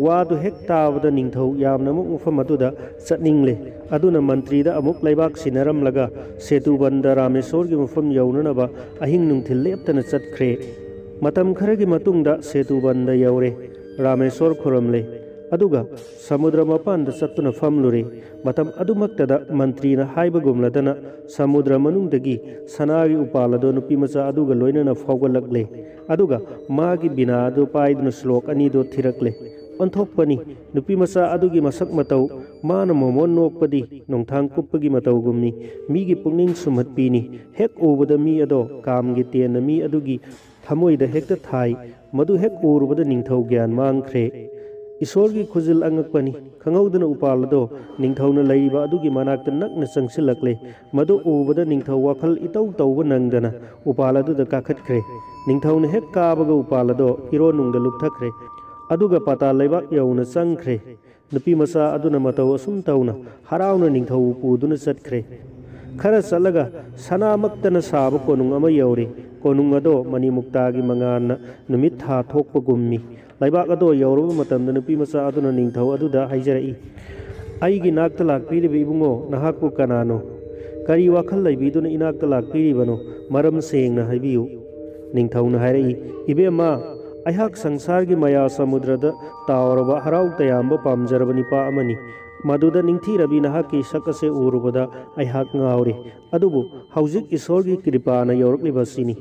ꯋꯥꯗꯨ ꯍꯦꯛ ꯇꯥꯕꯗ ꯅꯤꯡꯊꯧ ꯌꯥꯝꯅꯃꯛ ꯃꯐꯝ ꯑꯗꯨꯗ ꯆꯠꯅꯤꯡꯂꯦ꯫" ꯑꯗꯨꯅ ꯃꯟꯇ꯭ꯔꯤꯗ ꯑꯃꯨꯛ ꯂꯩꯕꯥꯛ ꯁꯤꯟꯅꯔꯝꯂꯒ ꯁꯦꯇꯨꯕꯟꯗ ꯔꯥꯃꯦꯁꯣꯔꯒꯤ ꯃꯐꯝ ꯌꯧꯅꯅꯕ ꯑꯍꯤꯡ ꯅꯨꯡꯊꯤꯜ ꯂꯦꯞꯇꯅ ꯆꯠꯈ꯭ꯔꯦ꯫ ꯃꯇꯝ ꯈꯔꯒꯤ ꯃꯇꯨꯡꯗ ꯁꯦꯇꯨꯕꯟꯗ ꯌꯧꯔꯦ꯫ ꯔꯥꯃꯦꯁꯣꯔ ꯈꯨꯔꯨꯝꯂꯦ꯫ ꯑꯗꯨꯒ ꯁꯃꯨꯗ꯭ꯔ ꯃꯄꯥꯟꯗ ꯆꯠꯇꯨꯅ ꯐꯝꯂꯨꯔꯦ꯫ ꯃꯇꯝ ꯑꯗꯨꯃꯛꯇꯗ ꯃꯟꯇ꯭ꯔꯤꯅ ꯍꯥꯏꯕꯒꯨꯝꯂꯗꯅ ꯁꯃꯨꯗ꯭ꯔ ꯃꯅꯨꯡꯗꯒꯤ ꯁꯅꯥꯒꯤ ꯎꯄꯥꯜ ꯑꯗꯨ ꯅꯨꯄꯤꯃꯆꯥ ꯑꯗꯨꯒ ꯂꯣꯏꯅꯅ ꯐꯥꯎꯒꯠꯂꯛꯂꯦ꯫ ꯑꯗꯨꯒ ꯃꯥꯒꯤ ꯕꯤꯅꯥ ꯑꯗꯨ ꯄꯥꯏꯗꯨꯅ ꯁ꯭ꯂꯣꯛ ꯑꯅꯤꯗꯨ ꯊꯤꯔꯛꯂꯦ꯫ ꯑꯣꯟꯊꯣꯛꯄꯅꯤ, ꯅꯨꯄꯤꯃꯆꯥ ꯑꯗꯨꯒꯤ ꯃꯁꯛ ꯃꯇꯧ, ꯃꯥꯅ ꯃꯣꯃꯣꯟ ꯅꯣꯛꯄꯗꯤ ꯅꯣꯡꯊꯥꯡ ꯀꯨꯞꯄꯒꯤ ꯃꯇꯧꯒꯨꯝꯃꯤ꯫ ꯃꯤꯒꯤ ꯄꯨꯛꯅꯤꯡ ꯁꯨꯝꯍꯠꯄꯤꯅꯤ꯫ ꯍꯦꯛ ꯎꯕꯗ ꯃꯤ ꯑꯗꯣ ꯀꯥꯝꯒꯤ ꯇꯦꯟꯅ ꯃꯤ ꯑꯗꯨꯒꯤ ꯊꯃꯣꯏꯗ ꯍꯦꯛꯇ ꯊꯥꯏ꯫ ꯃꯗꯨ ꯍꯦꯛ ꯎꯔꯨꯕꯗ ꯅꯤꯡꯊꯧ ꯒ꯭ꯌꯥꯟ ꯃꯥꯡꯈ꯭ꯔꯦ꯫ ꯏꯁꯣꯔꯒꯤ ꯈꯨꯖꯤꯜ ꯑꯉꯛꯄꯅꯤ꯫ ꯈꯪꯍꯧꯗꯅ ꯎꯄꯥꯜ ꯑꯗꯣ ꯅꯤꯡꯊꯧꯅ ꯂꯩꯔꯤꯕ ꯑꯗꯨꯒꯤ ꯃꯅꯥꯛꯇ ꯅꯛꯅ ꯆꯪꯁꯤꯜꯂꯛꯂꯦ꯫ ꯃꯗꯨ ꯎꯕꯗ ꯅꯤꯡꯊꯧ ꯋꯥꯈꯜ ꯏꯇꯧ ꯇꯧꯕ ꯅꯪꯗꯅ ꯎꯄꯥꯜ ꯑꯗꯨꯗ ꯀꯥꯈꯠꯈ꯭ꯔꯦ꯫ ꯅꯤꯡꯊꯧꯅ ꯍꯦꯛ ꯀꯥꯕꯒ ꯎꯄꯥꯜ ꯑꯗꯣ ꯏꯔꯣꯟꯅꯨꯡꯗ ꯂꯨꯞꯊꯈ꯭ꯔꯦ꯫ ꯑꯗꯨꯒ ꯄꯥꯇꯥꯜ ꯂꯩꯕꯥꯛ ꯌꯧꯅ ꯆꯪꯈ꯭ꯔꯦ꯫ ꯅꯨꯄꯤ ꯃꯆꯥ ꯑꯗꯨꯅ ꯃꯇꯧ ꯑꯁꯨꯝ ꯇꯧꯅ ꯍꯔꯥꯎꯅ ꯅꯤꯡꯊꯧꯕꯨ ꯄꯨꯗꯨꯅ ꯆꯠꯈ꯭ꯔꯦ꯫ ꯈꯔ ꯆꯠꯂꯒ ꯁꯅꯥꯃꯛꯇꯅ ꯁꯥꯕ ꯀꯣꯅꯨꯡ ꯑꯃ ꯌꯧꯔꯦ꯫ ꯀꯣꯅꯨꯡ ꯑꯗꯣ ꯃꯅꯤꯃꯨꯛꯇꯥꯒꯤ ꯃꯉꯥꯜꯅ ꯅꯨꯃꯤꯠ ꯊꯥ ꯊꯣꯛꯄꯒꯨꯝꯃꯤ꯫ ꯂꯩꯕꯥꯛ ꯑꯗꯣ ꯌꯧꯔꯕ ꯃꯇꯝꯗ ꯅꯨꯄꯤ ꯃꯆꯥ ꯑꯗꯨꯅ ꯅꯤꯡꯊꯧ ꯑꯗꯨꯗ ꯍꯥꯏꯖꯔꯛꯏ, "ꯑꯩꯒꯤ ꯅꯥꯛꯇ ꯂꯥꯛꯄꯤꯔꯤꯕ ꯏꯕꯨꯡꯉꯣ, ꯅꯍꯥꯛꯄꯨ ꯀꯅꯥꯅꯣ? ꯀꯔꯤ ꯋꯥꯈꯜ ꯂꯩꯕꯤꯗꯨꯅ ꯏꯅꯥꯛꯇ ꯂꯥꯛꯄꯤꯔꯤꯕꯅꯣ? ꯃꯔꯝ ꯁꯦꯡꯅ ꯍꯥꯏꯕꯤꯌꯨ꯫" ꯅꯤꯡꯊꯧꯅ ꯍꯥꯏꯔꯛꯏ, "ꯏꯕꯦꯝꯃ, ꯑꯩꯍꯥꯛ ꯁꯪꯁꯥꯔꯒꯤ ꯃꯌꯥ ꯁꯃꯨꯗ꯭ꯔꯗ ꯇꯥꯎꯔꯕ ꯍꯔꯥꯎ ꯇꯌꯥꯝꯕ ꯄꯥꯝꯖꯔꯕ ꯅꯤꯄꯥ ꯑꯃꯅꯤ꯫ ꯃꯗꯨꯗ ꯅꯤꯡꯊꯤꯔꯕꯤ ꯅꯍꯥꯛꯀꯤ ꯁꯛ ꯑꯁꯦ ꯎꯔꯨꯕꯗ ꯑꯩꯍꯥꯛ ꯉꯥꯎꯔꯦ꯫ ꯑꯗꯨꯕꯨ ꯍꯧꯖꯤꯛ ꯏꯁꯣꯔꯒꯤ ꯀ꯭ꯔꯤꯄꯥꯅ ꯌꯧꯔꯛꯂꯤꯕ ꯑꯁꯤꯅꯤ꯫"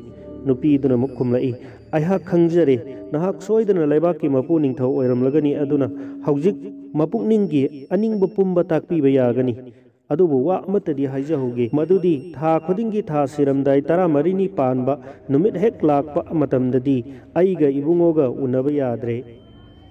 ꯅꯨꯄꯤꯗꯨꯅ ꯑꯃꯨꯛ ꯈꯨꯝꯂꯛꯏ, "ꯑꯩꯍꯥꯛ ꯈꯪꯖꯔꯦ, ꯅꯍꯥꯛ ꯁꯣꯏꯗꯅ ꯂꯩꯕꯥꯛꯀꯤ ꯃꯄꯨ ꯅꯤꯡꯊꯧ ꯑꯣꯏꯔꯝꯂꯒꯅꯤ꯫ ꯑꯗꯨꯅ ꯍꯧꯖꯤꯛ ꯃꯄꯨꯛꯅꯤꯡꯒꯤ ꯑꯅꯤꯡꯕ ꯄꯨꯝꯕ ꯇꯥꯛꯄꯤꯕ ꯌꯥꯒꯅꯤ꯫" ꯑꯗꯨꯕꯨ ꯋꯥ ꯑꯃꯠꯇꯗꯤ ꯍꯥꯏꯖꯍꯧꯒꯦ, ꯃꯗꯨꯗꯤ ꯊꯥ ꯈꯨꯗꯤꯡꯒꯤ ꯊꯥ ꯁꯤꯔꯝꯗꯥꯏ ꯇꯔꯥꯃꯔꯤꯅꯤ ꯄꯥꯟꯕ ꯅꯨꯃꯤꯠ ꯍꯦꯛ ꯂꯥꯛꯄ ꯃꯇꯝꯗꯗꯤ ꯑꯩꯒ ꯏꯕꯨꯡꯉꯣꯒ ꯎꯅꯕ ꯌꯥꯗ꯭ꯔꯦ꯫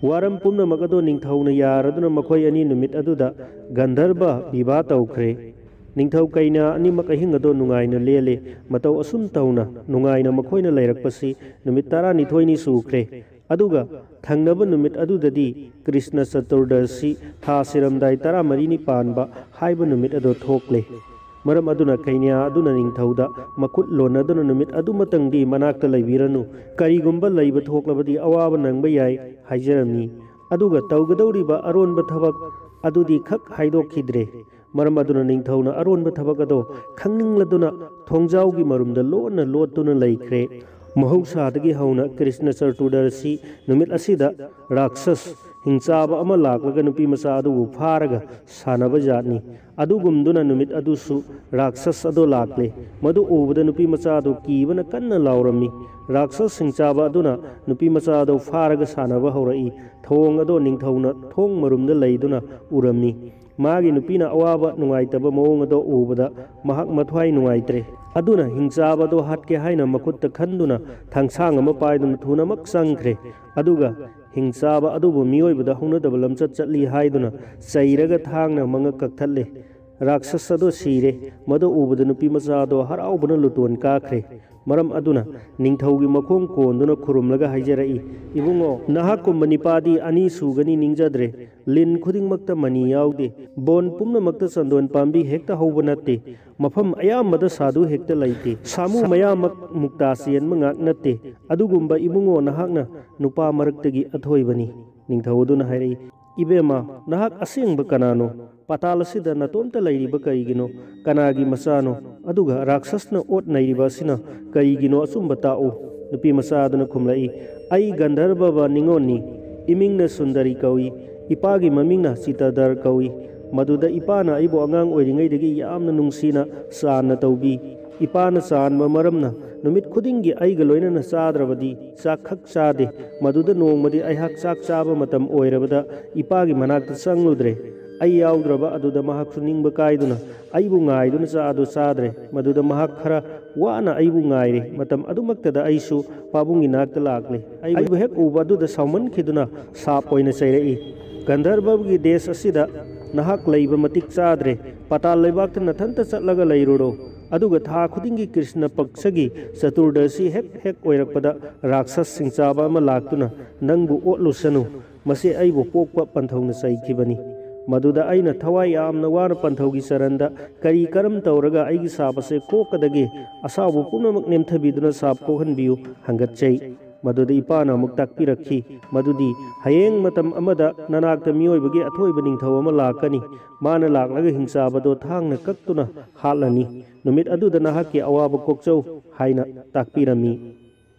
ꯋꯥꯔꯝ ꯄꯨꯝꯅꯃꯛ ꯑꯗꯣ ꯅꯤꯡꯊꯧꯅ ꯌꯥꯔꯗꯨꯅ ꯃꯈꯣꯏ ꯑꯅꯤ ꯅꯨꯃꯤꯠ ꯑꯗꯨꯗ ꯒꯟꯙꯔꯕ ꯕꯤꯕꯥ ꯇꯧꯈ꯭ꯔꯦ꯫ ꯅꯤꯡꯊꯧ ꯀꯩꯅꯥ ꯑꯅꯤꯃꯛ ꯑꯍꯤꯡ ꯑꯗꯣ ꯅꯨꯡꯉꯥꯏꯅ ꯂꯦꯜꯂꯦ꯫ ꯃꯇꯧ ꯑꯁꯨꯝ ꯇꯧꯅ ꯅꯨꯡꯉꯥꯏꯅ ꯃꯈꯣꯏꯅ ꯂꯩꯔꯛꯄꯁꯤ ꯅꯨꯃꯤꯠ ꯇꯔꯥꯅꯤꯊꯣꯏꯅꯤ ꯁꯨꯈ꯭ꯔꯦ꯫ ꯑꯗꯨꯒ ꯊꯪꯅꯕ ꯅꯨꯃꯤꯠ ꯑꯗꯨꯗꯗꯤ ꯀ꯭ꯔꯤꯁꯅ ꯆꯇꯨꯔꯗꯁꯤ, ꯊꯥ ꯁꯤꯔꯝꯗꯥꯏ ꯇꯔꯥꯃꯔꯤꯅꯤ ꯄꯥꯟꯕ ꯍꯥꯏꯕ ꯅꯨꯃꯤꯠ ꯑꯗꯨ ꯊꯣꯛꯂꯦ꯫ ꯃꯔꯝ ꯑꯗꯨꯅ ꯀꯩꯅ꯭ꯌꯥ ꯑꯗꯨꯅ ꯅꯤꯡꯊꯧꯗ ꯃꯈꯨꯠ ꯂꯣꯟꯅꯗꯨꯅ ꯅꯨꯃꯤꯠ ꯑꯗꯨꯃꯇꯪꯗꯤ ꯃꯅꯥꯛꯇ ꯂꯩꯕꯤꯔꯅꯨ, ꯀꯔꯤꯒꯨꯝꯕ ꯂꯩꯕ ꯊꯣꯛꯂꯕꯗꯤ ꯑꯋꯥꯕ ꯅꯪꯕ ꯌꯥꯏ ꯍꯥꯏꯖꯔꯝꯃꯤ꯫ ꯑꯗꯨꯒ ꯇꯧꯒꯗꯧꯔꯤꯕ ꯑꯔꯣꯟꯕ ꯊꯕꯛ ꯑꯗꯨꯗꯤ ꯈꯛ ꯍꯥꯏꯗꯣꯛꯈꯤꯗ꯭ꯔꯦ꯫ ꯃꯔꯝ ꯑꯗꯨꯅ ꯅꯤꯡꯊꯧꯅ ꯑꯔꯣꯟꯕ ꯊꯕꯛ ꯑꯗꯣ ꯈꯪꯅꯤꯡꯂꯗꯨꯅ ꯊꯣꯡꯖꯥꯎꯒꯤ ꯃꯔꯨꯝꯗ ꯂꯣꯟꯅ ꯂꯣꯠꯇꯨꯅ ꯂꯩꯈ꯭ꯔꯦ꯫ ꯃꯍꯧꯁꯥꯗꯒꯤ ꯍꯧꯅ ꯀ꯭ꯔꯤꯁꯅ ꯆꯇꯨꯔꯗꯁꯤ ꯅꯨꯃꯤꯠ ꯑꯁꯤꯗ ꯔꯥꯛꯁꯁ ꯍꯤꯡꯆꯥꯕ ꯑꯃ ꯂꯥꯛꯂꯒ ꯅꯨꯄꯤ ꯃꯆꯥ ꯑꯗꯨꯕꯨ ꯐꯥꯔꯒ ꯁꯥꯟꯅꯕ ꯖꯥꯠꯅꯤ꯫ ꯑꯗꯨꯒꯨꯝꯗꯨꯅ ꯅꯨꯃꯤꯠ ꯑꯗꯨꯁꯨ ꯔꯥꯛꯁꯁ ꯑꯗꯣ ꯂꯥꯛꯂꯦ꯫ ꯃꯗꯨ ꯎꯕꯗ ꯅꯨꯄꯤ ꯃꯆꯥ ꯑꯗꯨ ꯀꯤꯕꯅ ꯀꯟꯅ ꯂꯥꯎꯔꯝꯃꯤ꯫ ꯔꯥꯛꯁꯁ ꯍꯤꯡꯆꯥꯕ ꯑꯗꯨꯅ ꯅꯨꯄꯤ ꯃꯆꯥ ꯑꯗꯨ ꯐꯥꯔꯒ ꯁꯥꯟꯅꯕ ꯍꯧꯔꯛꯏ꯫ ꯊꯧꯑꯣꯡ ꯑꯗꯣ ꯅꯤꯡꯊꯧꯅ ꯊꯣꯡ ꯃꯔꯨꯝꯗ ꯂꯩꯗꯨꯅ ꯎꯔꯝꯃꯤ꯫ ꯃꯥꯒꯤ ꯅꯨꯄꯤꯅ ꯑꯋꯥꯕ ꯅꯨꯡꯉꯥꯏꯇꯕ ꯃꯑꯣꯡ ꯑꯗꯣ ꯎꯕꯗ ꯃꯍꯥꯛ ꯃꯊ꯭ꯋꯥꯏ ꯅꯨꯡꯉꯥꯏꯇ꯭ꯔꯦ꯫ ꯑꯗꯨꯅ ꯍꯤꯡꯆꯥꯕ ꯑꯗꯣ ꯍꯥꯠꯀꯦ ꯍꯥꯏꯅ ꯃꯈꯨꯠꯇ ꯈꯟꯗꯨꯅ ꯊꯥꯡꯁꯥꯡ ꯑꯃ ꯄꯥꯏꯗꯨꯅ ꯊꯨꯅꯃꯛ ꯆꯪꯈ꯭ꯔꯦ꯫ ꯑꯗꯨꯒ ꯍꯤꯡꯆꯥꯕ ꯑꯗꯨꯕꯨ ꯃꯤꯑꯣꯏꯕꯗ ꯍꯧꯅꯗꯕ ꯂꯝꯆꯠ ꯆꯠꯂꯤ ꯍꯥꯏꯗꯨꯅ ꯆꯩꯔꯒ ꯊꯥꯡꯅ ꯃꯉꯛ ꯀꯛꯊꯠꯂꯦ꯫ ꯔꯥꯛꯁꯁ ꯑꯗꯣ ꯁꯤꯔꯦ꯫ ꯃꯗꯨ ꯎꯕꯗ ꯅꯨꯄꯤ ꯃꯆꯥ ꯑꯗꯣ ꯍꯔꯥꯎꯕꯅ ꯂꯨꯇꯣꯟ ꯀꯥꯈ꯭ꯔꯦ꯫ ꯃꯔꯝ ꯑꯗꯨꯅ ꯅꯤꯡꯊꯧꯒꯤ ꯃꯈꯣꯡ ꯀꯣꯟꯗꯨꯅ ꯈꯨꯔꯨꯝꯂꯒ ꯍꯥꯏꯖꯔꯛꯏ, "ꯏꯕꯨꯡꯉꯣ, ꯅꯍꯥꯛꯀꯨꯝꯕ ꯅꯤꯄꯥꯗꯤ ꯑꯅꯤ ꯁꯨꯒꯅꯤ ꯅꯤꯡꯖꯗ꯭ꯔꯦ꯫ ꯂꯤꯟ ꯈꯨꯗꯤꯡꯃꯛꯇ ꯃꯅꯤ ꯌꯥꯎꯗꯦ꯫ ꯕꯣꯟ ꯄꯨꯝꯅꯃꯛꯇ ꯆꯟꯗꯣꯟ ꯄꯥꯝꯕꯤ ꯍꯦꯛꯇ ꯍꯧꯕ ꯅꯠꯇꯦ꯫ ꯃꯐꯝ ꯑꯌꯥꯝꯕꯗ ꯁꯥꯗꯨ ꯍꯦꯛꯇ ꯂꯩꯇꯦ꯫ ꯁꯥꯃꯨ ꯃꯌꯥꯃꯛ ꯃꯨꯛꯇꯥ ꯆꯦꯟꯕ ꯉꯥꯛ ꯅꯠꯇꯦ꯫ ꯑꯗꯨꯒꯨꯝꯕ ꯏꯕꯨꯡꯉꯣ ꯅꯍꯥꯛꯅ ꯅꯨꯄꯥ ꯃꯔꯛꯇꯒꯤ ꯑꯊꯣꯏꯕꯅꯤ"꯫ ꯅꯤꯡꯊꯧ ꯑꯗꯨꯅ ꯍꯥꯏꯔꯛꯏ, "ꯏꯕꯦꯝꯃ, ꯅꯍꯥꯛ ꯑꯁꯦꯡꯕ ꯀꯅꯥꯅꯣ? ꯄꯥꯇꯥꯜ ꯑꯁꯤꯗ ꯅꯇꯣꯝꯇ ꯂꯩꯔꯤꯕ ꯀꯔꯤꯒꯤꯅꯣ? ꯀꯅꯥꯒꯤ ꯃꯆꯥꯅꯣ? ꯑꯗꯨꯒ ꯔꯥꯛꯁꯁꯅ ꯑꯣꯠ ꯅꯩꯔꯤꯕ ꯑꯁꯤꯅ ꯀꯔꯤꯒꯤꯅꯣ? ꯑꯆꯨꯝꯕ ꯇꯥꯛꯎ"꯫ ꯅꯨꯄꯤ ꯃꯆꯥ ꯑꯗꯨꯅ ꯈꯨꯝꯂꯛꯏ, "ꯑꯩ ꯒꯟꯙꯔꯕꯕ ꯅꯤꯉꯣꯜꯅꯤ꯫ ꯏꯃꯤꯡꯅ ꯁꯨꯟꯗꯔꯤ ꯀꯧꯏ꯫ ꯏꯄꯥꯒꯤ ꯃꯃꯤꯡꯅ ꯆꯤꯇꯗꯔ ꯀꯧꯏ꯫ ꯃꯗꯨꯗ ꯏꯄꯥꯅ ꯑꯩꯕꯨ ꯑꯉꯥꯡ ꯑꯣꯏꯔꯤꯉꯩꯗꯒꯤ ꯌꯥꯝꯅ ꯅꯨꯡꯁꯤꯅ ꯆꯥꯟꯅ ꯇꯧꯕꯤ꯫ ꯏꯄꯥꯅ ꯆꯥꯟꯕ ꯃꯔꯝꯅ ꯅꯨꯃꯤꯠ ꯈꯨꯗꯤꯡꯒꯤ ꯑꯩꯒ ꯂꯣꯏꯅꯅ ꯆꯥꯗ꯭ꯔꯕꯗꯤ ꯆꯥꯛꯈꯛ ꯆꯥꯗꯦ꯫ ꯃꯗꯨꯗ ꯅꯣꯡꯃꯗꯤ ꯑꯩꯍꯥꯛ ꯆꯥꯛ ꯆꯥꯕ ꯃꯇꯝ ꯑꯣꯏꯔꯕꯗ ꯏꯄꯥꯒꯤ ꯃꯅꯥꯛꯇ ꯆꯪꯂꯨꯗ꯭ꯔꯦ꯫ ꯑꯩ ꯌꯥꯎꯗ꯭ꯔꯕ ꯑꯗꯨꯗ ꯃꯍꯥꯛꯁꯨ ꯅꯤꯡꯕ ꯀꯥꯏꯗꯨꯅ ꯑꯩꯕꯨ ꯉꯥꯏꯗꯨꯅ ꯆꯥ ꯑꯗꯨ ꯆꯥꯗ꯭ꯔꯦ꯫ ꯃꯗꯨꯗ ꯃꯍꯥꯛ ꯈꯔ ꯋꯥꯅ ꯑꯩꯕꯨ ꯉꯥꯏꯔꯦ꯫ ꯃꯇꯝ ꯑꯗꯨꯃꯛꯇꯗ ꯑꯩꯁꯨ ꯄꯥꯕꯨꯡꯒꯤ ꯅꯥꯛꯇ ꯂꯥꯛꯂꯦ꯫ ꯑꯩꯕꯨ ꯍꯦꯛ ꯎꯕ ꯑꯗꯨꯗ ꯁꯥꯎꯃꯟꯈꯤꯗꯨꯅ ꯁꯥꯞ ꯑꯣꯏꯅ ꯆꯩꯔꯛꯏ, "ꯒꯟꯙꯔꯕꯒꯤ ꯗꯦꯁ ꯑꯁꯤꯗ ꯅꯍꯥꯛ ꯂꯩꯕ ꯃꯇꯤꯛ ꯆꯥꯗ꯭ꯔꯦ꯫ ꯄꯥꯇꯥꯜ ꯂꯩꯕꯥꯛꯇ ꯅꯊꯟꯇ ꯆꯠꯂꯒ ꯂꯩꯔꯨꯔꯣ꯫ ꯑꯗꯨꯒ ꯊꯥ ꯈꯨꯗꯤꯡꯒꯤ ꯀ꯭ꯔꯤꯁꯅ ꯄꯛꯁꯒꯤ ꯆꯇꯨꯔꯗꯁꯤ ꯍꯦꯛ ꯍꯦꯛ ꯑꯣꯏꯔꯛꯄꯗ ꯔꯥꯛꯁꯁꯁꯤꯡ ꯆꯥꯕ ꯑꯃ ꯂꯥꯛꯇꯨꯅ ꯅꯪꯕꯨ ꯑꯣꯠꯂꯨꯁꯅꯨ꯫ ꯃꯁꯤ ꯑꯩꯕꯨ ꯄꯣꯛꯄ ꯄꯟꯊꯧꯅ ꯆꯩꯈꯤꯕꯅꯤ"꯫ ꯃꯗꯨꯗ ꯑꯩꯅ ꯊꯋꯥꯏ ꯌꯥꯝꯅ ꯋꯥꯅ ꯄꯟꯊꯧꯒꯤ ꯆꯔꯟꯗ ꯀꯔꯤ ꯀꯔꯝ ꯇꯧꯔꯒ ꯑꯩꯒꯤ ꯁꯥꯞ ꯑꯁꯦ ꯀꯣꯛꯀꯗꯒꯦ? ꯑꯁꯥꯎꯕ ꯄꯨꯝꯅꯃꯛ ꯅꯦꯝꯊꯕꯤꯗꯨꯅ ꯁꯥꯞ ꯀꯣꯛꯍꯟꯕꯤꯌꯨ ꯍꯪꯒꯠꯆꯩ꯫ ꯃꯗꯨꯗ ꯏꯄꯥꯅ ꯑꯃꯨꯛ ꯇꯥꯛꯄꯤꯔꯛꯈꯤ, ꯃꯗꯨꯗꯤ ꯍꯌꯦꯡ ꯃꯇꯝ ꯑꯃꯗ ꯅꯅꯥꯛꯇ ꯃꯤꯑꯣꯏꯕꯒꯤ ꯑꯊꯣꯏꯕ ꯅꯤꯡꯊꯧ ꯑꯃ ꯂꯥꯛꯀꯅꯤ꯫ ꯃꯥꯅ ꯂꯥꯛꯂꯒ ꯍꯤꯡꯆꯥꯕꯗꯣ ꯊꯥꯡꯅ ꯀꯛꯇꯨꯅ ꯍꯥꯠꯂꯅꯤ꯫ ꯅꯨꯃꯤꯠ ꯑꯗꯨꯗ ꯅꯍꯥꯛꯀꯤ ꯑꯋꯥꯕ ꯀꯣꯛꯆꯧ ꯍꯥꯏꯅ ꯇꯥꯛꯄꯤꯔꯝꯃꯤ꯫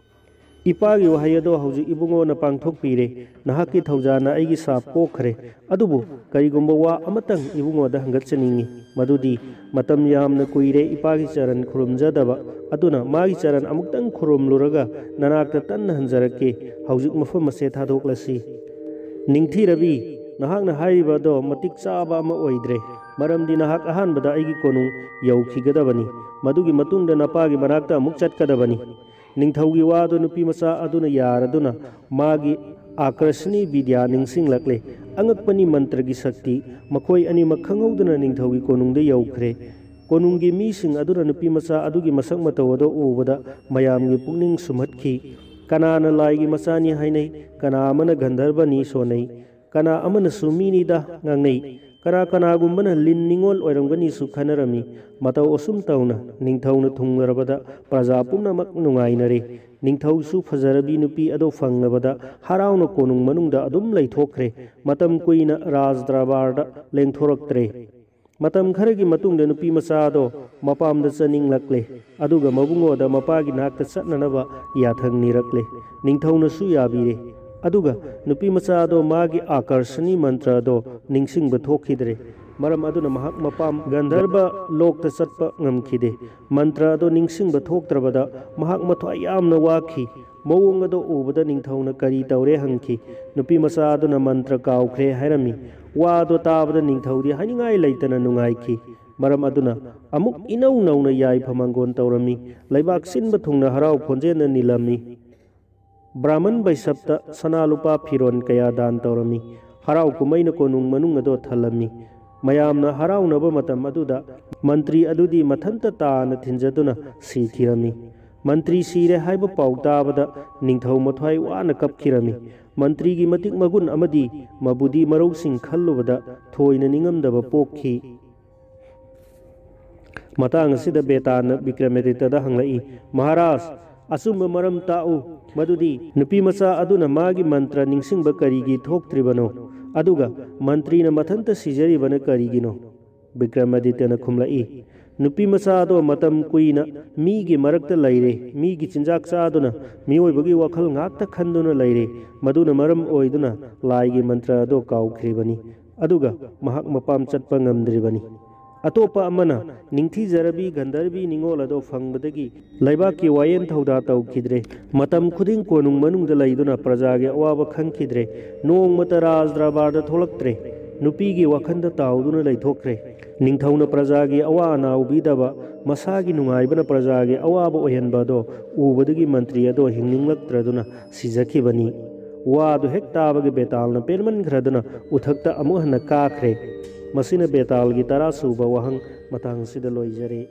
ꯏꯄꯥꯒꯤ ꯋꯥꯍꯩ ꯑꯗꯣ ꯍꯧꯖꯤꯛ ꯏꯕꯨꯡꯉꯣꯅ ꯄꯥꯡꯊꯣꯛꯄꯤꯔꯦ꯫ ꯅꯍꯥꯛꯀꯤ ꯊꯧꯖꯥꯅ ꯑꯩꯒꯤ ꯁꯥꯞ ꯀꯣꯛꯈ꯭ꯔꯦ꯫ ꯑꯗꯨꯕꯨ ꯀꯔꯤꯒꯨꯝꯕ ꯋꯥ ꯑꯃꯇꯪ ꯏꯕꯨꯡꯉꯣꯗ ꯍꯪꯒꯠꯆꯅꯤꯡꯏ, ꯃꯗꯨꯗꯤ ꯃꯇꯝ ꯌꯥꯝꯅ ꯀꯨꯏꯔꯦ ꯏꯄꯥꯒꯤ ꯆꯔꯟ ꯈꯨꯔꯨꯝꯖꯗꯕ, ꯑꯗꯨꯅ ꯃꯥꯒꯤ ꯆꯔꯟ ꯑꯃꯨꯛꯇꯪ ꯈꯨꯔꯨꯝꯂꯨꯔꯒ ꯅꯅꯥꯛꯇ ꯇꯟꯅ ꯍꯟꯖꯔꯛꯀꯦ꯫ ꯍꯧꯖꯤꯛ ꯃꯐꯝ ꯑꯁꯦ ꯊꯥꯗꯣꯛꯂꯁꯤ꯫ ꯅꯤꯡꯊꯤꯔꯕꯤ, ꯅꯍꯥꯛꯅ ꯍꯥꯏꯔꯤꯕ ꯑꯗꯣ ꯃꯇꯤꯛ ꯆꯥꯕ ꯑꯃ ꯑꯣꯏꯗ꯭ꯔꯦ, ꯃꯔꯝꯗꯤ ꯅꯍꯥꯛ ꯑꯍꯥꯟꯕꯗ ꯑꯩꯒꯤ ꯀꯣꯅꯨꯡ ꯌꯧꯈꯤꯒꯗꯕꯅꯤ, ꯃꯗꯨꯒꯤ ꯃꯇꯨꯡꯗ ꯅꯄꯥꯒꯤ ꯃꯅꯥꯛꯇ ꯑꯃꯨꯛ ꯆꯠꯀꯗꯕꯅꯤ꯫ ꯅꯤꯡꯊꯧꯒꯤ ꯋꯥꯗꯨ ꯅꯨꯄꯤ ꯃꯆꯥ ꯑꯗꯨꯅ ꯌꯥꯔꯗꯨꯅ ꯃꯥꯒꯤ ꯑꯥꯀꯔꯁꯅꯤ ꯕꯤꯗ꯭ꯌꯥ ꯅꯤꯡꯁꯤꯡꯂꯛꯂꯦ꯫ ꯑꯉꯛꯄꯅꯤ ꯃꯟꯇ꯭ꯔꯒꯤ ꯁꯛꯇꯤ꯫ ꯃꯈꯣꯏ ꯑꯅꯤꯃꯛ ꯈꯪꯍꯧꯗꯅ ꯅꯤꯡꯊꯧꯒꯤ ꯀꯣꯅꯨꯡꯗ ꯌꯧꯈ꯭ꯔꯦ꯫ ꯀꯣꯅꯨꯡꯒꯤ ꯃꯤꯁꯤꯡ ꯑꯗꯨꯅ ꯅꯨꯄꯤ ꯃꯆꯥ ꯑꯗꯨꯒꯤ ꯃꯁꯛ ꯃꯇꯧ ꯑꯗꯨ ꯎꯕꯗ ꯃꯌꯥꯝꯒꯤ ꯄꯨꯛꯅꯤꯡ ꯁꯨꯝꯍꯠꯈꯤ꯫ ꯀꯅꯥꯅ ꯂꯥꯏꯒꯤ ꯃꯆꯥꯅꯤ ꯍꯥꯏꯅꯩ, ꯀꯅꯥ ꯑꯃꯅ ꯒꯟꯙꯔꯕꯅꯤ ꯁꯣꯟꯅꯩ, ꯀꯅꯥ ꯑꯃꯅꯁꯨ ꯃꯤꯅꯤꯗ ꯉꯥꯡꯅꯩ꯫ ꯀꯅꯥ ꯀꯅꯥꯒꯨꯝꯕꯅ ꯂꯤꯟ ꯅꯤꯉꯣꯜ ꯑꯣꯏꯔꯝꯒꯅꯤꯁꯨ ꯈꯟꯅꯔꯝꯃꯤ꯫ ꯃꯇꯧ ꯑꯁꯨꯝ ꯇꯧꯅ ꯅꯤꯡꯊꯧꯅ ꯊꯨꯡꯂꯔꯕꯗ ꯄ꯭ꯔꯖꯥ ꯄꯨꯝꯅꯃꯛ ꯅꯨꯡꯉꯥꯏꯅꯔꯦ꯫ ꯅꯤꯡꯊꯧꯁꯨ ꯐꯖꯔꯕꯤ ꯅꯨꯄꯤ ꯑꯗꯨ ꯐꯪꯂꯕꯗ ꯍꯔꯥꯎꯅ ꯀꯣꯅꯨꯡ ꯃꯅꯨꯡꯗ ꯑꯗꯨꯝ ꯂꯩꯊꯣꯛꯈ꯭ꯔꯦ꯫ ꯃꯇꯝ ꯀꯨꯏꯅ ꯔꯥꯖ ꯗꯔꯕꯥꯔꯗ ꯂꯦꯡꯊꯣꯔꯛꯇ꯭ꯔꯦ꯫ ꯃꯇꯝ ꯈꯔꯒꯤ ꯃꯇꯨꯡꯗ ꯅꯨꯄꯤ ꯃꯆꯥ ꯑꯗꯣ ꯃꯄꯥꯝꯗ ꯆꯠꯅꯤꯡꯂꯛꯂꯦ꯫ ꯑꯗꯨꯒ ꯃꯕꯨꯡꯉꯣꯗ ꯃꯄꯥꯒꯤ ꯅꯥꯛꯇ ꯆꯠꯅꯅꯕ ꯌꯥꯊꯪ ꯅꯤꯔꯛꯂꯦ꯫ ꯅꯤꯡꯊꯧꯅꯁꯨ ꯌꯥꯕꯤꯔꯦ꯫ ꯑꯗꯨꯒ ꯅꯨꯄꯤ ꯃꯆꯥ ꯑꯗꯣ ꯃꯥꯒꯤ ꯑꯥꯀꯔꯁꯅꯤ ꯃꯟꯇ꯭ꯔ ꯑꯗꯣ ꯅꯤꯡꯁꯤꯡꯕ ꯊꯣꯛꯈꯤꯗ꯭ꯔꯦ꯫ ꯃꯔꯝ ꯑꯗꯨꯅ ꯃꯍꯥꯛ ꯃꯄꯥꯝ ꯒꯟꯙꯔꯕ ꯂꯣꯛꯇ ꯆꯠꯄ ꯉꯝꯈꯤꯗꯦ꯫ ꯃꯟꯇ꯭ꯔ ꯑꯗꯣ ꯅꯤꯡꯁꯤꯡꯕ ꯊꯣꯛꯇ꯭ꯔꯕꯗ ꯃꯍꯥꯛ ꯃꯊ꯭ꯋꯥꯏ ꯌꯥꯝꯅ ꯋꯥꯈꯤ꯫ ꯃꯑꯣꯡ ꯑꯗꯣ ꯎꯕꯗ ꯅꯤꯡꯊꯧꯅ ꯀꯔꯤ ꯇꯧꯔꯦ ꯍꯪꯈꯤ꯫ ꯅꯨꯄꯤ ꯃꯆꯥ ꯑꯗꯨꯅ ꯃꯟꯇ꯭ꯔ ꯀꯥꯎꯈ꯭ꯔꯦ ꯍꯥꯏꯔꯝꯃꯤ꯫ ꯋꯥ ꯑꯗꯣ ꯇꯥꯕꯗ ꯅꯤꯡꯊꯧꯗꯤ ꯍꯥꯏꯅꯤꯡꯉꯥꯏ ꯂꯩꯇꯅ ꯅꯨꯡꯉꯥꯏꯈꯤ꯫ ꯃꯔꯝ ꯑꯗꯨꯅ ꯑꯃꯨꯛ ꯏꯅꯧ ꯅꯧꯅ ꯌꯥꯏꯐ ꯃꯥꯡꯒꯣꯟ ꯇꯧꯔꯝꯃꯤ꯫ ꯂꯩꯕꯥꯛ ꯁꯤꯟꯕ ꯊꯨꯡꯅ ꯍꯔꯥꯎ ꯈꯣꯟꯖꯦꯜꯅ ꯅꯤꯜꯂꯝꯃꯤ꯫ ꯕ꯭ꯔꯥꯍꯃꯟ ꯕꯩꯁꯞꯇ ꯁꯅꯥ ꯂꯨꯄꯥ ꯐꯤꯔꯣꯟ ꯀꯌꯥ ꯗꯥꯟ ꯇꯧꯔꯝꯃꯤ꯫ ꯍꯔꯥꯎ ꯀꯨꯝꯍꯩꯅ ꯀꯣꯅꯨꯡ ꯃꯅꯨꯡ ꯑꯗꯣ ꯊꯜꯂꯝꯃꯤ꯫ ꯃꯌꯥꯝꯅ ꯍꯔꯥꯎꯅꯕ ꯃꯇꯝ ꯑꯗꯨꯗ ꯃꯟꯇ꯭ꯔꯤ ꯑꯗꯨꯗꯤ ꯃꯊꯟꯇ ꯇꯥꯅ ꯊꯤꯟꯖꯗꯨꯅ ꯁꯤꯈꯤꯔꯝꯃꯤ꯫ ꯃꯟꯇ꯭ꯔꯤ ꯁꯤꯔꯦ ꯍꯥꯏꯕ ꯄꯥꯎ ꯇꯥꯕꯗ ꯅꯤꯡꯊꯧ ꯃꯊ꯭ꯋꯥꯏ ꯋꯥꯅ ꯀꯞꯈꯤꯔꯝꯃꯤ꯫ ꯃꯟꯇ꯭ꯔꯤꯒꯤ ꯃꯇꯤꯛ ꯃꯒꯨꯟ ꯑꯃꯗꯤ ꯃꯕꯨꯗꯤ ꯃꯔꯧꯁꯤꯡ ꯈꯜꯂꯨꯕꯗ ꯊꯣꯏꯅ ꯅꯤꯡꯉꯝꯗꯕ ꯄꯣꯛꯈꯤ꯫ ꯃꯇꯥꯡ ꯑꯁꯤꯗ ꯕꯦꯇꯥꯅ ꯕꯤꯀ꯭ꯔꯃꯥꯗꯤꯇ꯭ꯌꯗ ꯍꯪꯂꯛꯏ, "ꯃꯍꯥꯔꯥꯖ, ꯑꯆꯨꯝꯕ ꯃꯔꯝ ꯇꯥꯛꯎ ꯃꯗꯨꯗꯤ ꯅꯨꯄꯤ ꯃꯆꯥ ꯑꯗꯨꯅ ꯃꯥꯒꯤ ꯃꯟꯇ꯭ꯔ ꯅꯤꯡꯁꯤꯡꯕ ꯀꯔꯤꯒꯤ ꯊꯣꯛꯇ꯭ꯔꯤꯕꯅꯣ? ꯑꯗꯨꯒ ꯃꯟꯇ꯭ꯔꯤꯅ ꯃꯊꯟꯇ ꯁꯤꯖꯔꯤꯕꯅ ꯀꯔꯤꯒꯤꯅꯣ?" ꯕꯤꯀ꯭ꯔꯃꯥꯗꯤꯇ꯭ꯌꯅ ꯈꯨꯝꯂꯛꯏ, "ꯅꯨꯄꯤ ꯃꯆꯥ ꯑꯗꯣ ꯃꯇꯝ ꯀꯨꯏꯅ ꯃꯤꯒꯤ ꯃꯔꯛꯇ ꯂꯩꯔꯦ, ꯃꯤꯒꯤ ꯆꯤꯟꯖꯥꯛ ꯆꯥꯗꯨꯅ ꯃꯤꯑꯣꯏꯕꯒꯤ ꯋꯥꯈꯜ ꯉꯥꯛꯇ ꯈꯟꯗꯨꯅ ꯂꯩꯔꯦ꯫ ꯃꯗꯨꯅ ꯃꯔꯝ ꯑꯣꯏꯗꯨꯅ ꯂꯥꯏꯒꯤ ꯃꯟꯇ꯭ꯔ ꯑꯗꯣ ꯀꯥꯎꯈ꯭ꯔꯤꯕꯅꯤ꯫ ꯑꯗꯨꯒ ꯃꯍꯥꯛ ꯃꯄꯥꯝ ꯆꯠꯄ ꯉꯝꯗ꯭ꯔꯤꯕꯅꯤ꯫ ꯑꯇꯣꯞꯄ ꯑꯃꯅ ꯅꯤꯡꯊꯤꯖꯔꯕꯤ ꯒꯟꯙꯔꯕꯤ ꯅꯤꯉꯣꯜ ꯑꯗꯣ ꯐꯪꯕꯗꯒꯤ ꯂꯩꯕꯥꯛꯀꯤ ꯋꯥꯌꯦꯟ ꯊꯧꯗꯥ ꯇꯧꯈꯤꯗ꯭ꯔꯦ꯫ ꯃꯇꯝ ꯈꯨꯗꯤꯡ ꯀꯣꯅꯨꯡ ꯃꯅꯨꯡꯗ ꯂꯩꯗꯨꯅ ꯄ꯭ꯔꯖꯥꯒꯤ ꯑꯋꯥꯕ ꯈꯪꯈꯤꯗ꯭ꯔꯦ꯫ ꯅꯣꯡꯃꯇ ꯔꯥꯖ ꯗꯔꯕꯥꯔꯗ ꯊꯣꯛꯂꯛꯇ꯭ꯔꯦ꯫ ꯅꯨꯄꯤꯒꯤ ꯋꯥꯈꯜꯗ ꯇꯥꯎꯗꯨꯅ ꯂꯩꯊꯣꯛꯈ꯭ꯔꯦ꯫ ꯅꯤꯡꯊꯧꯅ ꯄ꯭ꯔꯖꯥꯒꯤ ꯑꯋꯥ ꯑꯅꯥ ꯎꯕꯤꯗꯕ, ꯃꯁꯥꯒꯤ ꯅꯨꯡꯉꯥꯏꯕꯅ ꯄ꯭ꯔꯖꯥꯒꯤ ꯑꯋꯥꯕ ꯑꯣꯏꯍꯟꯕ ꯑꯗꯣ ꯎꯕꯗꯒꯤ ꯃꯟꯇ꯭ꯔꯤ ꯑꯗꯣ ꯍꯤꯡꯅꯤꯡꯂꯛꯇ꯭ꯔꯗꯨꯅ ꯁꯤꯖꯈꯤꯕꯅꯤ꯫ ꯋꯥꯗꯨ ꯍꯦꯛ ꯇꯥꯕꯒ ꯕꯦꯇꯥꯜꯅ ꯄꯦꯟꯃꯟꯈ꯭ꯔꯗꯨꯅ ꯎꯊꯛꯇ ꯑꯃꯨꯛ ꯍꯟꯅ ꯀꯥꯈ꯭ꯔꯦ꯫ ꯃꯁꯤꯅ ꯕꯦꯇꯥꯜꯒꯤ ꯇꯔꯥ ꯁꯨꯕ ꯋꯥꯍꯪ ꯃꯇꯥꯡꯁꯤꯗ ꯂꯣꯏꯖꯔꯦ꯫